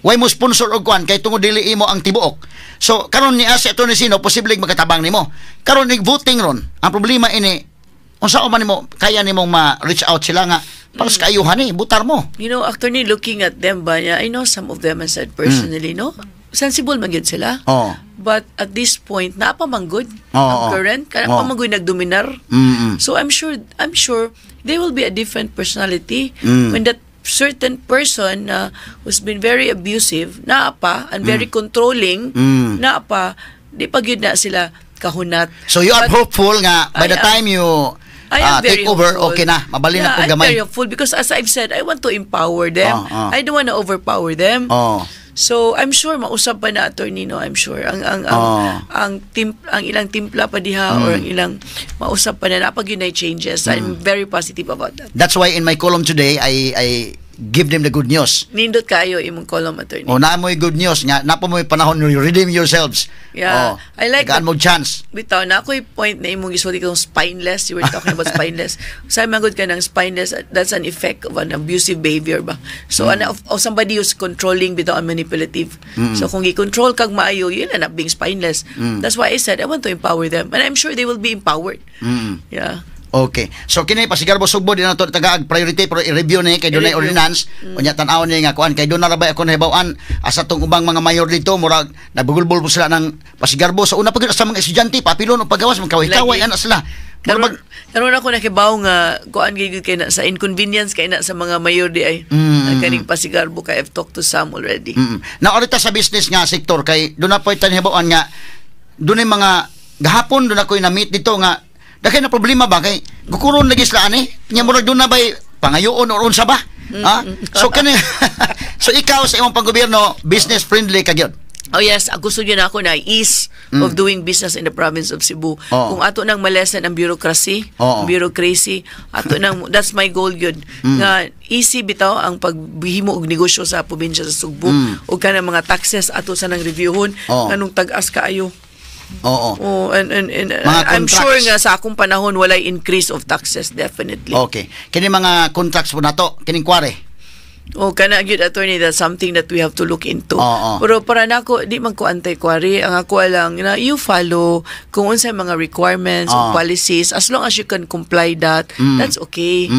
Way mo sponsor og kuan kay tungod dili imo ang tibuok. So karon ni si Attorney Sino posible makatabang nimo. Karon nig voting ron. Ang problema ini unsa man nimo kaya nimong ma-reach out sila nga para sa kaayuhan ni butar mo. Actually, looking at them ba, yeah, I know some of them I said personally, no? Sensible man gyud sila. But at this point, naa pa man gud ang current, kana pa man gud nagdominar. So I'm sure they will be a different personality when that certain person who's been very abusive, naa pa, and very controlling, naa pa, di pa gyud na sila kahunat. So you are But hopeful nga by the time you I am very take over, hopeful. okay na, mabalin Yeah, na pong I'm gamay. very hopeful because, as I've said, I want to empower them. I don't want to overpower them. So I'm sure mausab pa na, Attorney, no, I'm sure ang ang ilang timpla pa diha or ang ilang mausab pa na naa pa gyud na changes. I'm very positive about that. That's why in my column today I give them the good news. Nindot kaayo imong column, Attorney. O naa mo'y good news nga naa pa mo'y panahon you redeem yourselves. Yeah. Oh, I like tagaan mo chance. Bitaw na ako'y point na imong gisulti kong spineless. You were talking about spineless. Sa man gud ka ng spineless, that's an effect of an abusive behavior ba. So ana of somebody who's controlling bitaw and manipulative. So kung gi-control kag maayo, yun na being spineless. That's why I said I want to empower them and I'm sure they will be empowered. Yeah. Okay. So kini Pasigarbo Sugbo di na to tagaag priority pero i-review ni kay dunay I-review. Ordinance. Unya tan-awon ni nga kuan kay doon na rabay ako nahibaw-an asa tong ubang mga mayor dito murag nagbugulbol po sila ng Pasigarbo sa una pa gyud sa mga estudyante papilon og pagawas magkaway-kaway Lagi. Ana sila. Murag Karon ako nakibaw nga kuan gyud kay na sa inconvenience kay na sa mga mayor di ay. Kaning Pasigarbo kay I've talked to some already. Na orita sa business nga sektor kay doon na po hibaw-an nga doon ay mga gahapon doon ako na-meet dito nga daghan na problema ba kay gukuron lagi sila ani nya murag doon na bay pangayoon or unsa ba ha. So kani, so ikaw sa imong panggobyerno business friendly ka gyud? Oh yes, ang gusto niyo na ako na ease of doing business in the province of Cebu. Kung ato nang ma-lessen ang bureaucracy, bureaucracy, ato nang that's my goal gyud. Nga easy bitaw ang paghimo og negosyo sa probinsya sa Sugbo. Ug kanang mga taxes ato sa nang reviewhon nganong tag-as kaayo. Oh, and Mga I'm contracts. sure nga sa akong panahon walay increase of taxes, definitely. Okay, kini mga contracts po nato kining kware. Oh, kana gyud, Attorney, that's something that we have to look into. Pero para nako di man ko anti-quarry, ang ako lang na you follow kung unsay mga requirements o policies, as long as you can comply that, that's okay.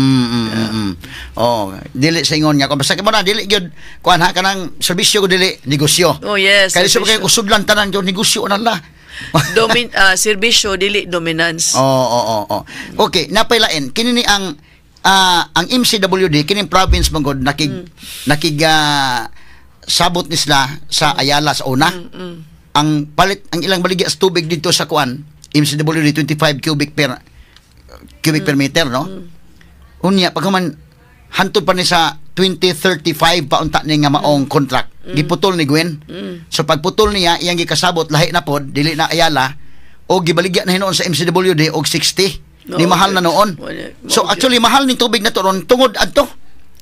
Oh, dili sa ingon nga kung basta kamo na dili gyud kuan ha kanang serbisyo ko dili negosyo. Oh yes, Kay lisod serbisyo. kay usudlan tanan gyud negosyo na la. Domin serbisyo dili dominance. Oo. Okay, napailain kini ni ang MCWD kining province man gud nakig sabot ni sila sa Ayala sa una. Ang palit ang ilang baligya sa tubig dito sa kuan MCWD 25 cubic per meter, no? Unya paghuman hantod pa ni sa 2035 pa unta ni nga maong contract. Giputol ni Gwen. So pagputol niya iyang gikasabot lahi na pod dili na Ayala o gibaligya na hinuon sa MCWD og 60. No, Ni mahal na noon. Wala- So actually mahal ning tubig na to ron tungod adto.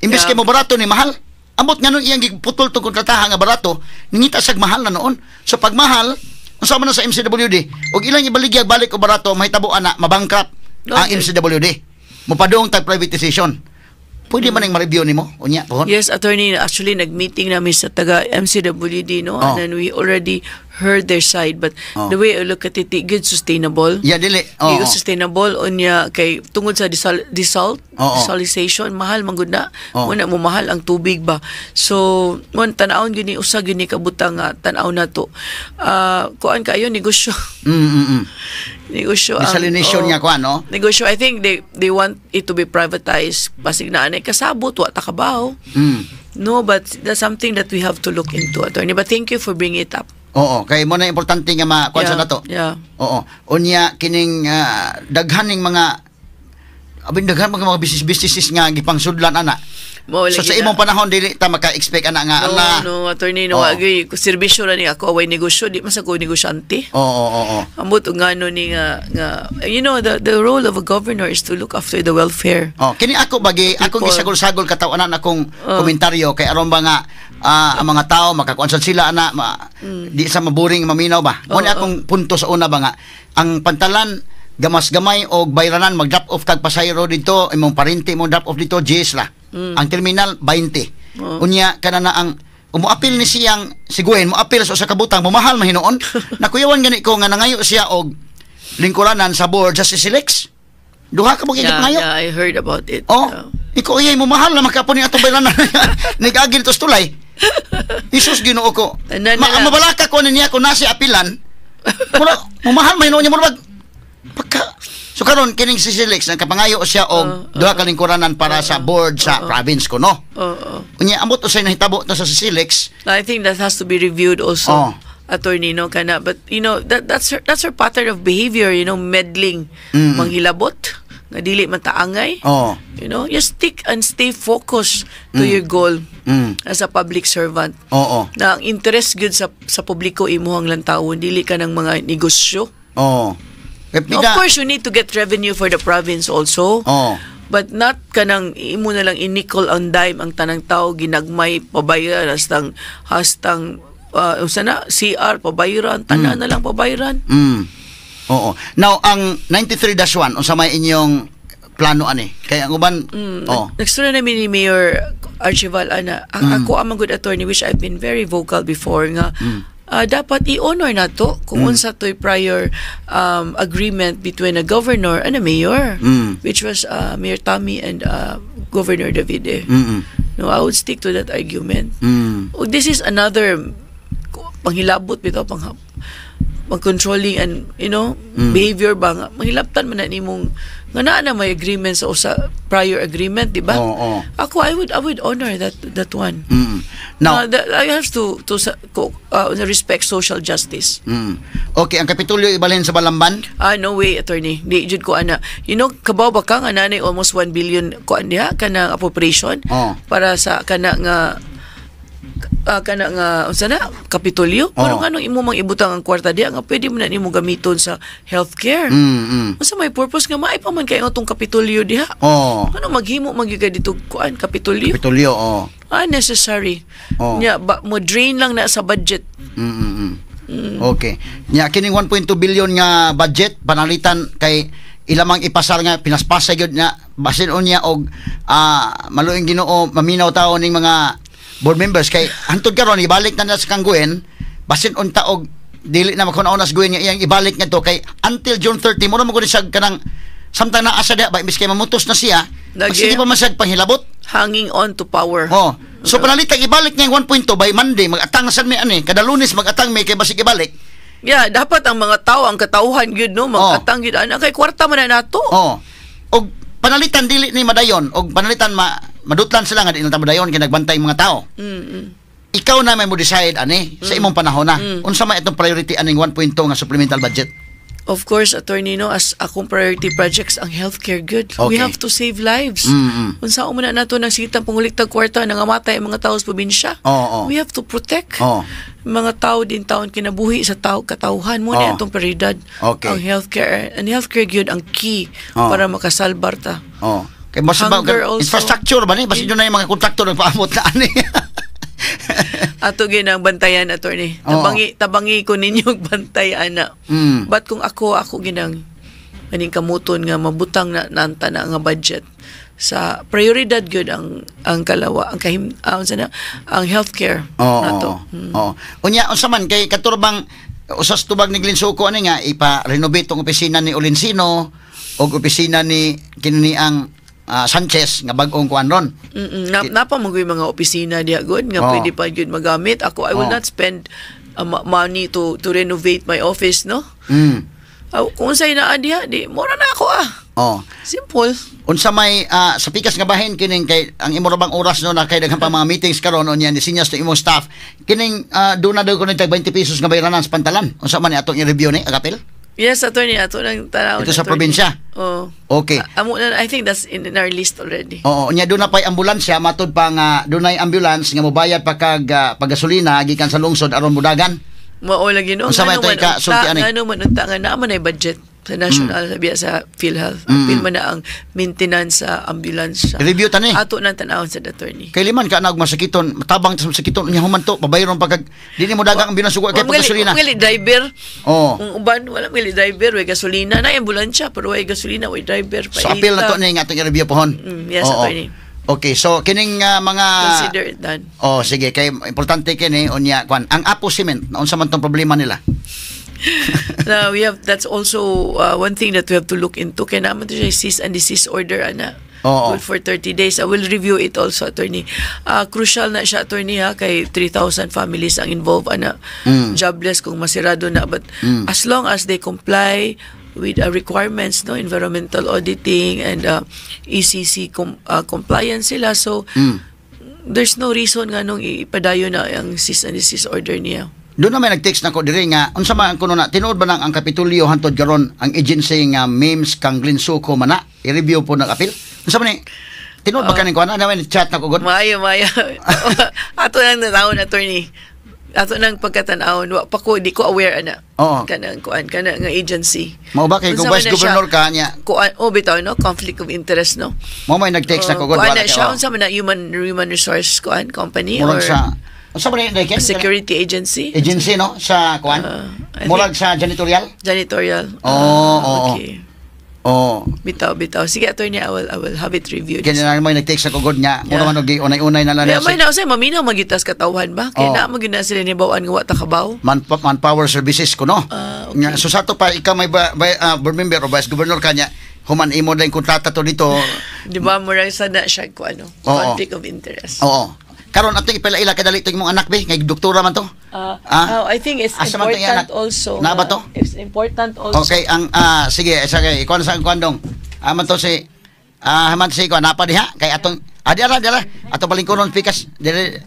Imbes kay mo barato ni mahal. Ambot nga nun iyang giputol tong kontrataha nga barato, ningita sag mahal na noon. So pag mahal, unsa man na sa MCWD, og ilang ibaligya balik og barato, mahitabo ana mabankrupt ang MCWD. Mopadung tag privatization. Pwede man ning ma-review nimo unya pohon? Yes, Attorney, actually nag-meeting namin sa taga MCWD, no? Oh. And then we already heard their side, but the way I look at it, di good sustainable. Yeah, dili. Di good sustainable unya kay tungod sa desalination mahal man gud na. Muna mo mahal ang tubig ba. So, mon tan-awon gyud ni usa gyud ni kabutang nga tan-aw na to. Ah, kuan kaayo negosyo. Negosyo ang Desalination oh, nga kuan, no? Negosyo. I think they want it to be privatized. Basig na anay kasabot wa ta kabaw. No, but that's something that we have to look into, Attorney. But thank you for bringing it up. Oo, kay mo na importante nga ma kuan sa nato. Oo. Unya kining daghan ning mga abin daghan mga business businesses nga gipangsudlan ana. Mao So lagi sa na. imong panahon dili ta maka-expect ana nga No, ala. no, Attorney, no, agree. Serbisyo ra ni ako, away negosyo, di man sa ko negosyante. Oo, oo, oo. Ambot og ngano ni nga the role of a governor is to look after the welfare. Oh, kini ako bagi akong People. gisagol-sagol katawanan akong komentaryo kay aron ba nga Ang mga tao makakuan sad sila ana ma, di sa maboring maminaw ba. Mo ni akong punto sa una ba nga ang pantalan gamas gamay og bayranan, mag drop off kag pasahero dito, imong parente mo drop off dito, 10 ra. Ang terminal 20. Unya kana na ang umuapil ni siyang si Gwen, moapil sa usa ka butang, mamahal mahinuon. Nakuyawan gani ko nga nangayo siya og lingkuranan sa board sa CCLEX. Duha ka mo ngayo. Yeah, I heard about it. Oh, ikaw ay mo mahal na makapon ni atong bayranan. Nigagil tos tulay. Isus, Ginoo ko. Tanan na lang. Mabalaka ko niya kung nasi apilan. Mura, mamahal man niya mura pagka. So karon kining si Silix nagkapangayo siya og duha ka lingkuranan para sa board sa province ko, no. Oo. Unya ambot usay nahitabo ta sa Silix. I think that has to be reviewed also. Oh. Attorney, no, kana, but you know that's her pattern of behavior, meddling, manghilabot nga dili man taangay. Just stick and stay focused to your goal as a public servant. Na ang interest good sa publiko imuhang lantawon, dili ka ng mga negosyo. Kay Of course, you need to get revenue for the province also. But not kanang imo na lang i-nickel and dime ang tanang tao, ginagmay pabayaran hastang unsa na CR pabayaran, tanan na lang pabayaran. Oo. Now ang 93-1, unsa may inyong plano ani? Kay ang uban, oh. Nagstorya namin ni Mayor Archival ana. Ako ang good, attorney, which I've been very vocal before nga dapat i-honor na to kung unsa to'y prior agreement between a governor and a mayor, which was Mayor Tommy and Governor Davide. No, I would stick to that argument. Oh, this is another panghilabot bitaw, pang controlling and behavior ba nga manghilabtan man na nimong nga naa na may agreement sa usa prior agreement, di ba? Oo. Ako, I would honor that one. Now, I have to respect social justice. Okay, ang Kapitulyo ibalhin sa Balamban? Ah, no way, attorney. Di jud ko ana. Kabaw ba ka nga nanay almost 1 billion kuan diha kanang appropriation para sa kana nga unsa na Kapitolyo? Pero nganong imo mang ibutang ang kwarta diha nga pwede mo na nimo gamiton sa healthcare? Unsa may purpose nga maay pa man kay atong Kapitolyo diha? Ano maghimo magyud ka dito kuan Kapitolyo? Kapitulyo, oh. Unnecessary. Nya ba, mo drain lang na sa budget. Okay. Nya kining 1.2 billion nga budget panalitan kay ilamang ipasar nga pinaspasa gyud nga basin unya og maluing Ginoo maminaw tao ning mga board members kay hantod karon ibalik na nila sa kang Gwen, basin unta og dili na makuna-una sa Gwen nga iyang ibalik ngadto kay until June 30 mo na mo siya kanang samtang naa sa diha ba, imbis kay mamutos na siya, Lagi. magsige pa man siya panghilabot. Hanging on to power. Oh. So panalitag ibalik niya yung 1.2 by Monday, mag-atang na sad mi ani. Kada Lunes mag-atang mi kay basig ibalik. Yeah, dapat ang mga tao, ang katauhan gyud, no, magatang gyud ana kay kwarta man na nato. Oh. Og panalitan dili ni madayon og panalitan ma madutlan sila nga di na ta madayon kay nagbantay mga tao. Ikaw na may mo decide ani sa imong panahon na. Unsa may itong priority aning 1.2 nga supplemental budget? Of course, attorney, no, as akong priority projects ang healthcare good. We have to save lives. Unsa man na nato nang sitang panguliktag kwarta, nangamatay ang mga tao sa probinsya. Oo. We have to protect mga tao din taon, kinabuhi sa tao, katauhan mo na atong prioridad. Ang healthcare and healthcare gyud ang key para makasalbar ta. Oh. Kay mas ba, Hunger also. Infrastructure ba ni? Basta na yung mga kontraktor nagpaamot na ani. Ato gyud ang bantayan, attorney. Tabangi tabangi ko ninyo og bantay ana. But kung ako, ako ginang maning kamuton nga mabutang na nanta na nga budget sa prioridad gyud ang kalawa ang kahim unsa na ang healthcare nato. Oo. Unya unsa man kay katurbang usas tubag ni Glenn Suco ani nga ipa-renovate tong opisina ni Olinsino og opisina ni kini ang Sanchez nga bag-ong kuan ron. Napa man gyud mga opisina diha gud nga pwede pa gyud magamit. Ako, I will not spend money to renovate my office, no. Kung unsay naa diha, di mura na ako ah. Simple. Unsa may sa pikas nga bahin kining kay ang imo ra bang oras, no, na kay daghan pa mga meetings karon, unya ni sinyas to imong staff kining doon na daw kuno tag 20 pesos nga bayranan sa pantalan, unsa man ni atong i-review ni Agapil? Yes, attorney, ato nang tanaw. Ito sa probinsya? Oh. Amo na, I think that's in our list already. Oo, unya doon na pa'y ambulansya, matud pa nga dunay ambulance nga mobayad pa kag paggasolina gikan sa lungsod aron mudagan. Mao lagi, no. Unsa man Ngano ito man ika sulti ani? Ngano man unta nga naa man ay budget. Sa national, sabi sa PhilHealth. Apil man na ang maintenance sa ambulance siya. Review tani. Ato nang tan-awon sa attorney. Kay liman ka na og masakiton, matabang sa masakiton unya human to, pabayron pag dili mo dagang ambulance ug kay paggasolina. Wala driver. Oo. Ang uban wala may driver, way gasolina na ambulansya pero way gasolina, way driver. So apil na to ni nga atong i-review pohon. Yes, attorney. Okay, so kining mga Consider it done. Oh, sige, kay importante kini unya kwan. Ang Apo Cement, unsa man tong problema nila? Now, we have that's also one thing that we have to look into. Kaya naman to siya cease and desist order ana. Oo. Good for 30 days. I will review it also, attorney. Crucial na siya, attorney, ha, kay 3,000 families ang involved, ana. Jobless kung masirado na. But as long as they comply with requirements, no, environmental auditing and ECC compliance sila. So, there's no reason nga nung ipadayon na ang cease and desist order niya. Doon na may nag-text na ko diri nga unsa man kuno na tinuod ba nang ang Kapitolyo hantod karon ang agency nga Mims kang Glenn Suco man na i-review po ng appeal. Unsa man ni tinuod ba kaning kuan na may chat na ko gud? Maayo, maayo. Ato nang natawon, attorney. Ato nang pagkatan-awon. Wa pa ko, di ko aware ana. Oo. Kanang kuan, kana nga agency. Mao ba kay kung Unsa man vice na siya? governor ka niya? Kuan, oh bitaw no, conflict of interest, no. Mao may nag-text na ko gud Kuan wala na kay siya, oh. unsa man na human resource kuan company Murag or sa unsa man ni Ken? Security agency? Agency no sa kuan? I Murag sa janitorial? Janitorial. Oo, Ah, oo. okay. Oh. Bitaw, bitaw. Sige, attorney, I will have it reviewed. Kanya na mo nag-text ako gud nga mura man og unay-unay na lang Kaya niya may na usay maminaw magitas katawhan ba? Kaya Oo. na mo gyud na sila nibawaan nga wa ta kabaw. Manpower services ko no. Ah, okay. Nga, so sa to pa ikaw may ba, board member o vice governor kanya human imo na yung kontrata to dito. Di ba murag sa na siya ko ano, Oo. conflict of interest. Oo. Karon atong ipaila kadali to imong anak be ngay doktora man to. Oh, I think it's Asa man to iyang important anak? also. Naa ba to? It's important also. Okay, ang sige, sige, ikaw na sa kuan dong. Man to si man si kuan napa diha kay atong di ara di ara ato palingkuron pikas dire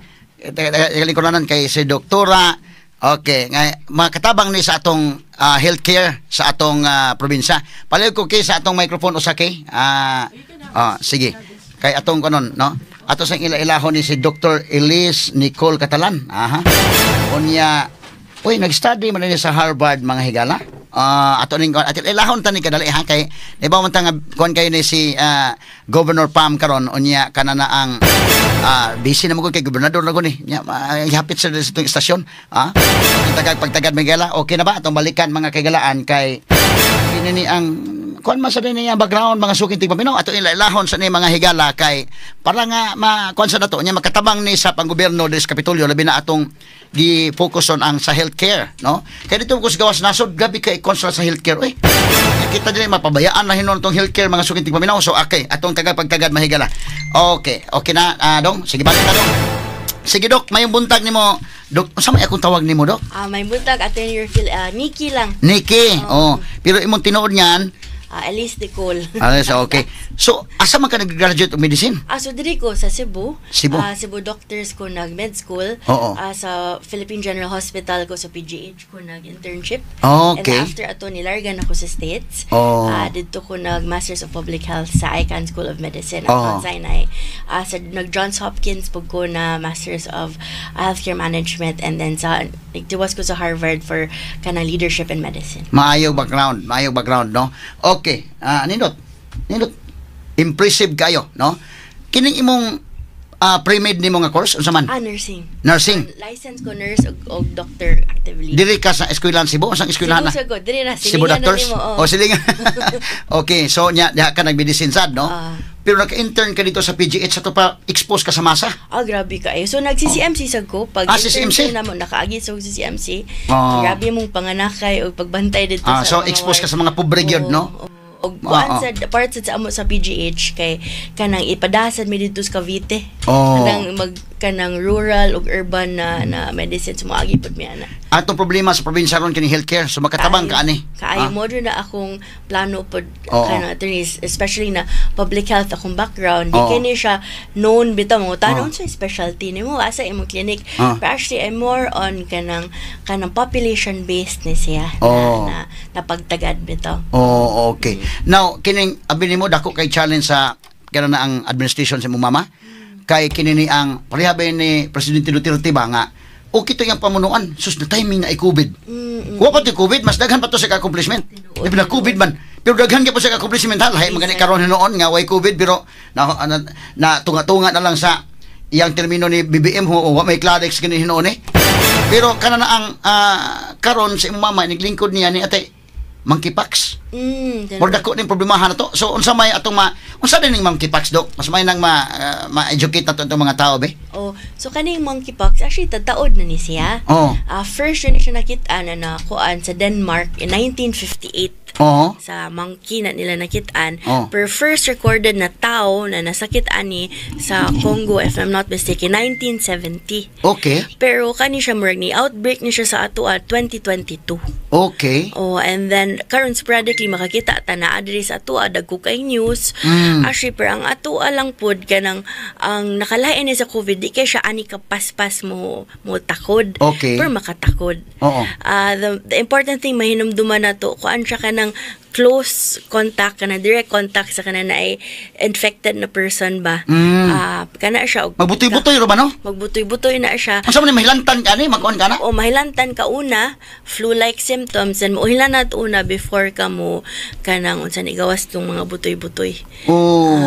lingkuronan kay si doktora. Okay, nga makatabang ni sa atong healthcare sa atong probinsya. Palihog ko kay sa atong microphone usa kay. Sige. Kay atong kanon, no? Ato sa ila-ilahon ni si Dr. Elise Nicole Catalan. Aha. Unya, uy, nag-study man ni sa Harvard, mga higala. Ato ning ato ilahon ta ni kadali ha kay di ba man ta nga kuan kayo ni si Governor Pam karon unya kana na ang busy na mo kay gobernador na ni nya hapit sa sa itong istasyon pagtagad pagtagad Miguela. Okay na ba atong balikan, mga kaigalaan, kay kini ni ang kuan man sa din niya background, mga suking tigpaminaw. Ato ilahon sa ni mga higala kay para nga ma kuan sa dato nya makatabang ni sa panggobyerno des Kapitolyo, labi na atong gi focus on ang sa healthcare, no? Kay dito ko sa gawas nasod, grabe kay kontra sa healthcare oy. Kita din mapabayaan na hinon tong healthcare, mga suking tigpaminaw. So okay, atong tagad pagtagad mahigala. Okay, okay na dong. Sige, balik na dong. Sige dok, mayong buntag nimo dok. Unsa may akong tawag nimo, dok? Ah, may buntag, Attorney Phil, Nikki lang. Nikki. Oh, pero imong tinuod niyan? Elise Nicole. So okay. So, asa man ka nag-graduate og medicine? So diri ko sa Cebu. Cebu. Cebu Doctors ko nag med school. Oo. Sa Philippine General Hospital ko sa PGH ko nag-internship. Okay. And after ato nilargan ako sa States. Oh. Didto ko nag Masters of Public Health sa Icahn School of Medicine at Oo. Mount Sinai. Sa nag Johns Hopkins pud ko na Masters of Healthcare Management and then sa nagtiwas ko sa Harvard for kanang leadership in medicine. Maayo background, no? Okay. Nindot. Nindot. Impressive kayo, no? Kining imong pre-med nimo nga course unsa man? Nursing. Nursing. License ko nurse og doctor actively. Diri ka sa eskwelahan Cebu, unsang eskwelahan na? Cebu sa ko, diri na Cebu silingan na Doctors? nimo, oh. O silingan. Okay, so nya diha ka nagmedicine sad, no? Ah. Pero naka-intern ka dito sa PGH sa to pa expose ka sa masa. Ah, grabe ka eh. So, nag-CCMC sad ko. Pag Ah, CCMC? na mo, nakaagi sa CCMC. Oh. Grabe mong panganakay o pagbantay dito Ah, sa so mga expose ka ward. sa mga pobre gyud, Oo, no? oo. Og kuan Oo. sa part sa amo sa PGH kay kanang ipadasad mi didto sa Cavite. Oh. Kanang mag kanang rural ug urban na na medicine, so moagi pud mi ana. Atong problema sa probinsya ron kini healthcare, so makatabang ka ani. Kaayo Ah? mo na akong plano pod Oo. kanang attorneys, especially na public health akong background, di Oo. kini siya known bitaw mo Oo. tanong sa specialty nimo, asa imong clinic. Ah. Pero actually I'm more on kanang kanang population based ni siya Oo. na, na pagtagad bitaw. Oh, okay. Now, kining abi nimo dako kay challenge sa kana na ang administration sa imong mama. Kay kini ni ang pareha ba ni Presidente Duterte ba nga Okay to iyang pamunuan. Sus, na timing na i-COVID. Wa pa to COVID, mas daghan pa to sa accomplishment. Di ba na COVID man? Pero daghan gyud po sa accomplishment, ha. Lahi man gani karon hinuon nga way COVID, pero na tunga-tunga na lang sa iyang termino ni BBM ho, wa may Clarex gani hinuon eh. Pero kana na ang karon sa imong mama, niglingkod niya ni ate monkeypox. Murag dako ning problemahan na to. So unsa may atong ma unsa din ning monkeypox, dok? Mas may nang ma-educate nato itong mga tao be. Oh, so kaning monkeypox actually tataod na ni siya. First yun siya nakita na nakuan sa Denmark in 1958. Sa monkey na nila nakitaan. Pero first recorded na tao na nasakit ani sa Congo, if I'm not mistaken, 1970. Pero kani siya murag ni outbreak ni siya sa ato 2022. Oh, and then karon sporadically makakita ta na adri sa ato dagko kay news. Actually, pero ang ato lang pod kanang ang nakalain ni sa COVID, di kay siya ani ka paspas mo mo takod. Pero makatakod. The important thing mahinumduman nato, kuan siya kanang close contact, kana direct contact sa kana na ay infected na person ba. Kana siya og Magbutoy-butoy ra ba, no? Magbutoy-butoy na siya. Unsa man ni, mahilantan ka ni, magkuan ka na? O mahilantan ka una, flu-like symptoms, and mohilan na una before ka mo kanang unsa ni gawas tong mga butoy-butoy.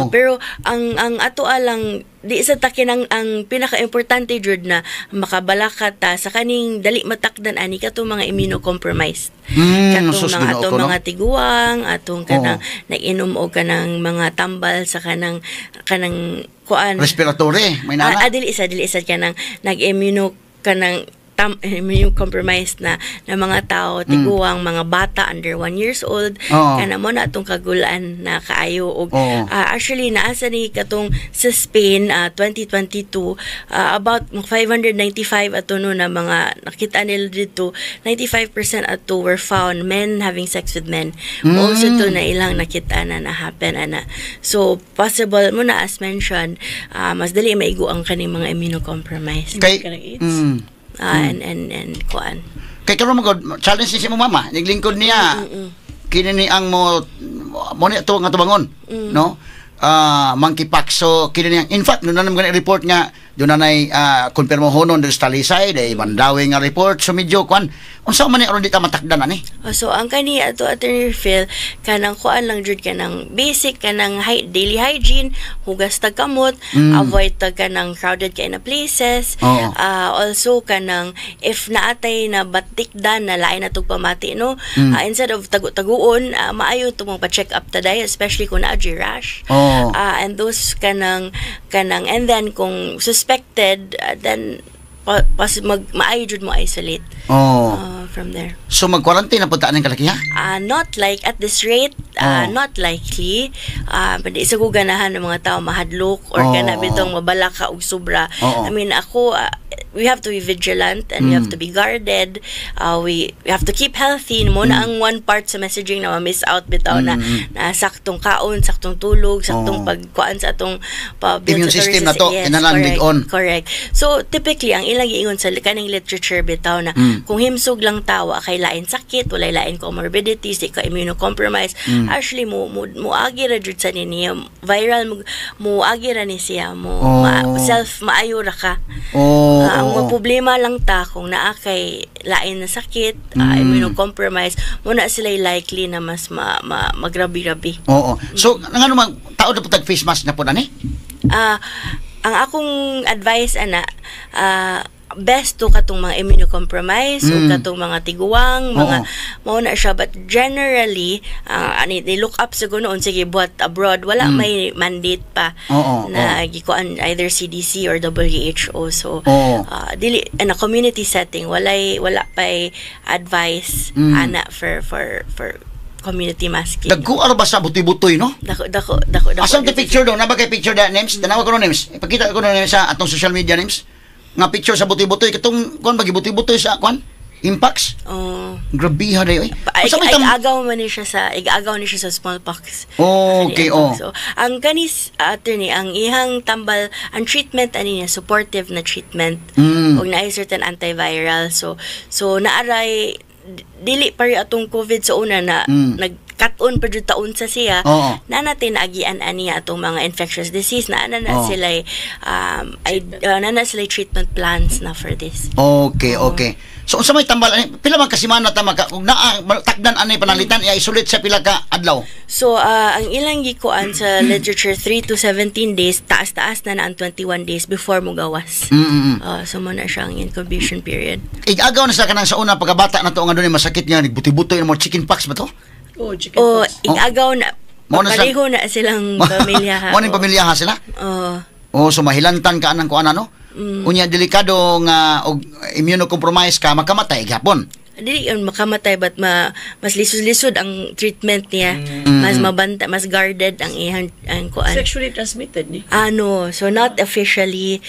Pero ang ato alang di sa takin ang pinaka-importante jud na makabalaka ta sa kaning dali matakdan ani katong mga immunocompromised. Katong Sus, mga Ginoo atong ko, no? mga tiguang, atong kanang nag-inom og kanang mga tambal sa kanang kanang kuan. Respiratory, may nana. Dili isa kanang nag-immuno kanang immunocompromised na na mga tao, tiguang, mga bata under 1 years old. Kana mo na atong kagulaan na kaayo og actually naasa ni katong sa Spain 2022, about 595 ato no na mga nakita nila dito, 95% ato were found men having sex with men. Also to na ilang nakita na na happen ana. So possible mo na, as mentioned, mas dali maigo ang kaning mga immunocompromised. Kay Kanang AIDS. And kuan. Kay karon mo god challenge ni si mo mama, niglingkod niya. Kini ni ang mo mo ni ato nga tubangon, no? Monkeypox. So kini ni ang, in fact, doon na naman gani report nga doon na nay konfirmo honon diri sa Talisay, day Mandaue nga report. So medyo kwan, unsa man ni aron di ta matakdan ani? Oh, so ang kani ato, Attorney Phil, kanang kuan lang jud, kanang basic kanang daily hygiene, hugas tag kamot, avoid tag kanang crowded kay na places. Also kanang if naatay na batikdan na lain na tug pamati, no, instead of tagu-taguon, maayo tumong pa-check up taday, especially kung naa rash. And those kanang kanang and then kung suspected, then pas mag maayo jud mo isolate from there. So mag-quarantine na pud ta aning kalaki, ha? Not like at this rate, not likely. But di sa ko ganahan ng mga tao mahadlok or kana bitong mabalaka og sobra. I mean, ako, we have to be vigilant and we have to be guarded. We have to keep healthy. Mo na ang one part sa messaging na ma-miss out bitaw na, na saktong kaon, saktong tulog, saktong pagkuan sa atong pa Immune system na to, kinahanglan Correct. Big on. Correct. So typically ang ilang giingon sa kaning literature bitaw na kung himsog lang tawa kay lain sakit, walay lain comorbidities, di ka immunocompromised, actually mo mo agi ra jud sa niya viral mo, mo agi ra ni siya mo self maayo ra ka. Ang mga problema lang ta kung naa kay lain na sakit, immunocompromised, mo na sila likely na mas ma magrabi-rabi. Oo. So ngano man tao na pud tag face mask na pud ani? Ang akong advice ana, best to katong mga immunocompromised o katong mga tiguang, mga mao na siya, but generally ani they look up sa noon sige buhat abroad, wala may mandate pa na gikuan either CDC or WHO, so dili in a community setting, walay wala pay advice ana for community masking. Dagko ara ba sa butoy-butoy, no? Dako, dako, dako, dako. Asam ti picture daw, na ba kay picture da names? Tanawa ko no, names. Ipakita ko no, names, sa atong social media, names. Nga picture sa butoy-butoy katong kuan ba, gibutoy-butoy sa kuan? Mpox. Oh. Grabiha dayo eh. Ay, Unsa may ay, agaw man ni siya sa igaagaw ni siya sa smallpox. So, ang kanis attorney, ang ihang tambal, ang treatment ani niya supportive na treatment ug naay certain antiviral. So naaray dili pare atong COVID sa una na nag katon pa jud taon sa siya. Na natin naagian ani atong mga infectious disease na ana na sila ay na sila treatment plans na for this. Okay. So unsa may tambal ani, pila man ka semana ta maka kung naa takdan ani panalitan, i-isolate sa pila ka adlaw? So, ang ilang gikuan sa literature, 3 to 17 days, taas-taas na na ang 21 days before mo gawas. So, mo na siyang incubation period. Igagaw na sa kanang sa una pagkabata na to nga dunay masakit nga nagbuti-butoy mo, chicken pox ba to? Oh, chicken O, pox. igagaw na, Mo na pareho na silang pamilya, ha. Mo ning pamilya ha sila? Oo. Oh, so mahilantan ka anang kuan ano? Unya delikado nga og immunocompromised ka, makamatay gyapon. Dili yun makamatay, but mas lisod-lisod ang treatment niya. Mas mabanta, mas guarded ang iyang ang kuan. Sexually transmitted ni? Ano, so not officially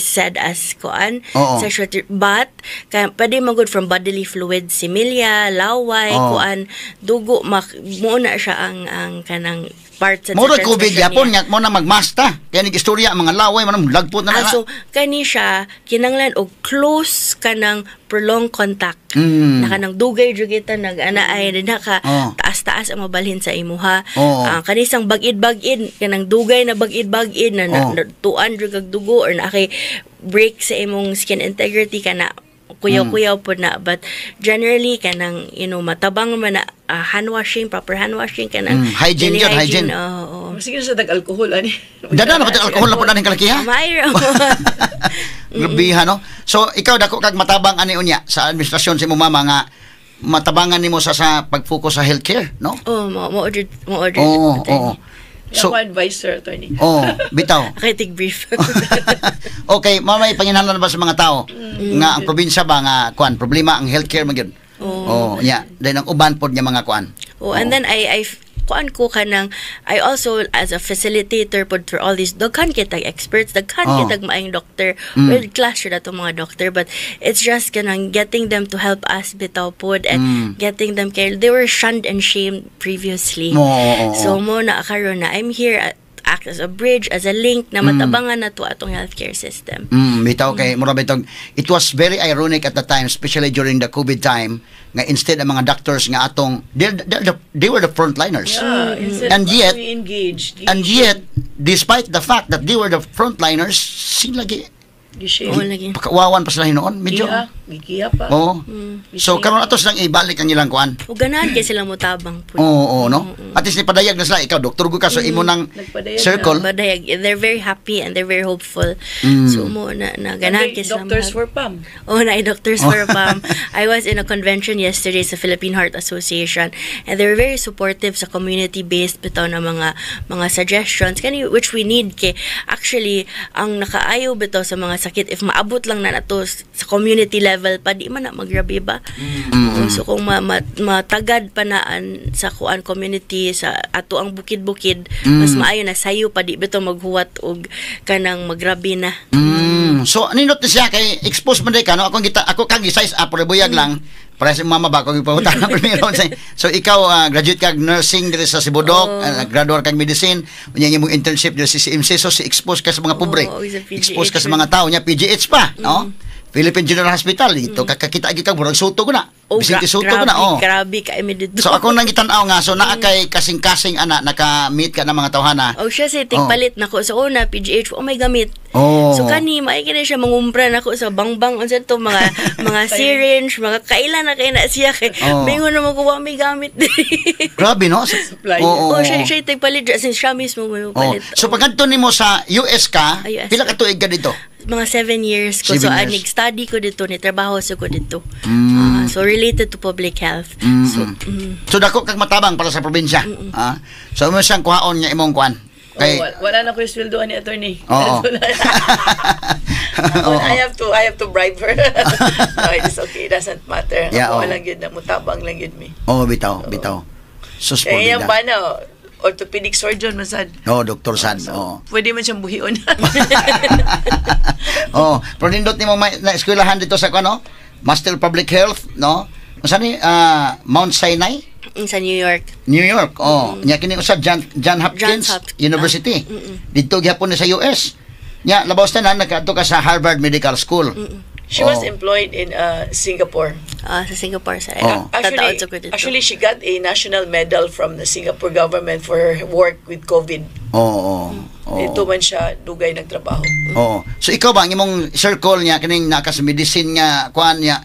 said as kuan sexual but kaya pwede magud from bodily fluids, similya, laway, kuan, dugo, mo na siya ang kanang part sa Mura sa COVID transmission gyapon niya. nga mo na magmasta. Kaya nig istorya ang mga laway man lagpot na Ah, na. so kani siya kinanglan og close kanang prolonged contact. Na kanang dugay jud kita nag-ana ay na ka taas-taas ang mabalhin sa imuha. Ah, kanisang bag-id-bag-id, kanang dugay na bag-id-bag-id na, na, na tuan jud kag dugo or na kay break sa imong skin integrity, kana kuyaw-kuyaw pod na, but generally kanang matabang man na hand washing, proper hand washing, kanang Hygiene daily. Yun, hygiene. Oo. Sige na sa tag-alcohol ani. Dada na pati alcohol na po na ning kalakiha. Mayro. Grabe no. So ikaw, dako kag matabang ani unya sa administrasyon sa imong mama nga matabangan nimo sa pag-focus sa healthcare, no? Oh, mo order, mo order. Oo. So, So, ako advisor, attorney. Oh, bitaw. Okay, take brief. Okay, mamay panginahanglan ba sa mga tao nga ang probinsya ba nga kuan problema ang healthcare man gyud. Oh, yeah. Then ang uban pod nga mga kuan. Oh, and then I kuan ko kanang I also as a facilitator pod for all these, daghan kitag experts, daghan kitag maayong doctor, world class jud atong mga doctor, but it's just kanang getting them to help us bitaw pod and getting them kay they were shunned and shamed previously. Oo, oo, oo. So mo na karon na I'm here act as a bridge, as a link na matabangan na to atong healthcare system. Bitaw kay mura bitaw, it was very ironic at the time, especially during the COVID time, nga instead ang mga doctors nga atong they were the frontliners. Yeah, instead And of yet- we engaged. And yet, despite the fact that they were the frontliners, sila lagi Gishame. Oo, lagi. Pakauwawan pa sila hinuon, medyo. Giha, gigiha pa. Oo. So karon ato silang ibalik ang ilang kuan. Ug ganahan kay sila motabang po. Oo, no? At least nipadayag na sila, ikaw doktor ko ka, so imo nang Nagpadayag. Circle. Badayag, they're very happy and they're very hopeful. So mo na, na ganahan kay sila Doctors for PAM. Oh, na Doctors for PAM. I was in a convention yesterday sa Philippine Heart Association and they were very supportive sa community-based bitaw na mga suggestions kani, which we need kay actually ang nakaayo bitaw sa mga sakit, if maabot lang na nato sa community level pa, di man na magrabe ba. Oo, so kung matagad pa na an, sa kuan community sa ato ang bukid-bukid, mas maayo na sayo pa, di bitaw maghuwat og kanang magrabe na. So nindot ni siya kay expose man day ka, no? Akong kita ako kag size up pero buyag lang. Para sa mama ba ko gipangutan na primero. So ikaw, graduate kag nursing diri sa Cebu Doc, graduate kag medicine, unya imong internship diri sa CMC, so si expose ka sa mga pobre. Oo, sa PGH. Expose ka sa mga tao nya, PGH pa, no? Philippine General Hospital dito kakakita gi kag murag suto ko na. Oh, Bisin suto ko na, oh. Grabe ka mi dito. So ako nang gitan-aw nga, so naa kay kasing-kasing ana, naka-meet ka ng mga tawhana. Oh, siya say tigpalit nako sa una PGH, oh, may gamit. Oh. So kani maay kini siya mangumpra nako sa bangbang, unsa to, mga syringe, mga kaila na kay na siya kay mingon na mo ko wa may gamit diri. Grabe, no? Supply. Oo, Oh, siya tigpalit since siya mismo mo Oh. palit. So pagkadto nimo sa US ka, Ah, US pila ka tuig ka dito? Mga 7 years ko. 7 So, years. Nag-study ko dito, ni trabaho sa ko dito. Ah, so, related to public health. So, So dako kag matabang para sa probinsya. Ah. So mo siyang kuhaon nga imong kuan. Kay Oh, wala na ko yung sweldo ni attorney. Oo. Oo. I have to bribe her. No, it's okay. It doesn't matter. Yeah, Ako oo. lang yun na mutabang lang yun mi. Oh, bitaw, bitaw. Sus po. Kaya yung bana, orthopedic surgeon man sad. Oh, Dr. Sad. So, Oo. pwede man siyang buhion. Oh, pero nindot nimo may na eskwelahan dito sa kuan, no? Master of Public Health, no? Unsa ni Mount Sinai? Sa New York. New York. Oh, nya kini usa John Hopkins Johns Hopkins. University. Didto gyapon ni sa US. Nya labaw tanan nakaadto ka sa Harvard Medical School. She was employed in Singapore. Ah, sa Singapore sa Actually, tataod sa ko dito. actually, she got a national medal from the Singapore government for her work with COVID. Oo. Oo. Dito man siya dugay nagtrabaho. Oo. So ikaw ba ang imong circle niya kining naka sa medicine nga kuan niya,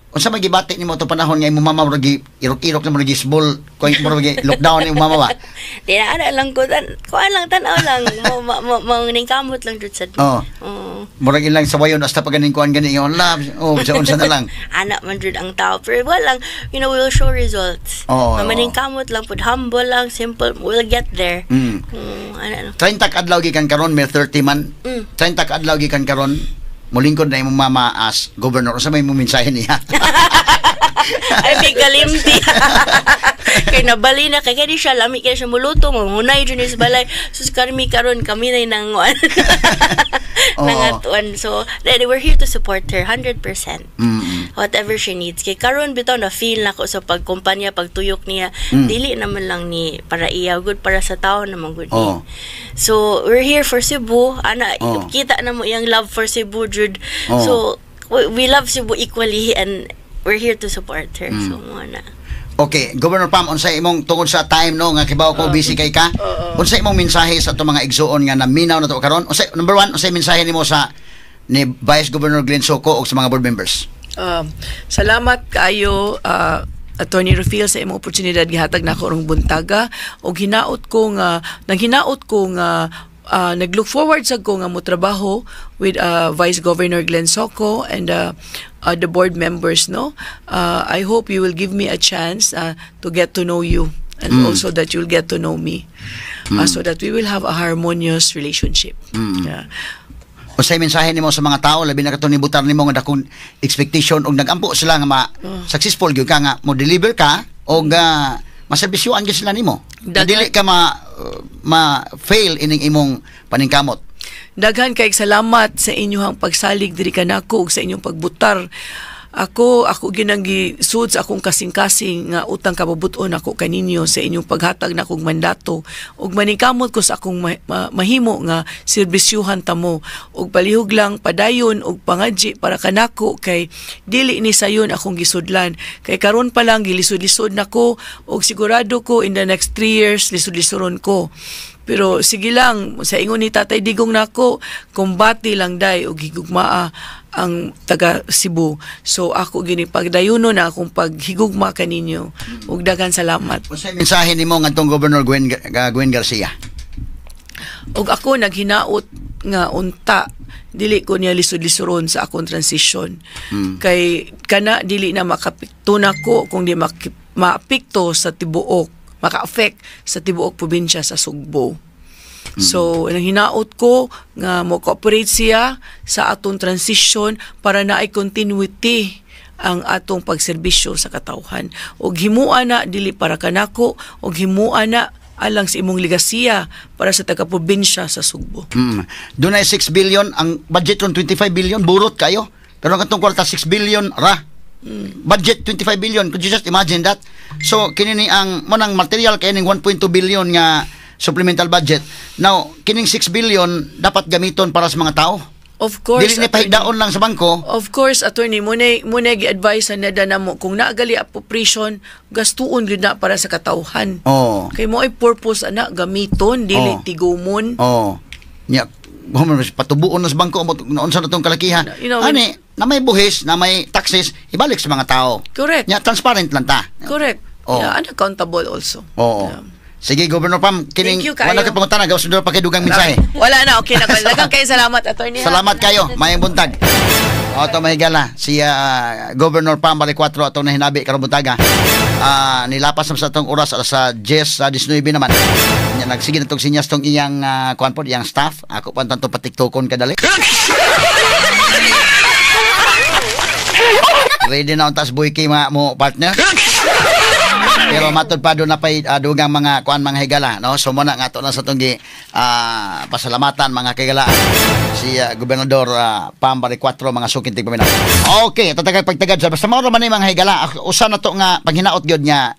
unsa may gibati nimo to panahon nga imong mama murag irok-irok na, murag small kuan, murag lockdown imong mama ba? Di na, ana lang ko kuan lang, tan-aw lang mo mo mo ning kamot lang jud sad. Oo. Oo. Murag ilang sawayon hasta pa ganing kuan gani yung love. Oh, sa unsa na lang. Ana man jud ang tao, pero wala lang, we will show results. Mamaning kamot lang pud, humble lang, simple, we'll get there. Ana lang. 30 ka adlaw gikan karon, may 30 man. 30 ka adlaw gikan karon, mulingkod na imong mama as governor. Unsa may imong mensahe niya? Ay, may kalimti. Kay nabali na kay kay di siya lami kay siya muluto, mangunay jud ni sa balay. Sus, karmi karon kami na nanguan. Nangatuan. So, then we're here to support her 100%. Whatever she needs. Kay karon bitaw na feel nako sa pagkumpanya, pagtuyok niya, dili naman lang ni para iya good, para sa tao naman good ni. So, we're here for Cebu. Ana, kita na mo iyang love for Cebu jud. So, we love Cebu equally and we're here to support her. So, mo na. Okay, Governor Pam, unsa imong tungod sa time, no, nga kibaw ko busy kay ka? Unsa imong mensahe sa atong mga igsuon nga naminaw na to karon? Unsa number one, unsa mensahe nimo sa ni Vice Governor Glenn Soco ug sa mga board members? Salamat kaayo, Attorney Rufil, sa imong oportunidad gihatag nako karong buntaga og hinaot ko nga naghinaot ko nga naglook forward sa ko nga mo trabaho with Vice Governor Glenn Soco and the board members, no. I hope you will give me a chance to get to know you and also that you'll get to know me so that we will have a harmonious relationship. Yeah. Unsay mensahe nimo sa mga tao, labi na katong nibutar nimo nga dakong expectation og nagampo sila nga ma successful gyud ka, nga mo deliver ka og maserbisyuan gyud sila nimo? Dili ka ma fail ining imong paningkamot. Daghan kay salamat sa inyong pagsalig diri kanako ug sa inyong pagbutar. Ako ginang gisud sa akong kasing-kasing nga utang kabubuton ako kaninyo sa inyong paghatag na akong mandato ug maningkamot ko sa akong mahimo nga serbisyuhan tamo ug palihog lang padayon ug pangadji para kanako kay dili ni sayon akong gisudlan, kay karon pa lang gilisod-lisod nako ug sigurado ko in the next 3 years lisod-lisoron ko. Pero sige lang, sa ingon ni Tatay Digong nako, kumbati lang day og higugmaa ang taga Cebu. So ako gini pagdayuno na akong paghigugma kaninyo. Ug daghan salamat. Unsay mensahe nimo ngadtong Governor Gwen Garcia? Ug ako naghinaot nga unta dili ko niya lisod-lisoron sa akong transition. Kay kana dili na makapikto nako kung di maapekto sa tibuok, maka-affect sa tibuok probinsya sa Sugbo. So, ang hinaot ko nga mo cooperate siya sa atong transition para naay continuity ang atong pagserbisyo sa katawhan. Og himua na dili para kanako, og himua na alang sa imong ligasiya para sa taga-probinsya sa Sugbo. Dunay 6 billion ang budget ron, 25 billion, burot kayo. Pero ang katong kwarta 6 billion ra. Budget 25 billion. Could you just imagine that? So kini ni ang mo nang material kay ning 1.2 billion nga supplemental budget. Now, kining 6 billion dapat gamiton para sa mga tao. Of course. Dili ni Attorney. pahigdaon lang sa bangko. Of course, Attorney, muna gi-advise sa NEDA namo kung naagali appropriation, gastuon gyud na para sa katawhan. Kay mo ay purpose ana gamiton, dili tigumon. Oh. Nya patubuon na sa bangko mo unsa na tong kalakihan. Ani na may buhis, na may taxes, ibalik sa mga tao. Correct. Nya transparent lang ta. Correct. Yeah, and accountable also. Oo. Yeah. Sige, Governor Pam, kining Thank you kayo. wala kay pangutana, gawas pa kay dugang mensahe. Wala na, okay na. Daghang kayo salamat, Attorney, ha. Salamat kayo, mayong buntag. O, ito mahigala, si Governor Pam Baricuatro atong nahinabi karong buntaga. Nilapas na sa atong oras alas sa 10 sa 19 naman. Nya, nagsige na tong sinyas tong iyang kuan po, iyang staff. Ako pa tanto patiktukon kadali. Ready na ang tas boy kay mga mo partner. Pero matod pa doon na pa'y dugang mga kuan, mga higala, no? So muna nga ato na sa itong pasalamatan, mga kigala, si Gobernador Pam Baricuatro, mga suking tigpaminaw. Okay, tatagay pagtagad sa basta mao ra man ni, mga higala. Usa na to nga paghinaot gyud nga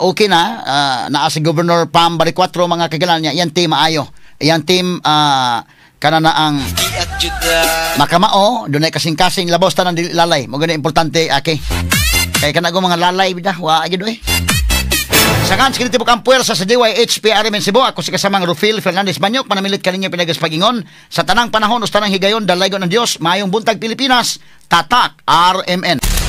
okay na naa si Governor Pam Baricuatro, mga kigala niya, iyang team maayo. Iyang team kana na ang At Makamao, dunay kasing-kasing labos tanan dili lalay. Mo gani importante ake. Kay kana mga lalay bida, wa gyud oy. Sa kan kini tibok ang puwersa sa DYHP RMN Cebu, ako si kasamang Rufil Fernandez Banyok, manamilit kaninyo pinagas pagingon sa tanang panahon o sa tanang higayon, dalaygon ng Dios, maayong buntag, Pilipinas, Tatak RMN.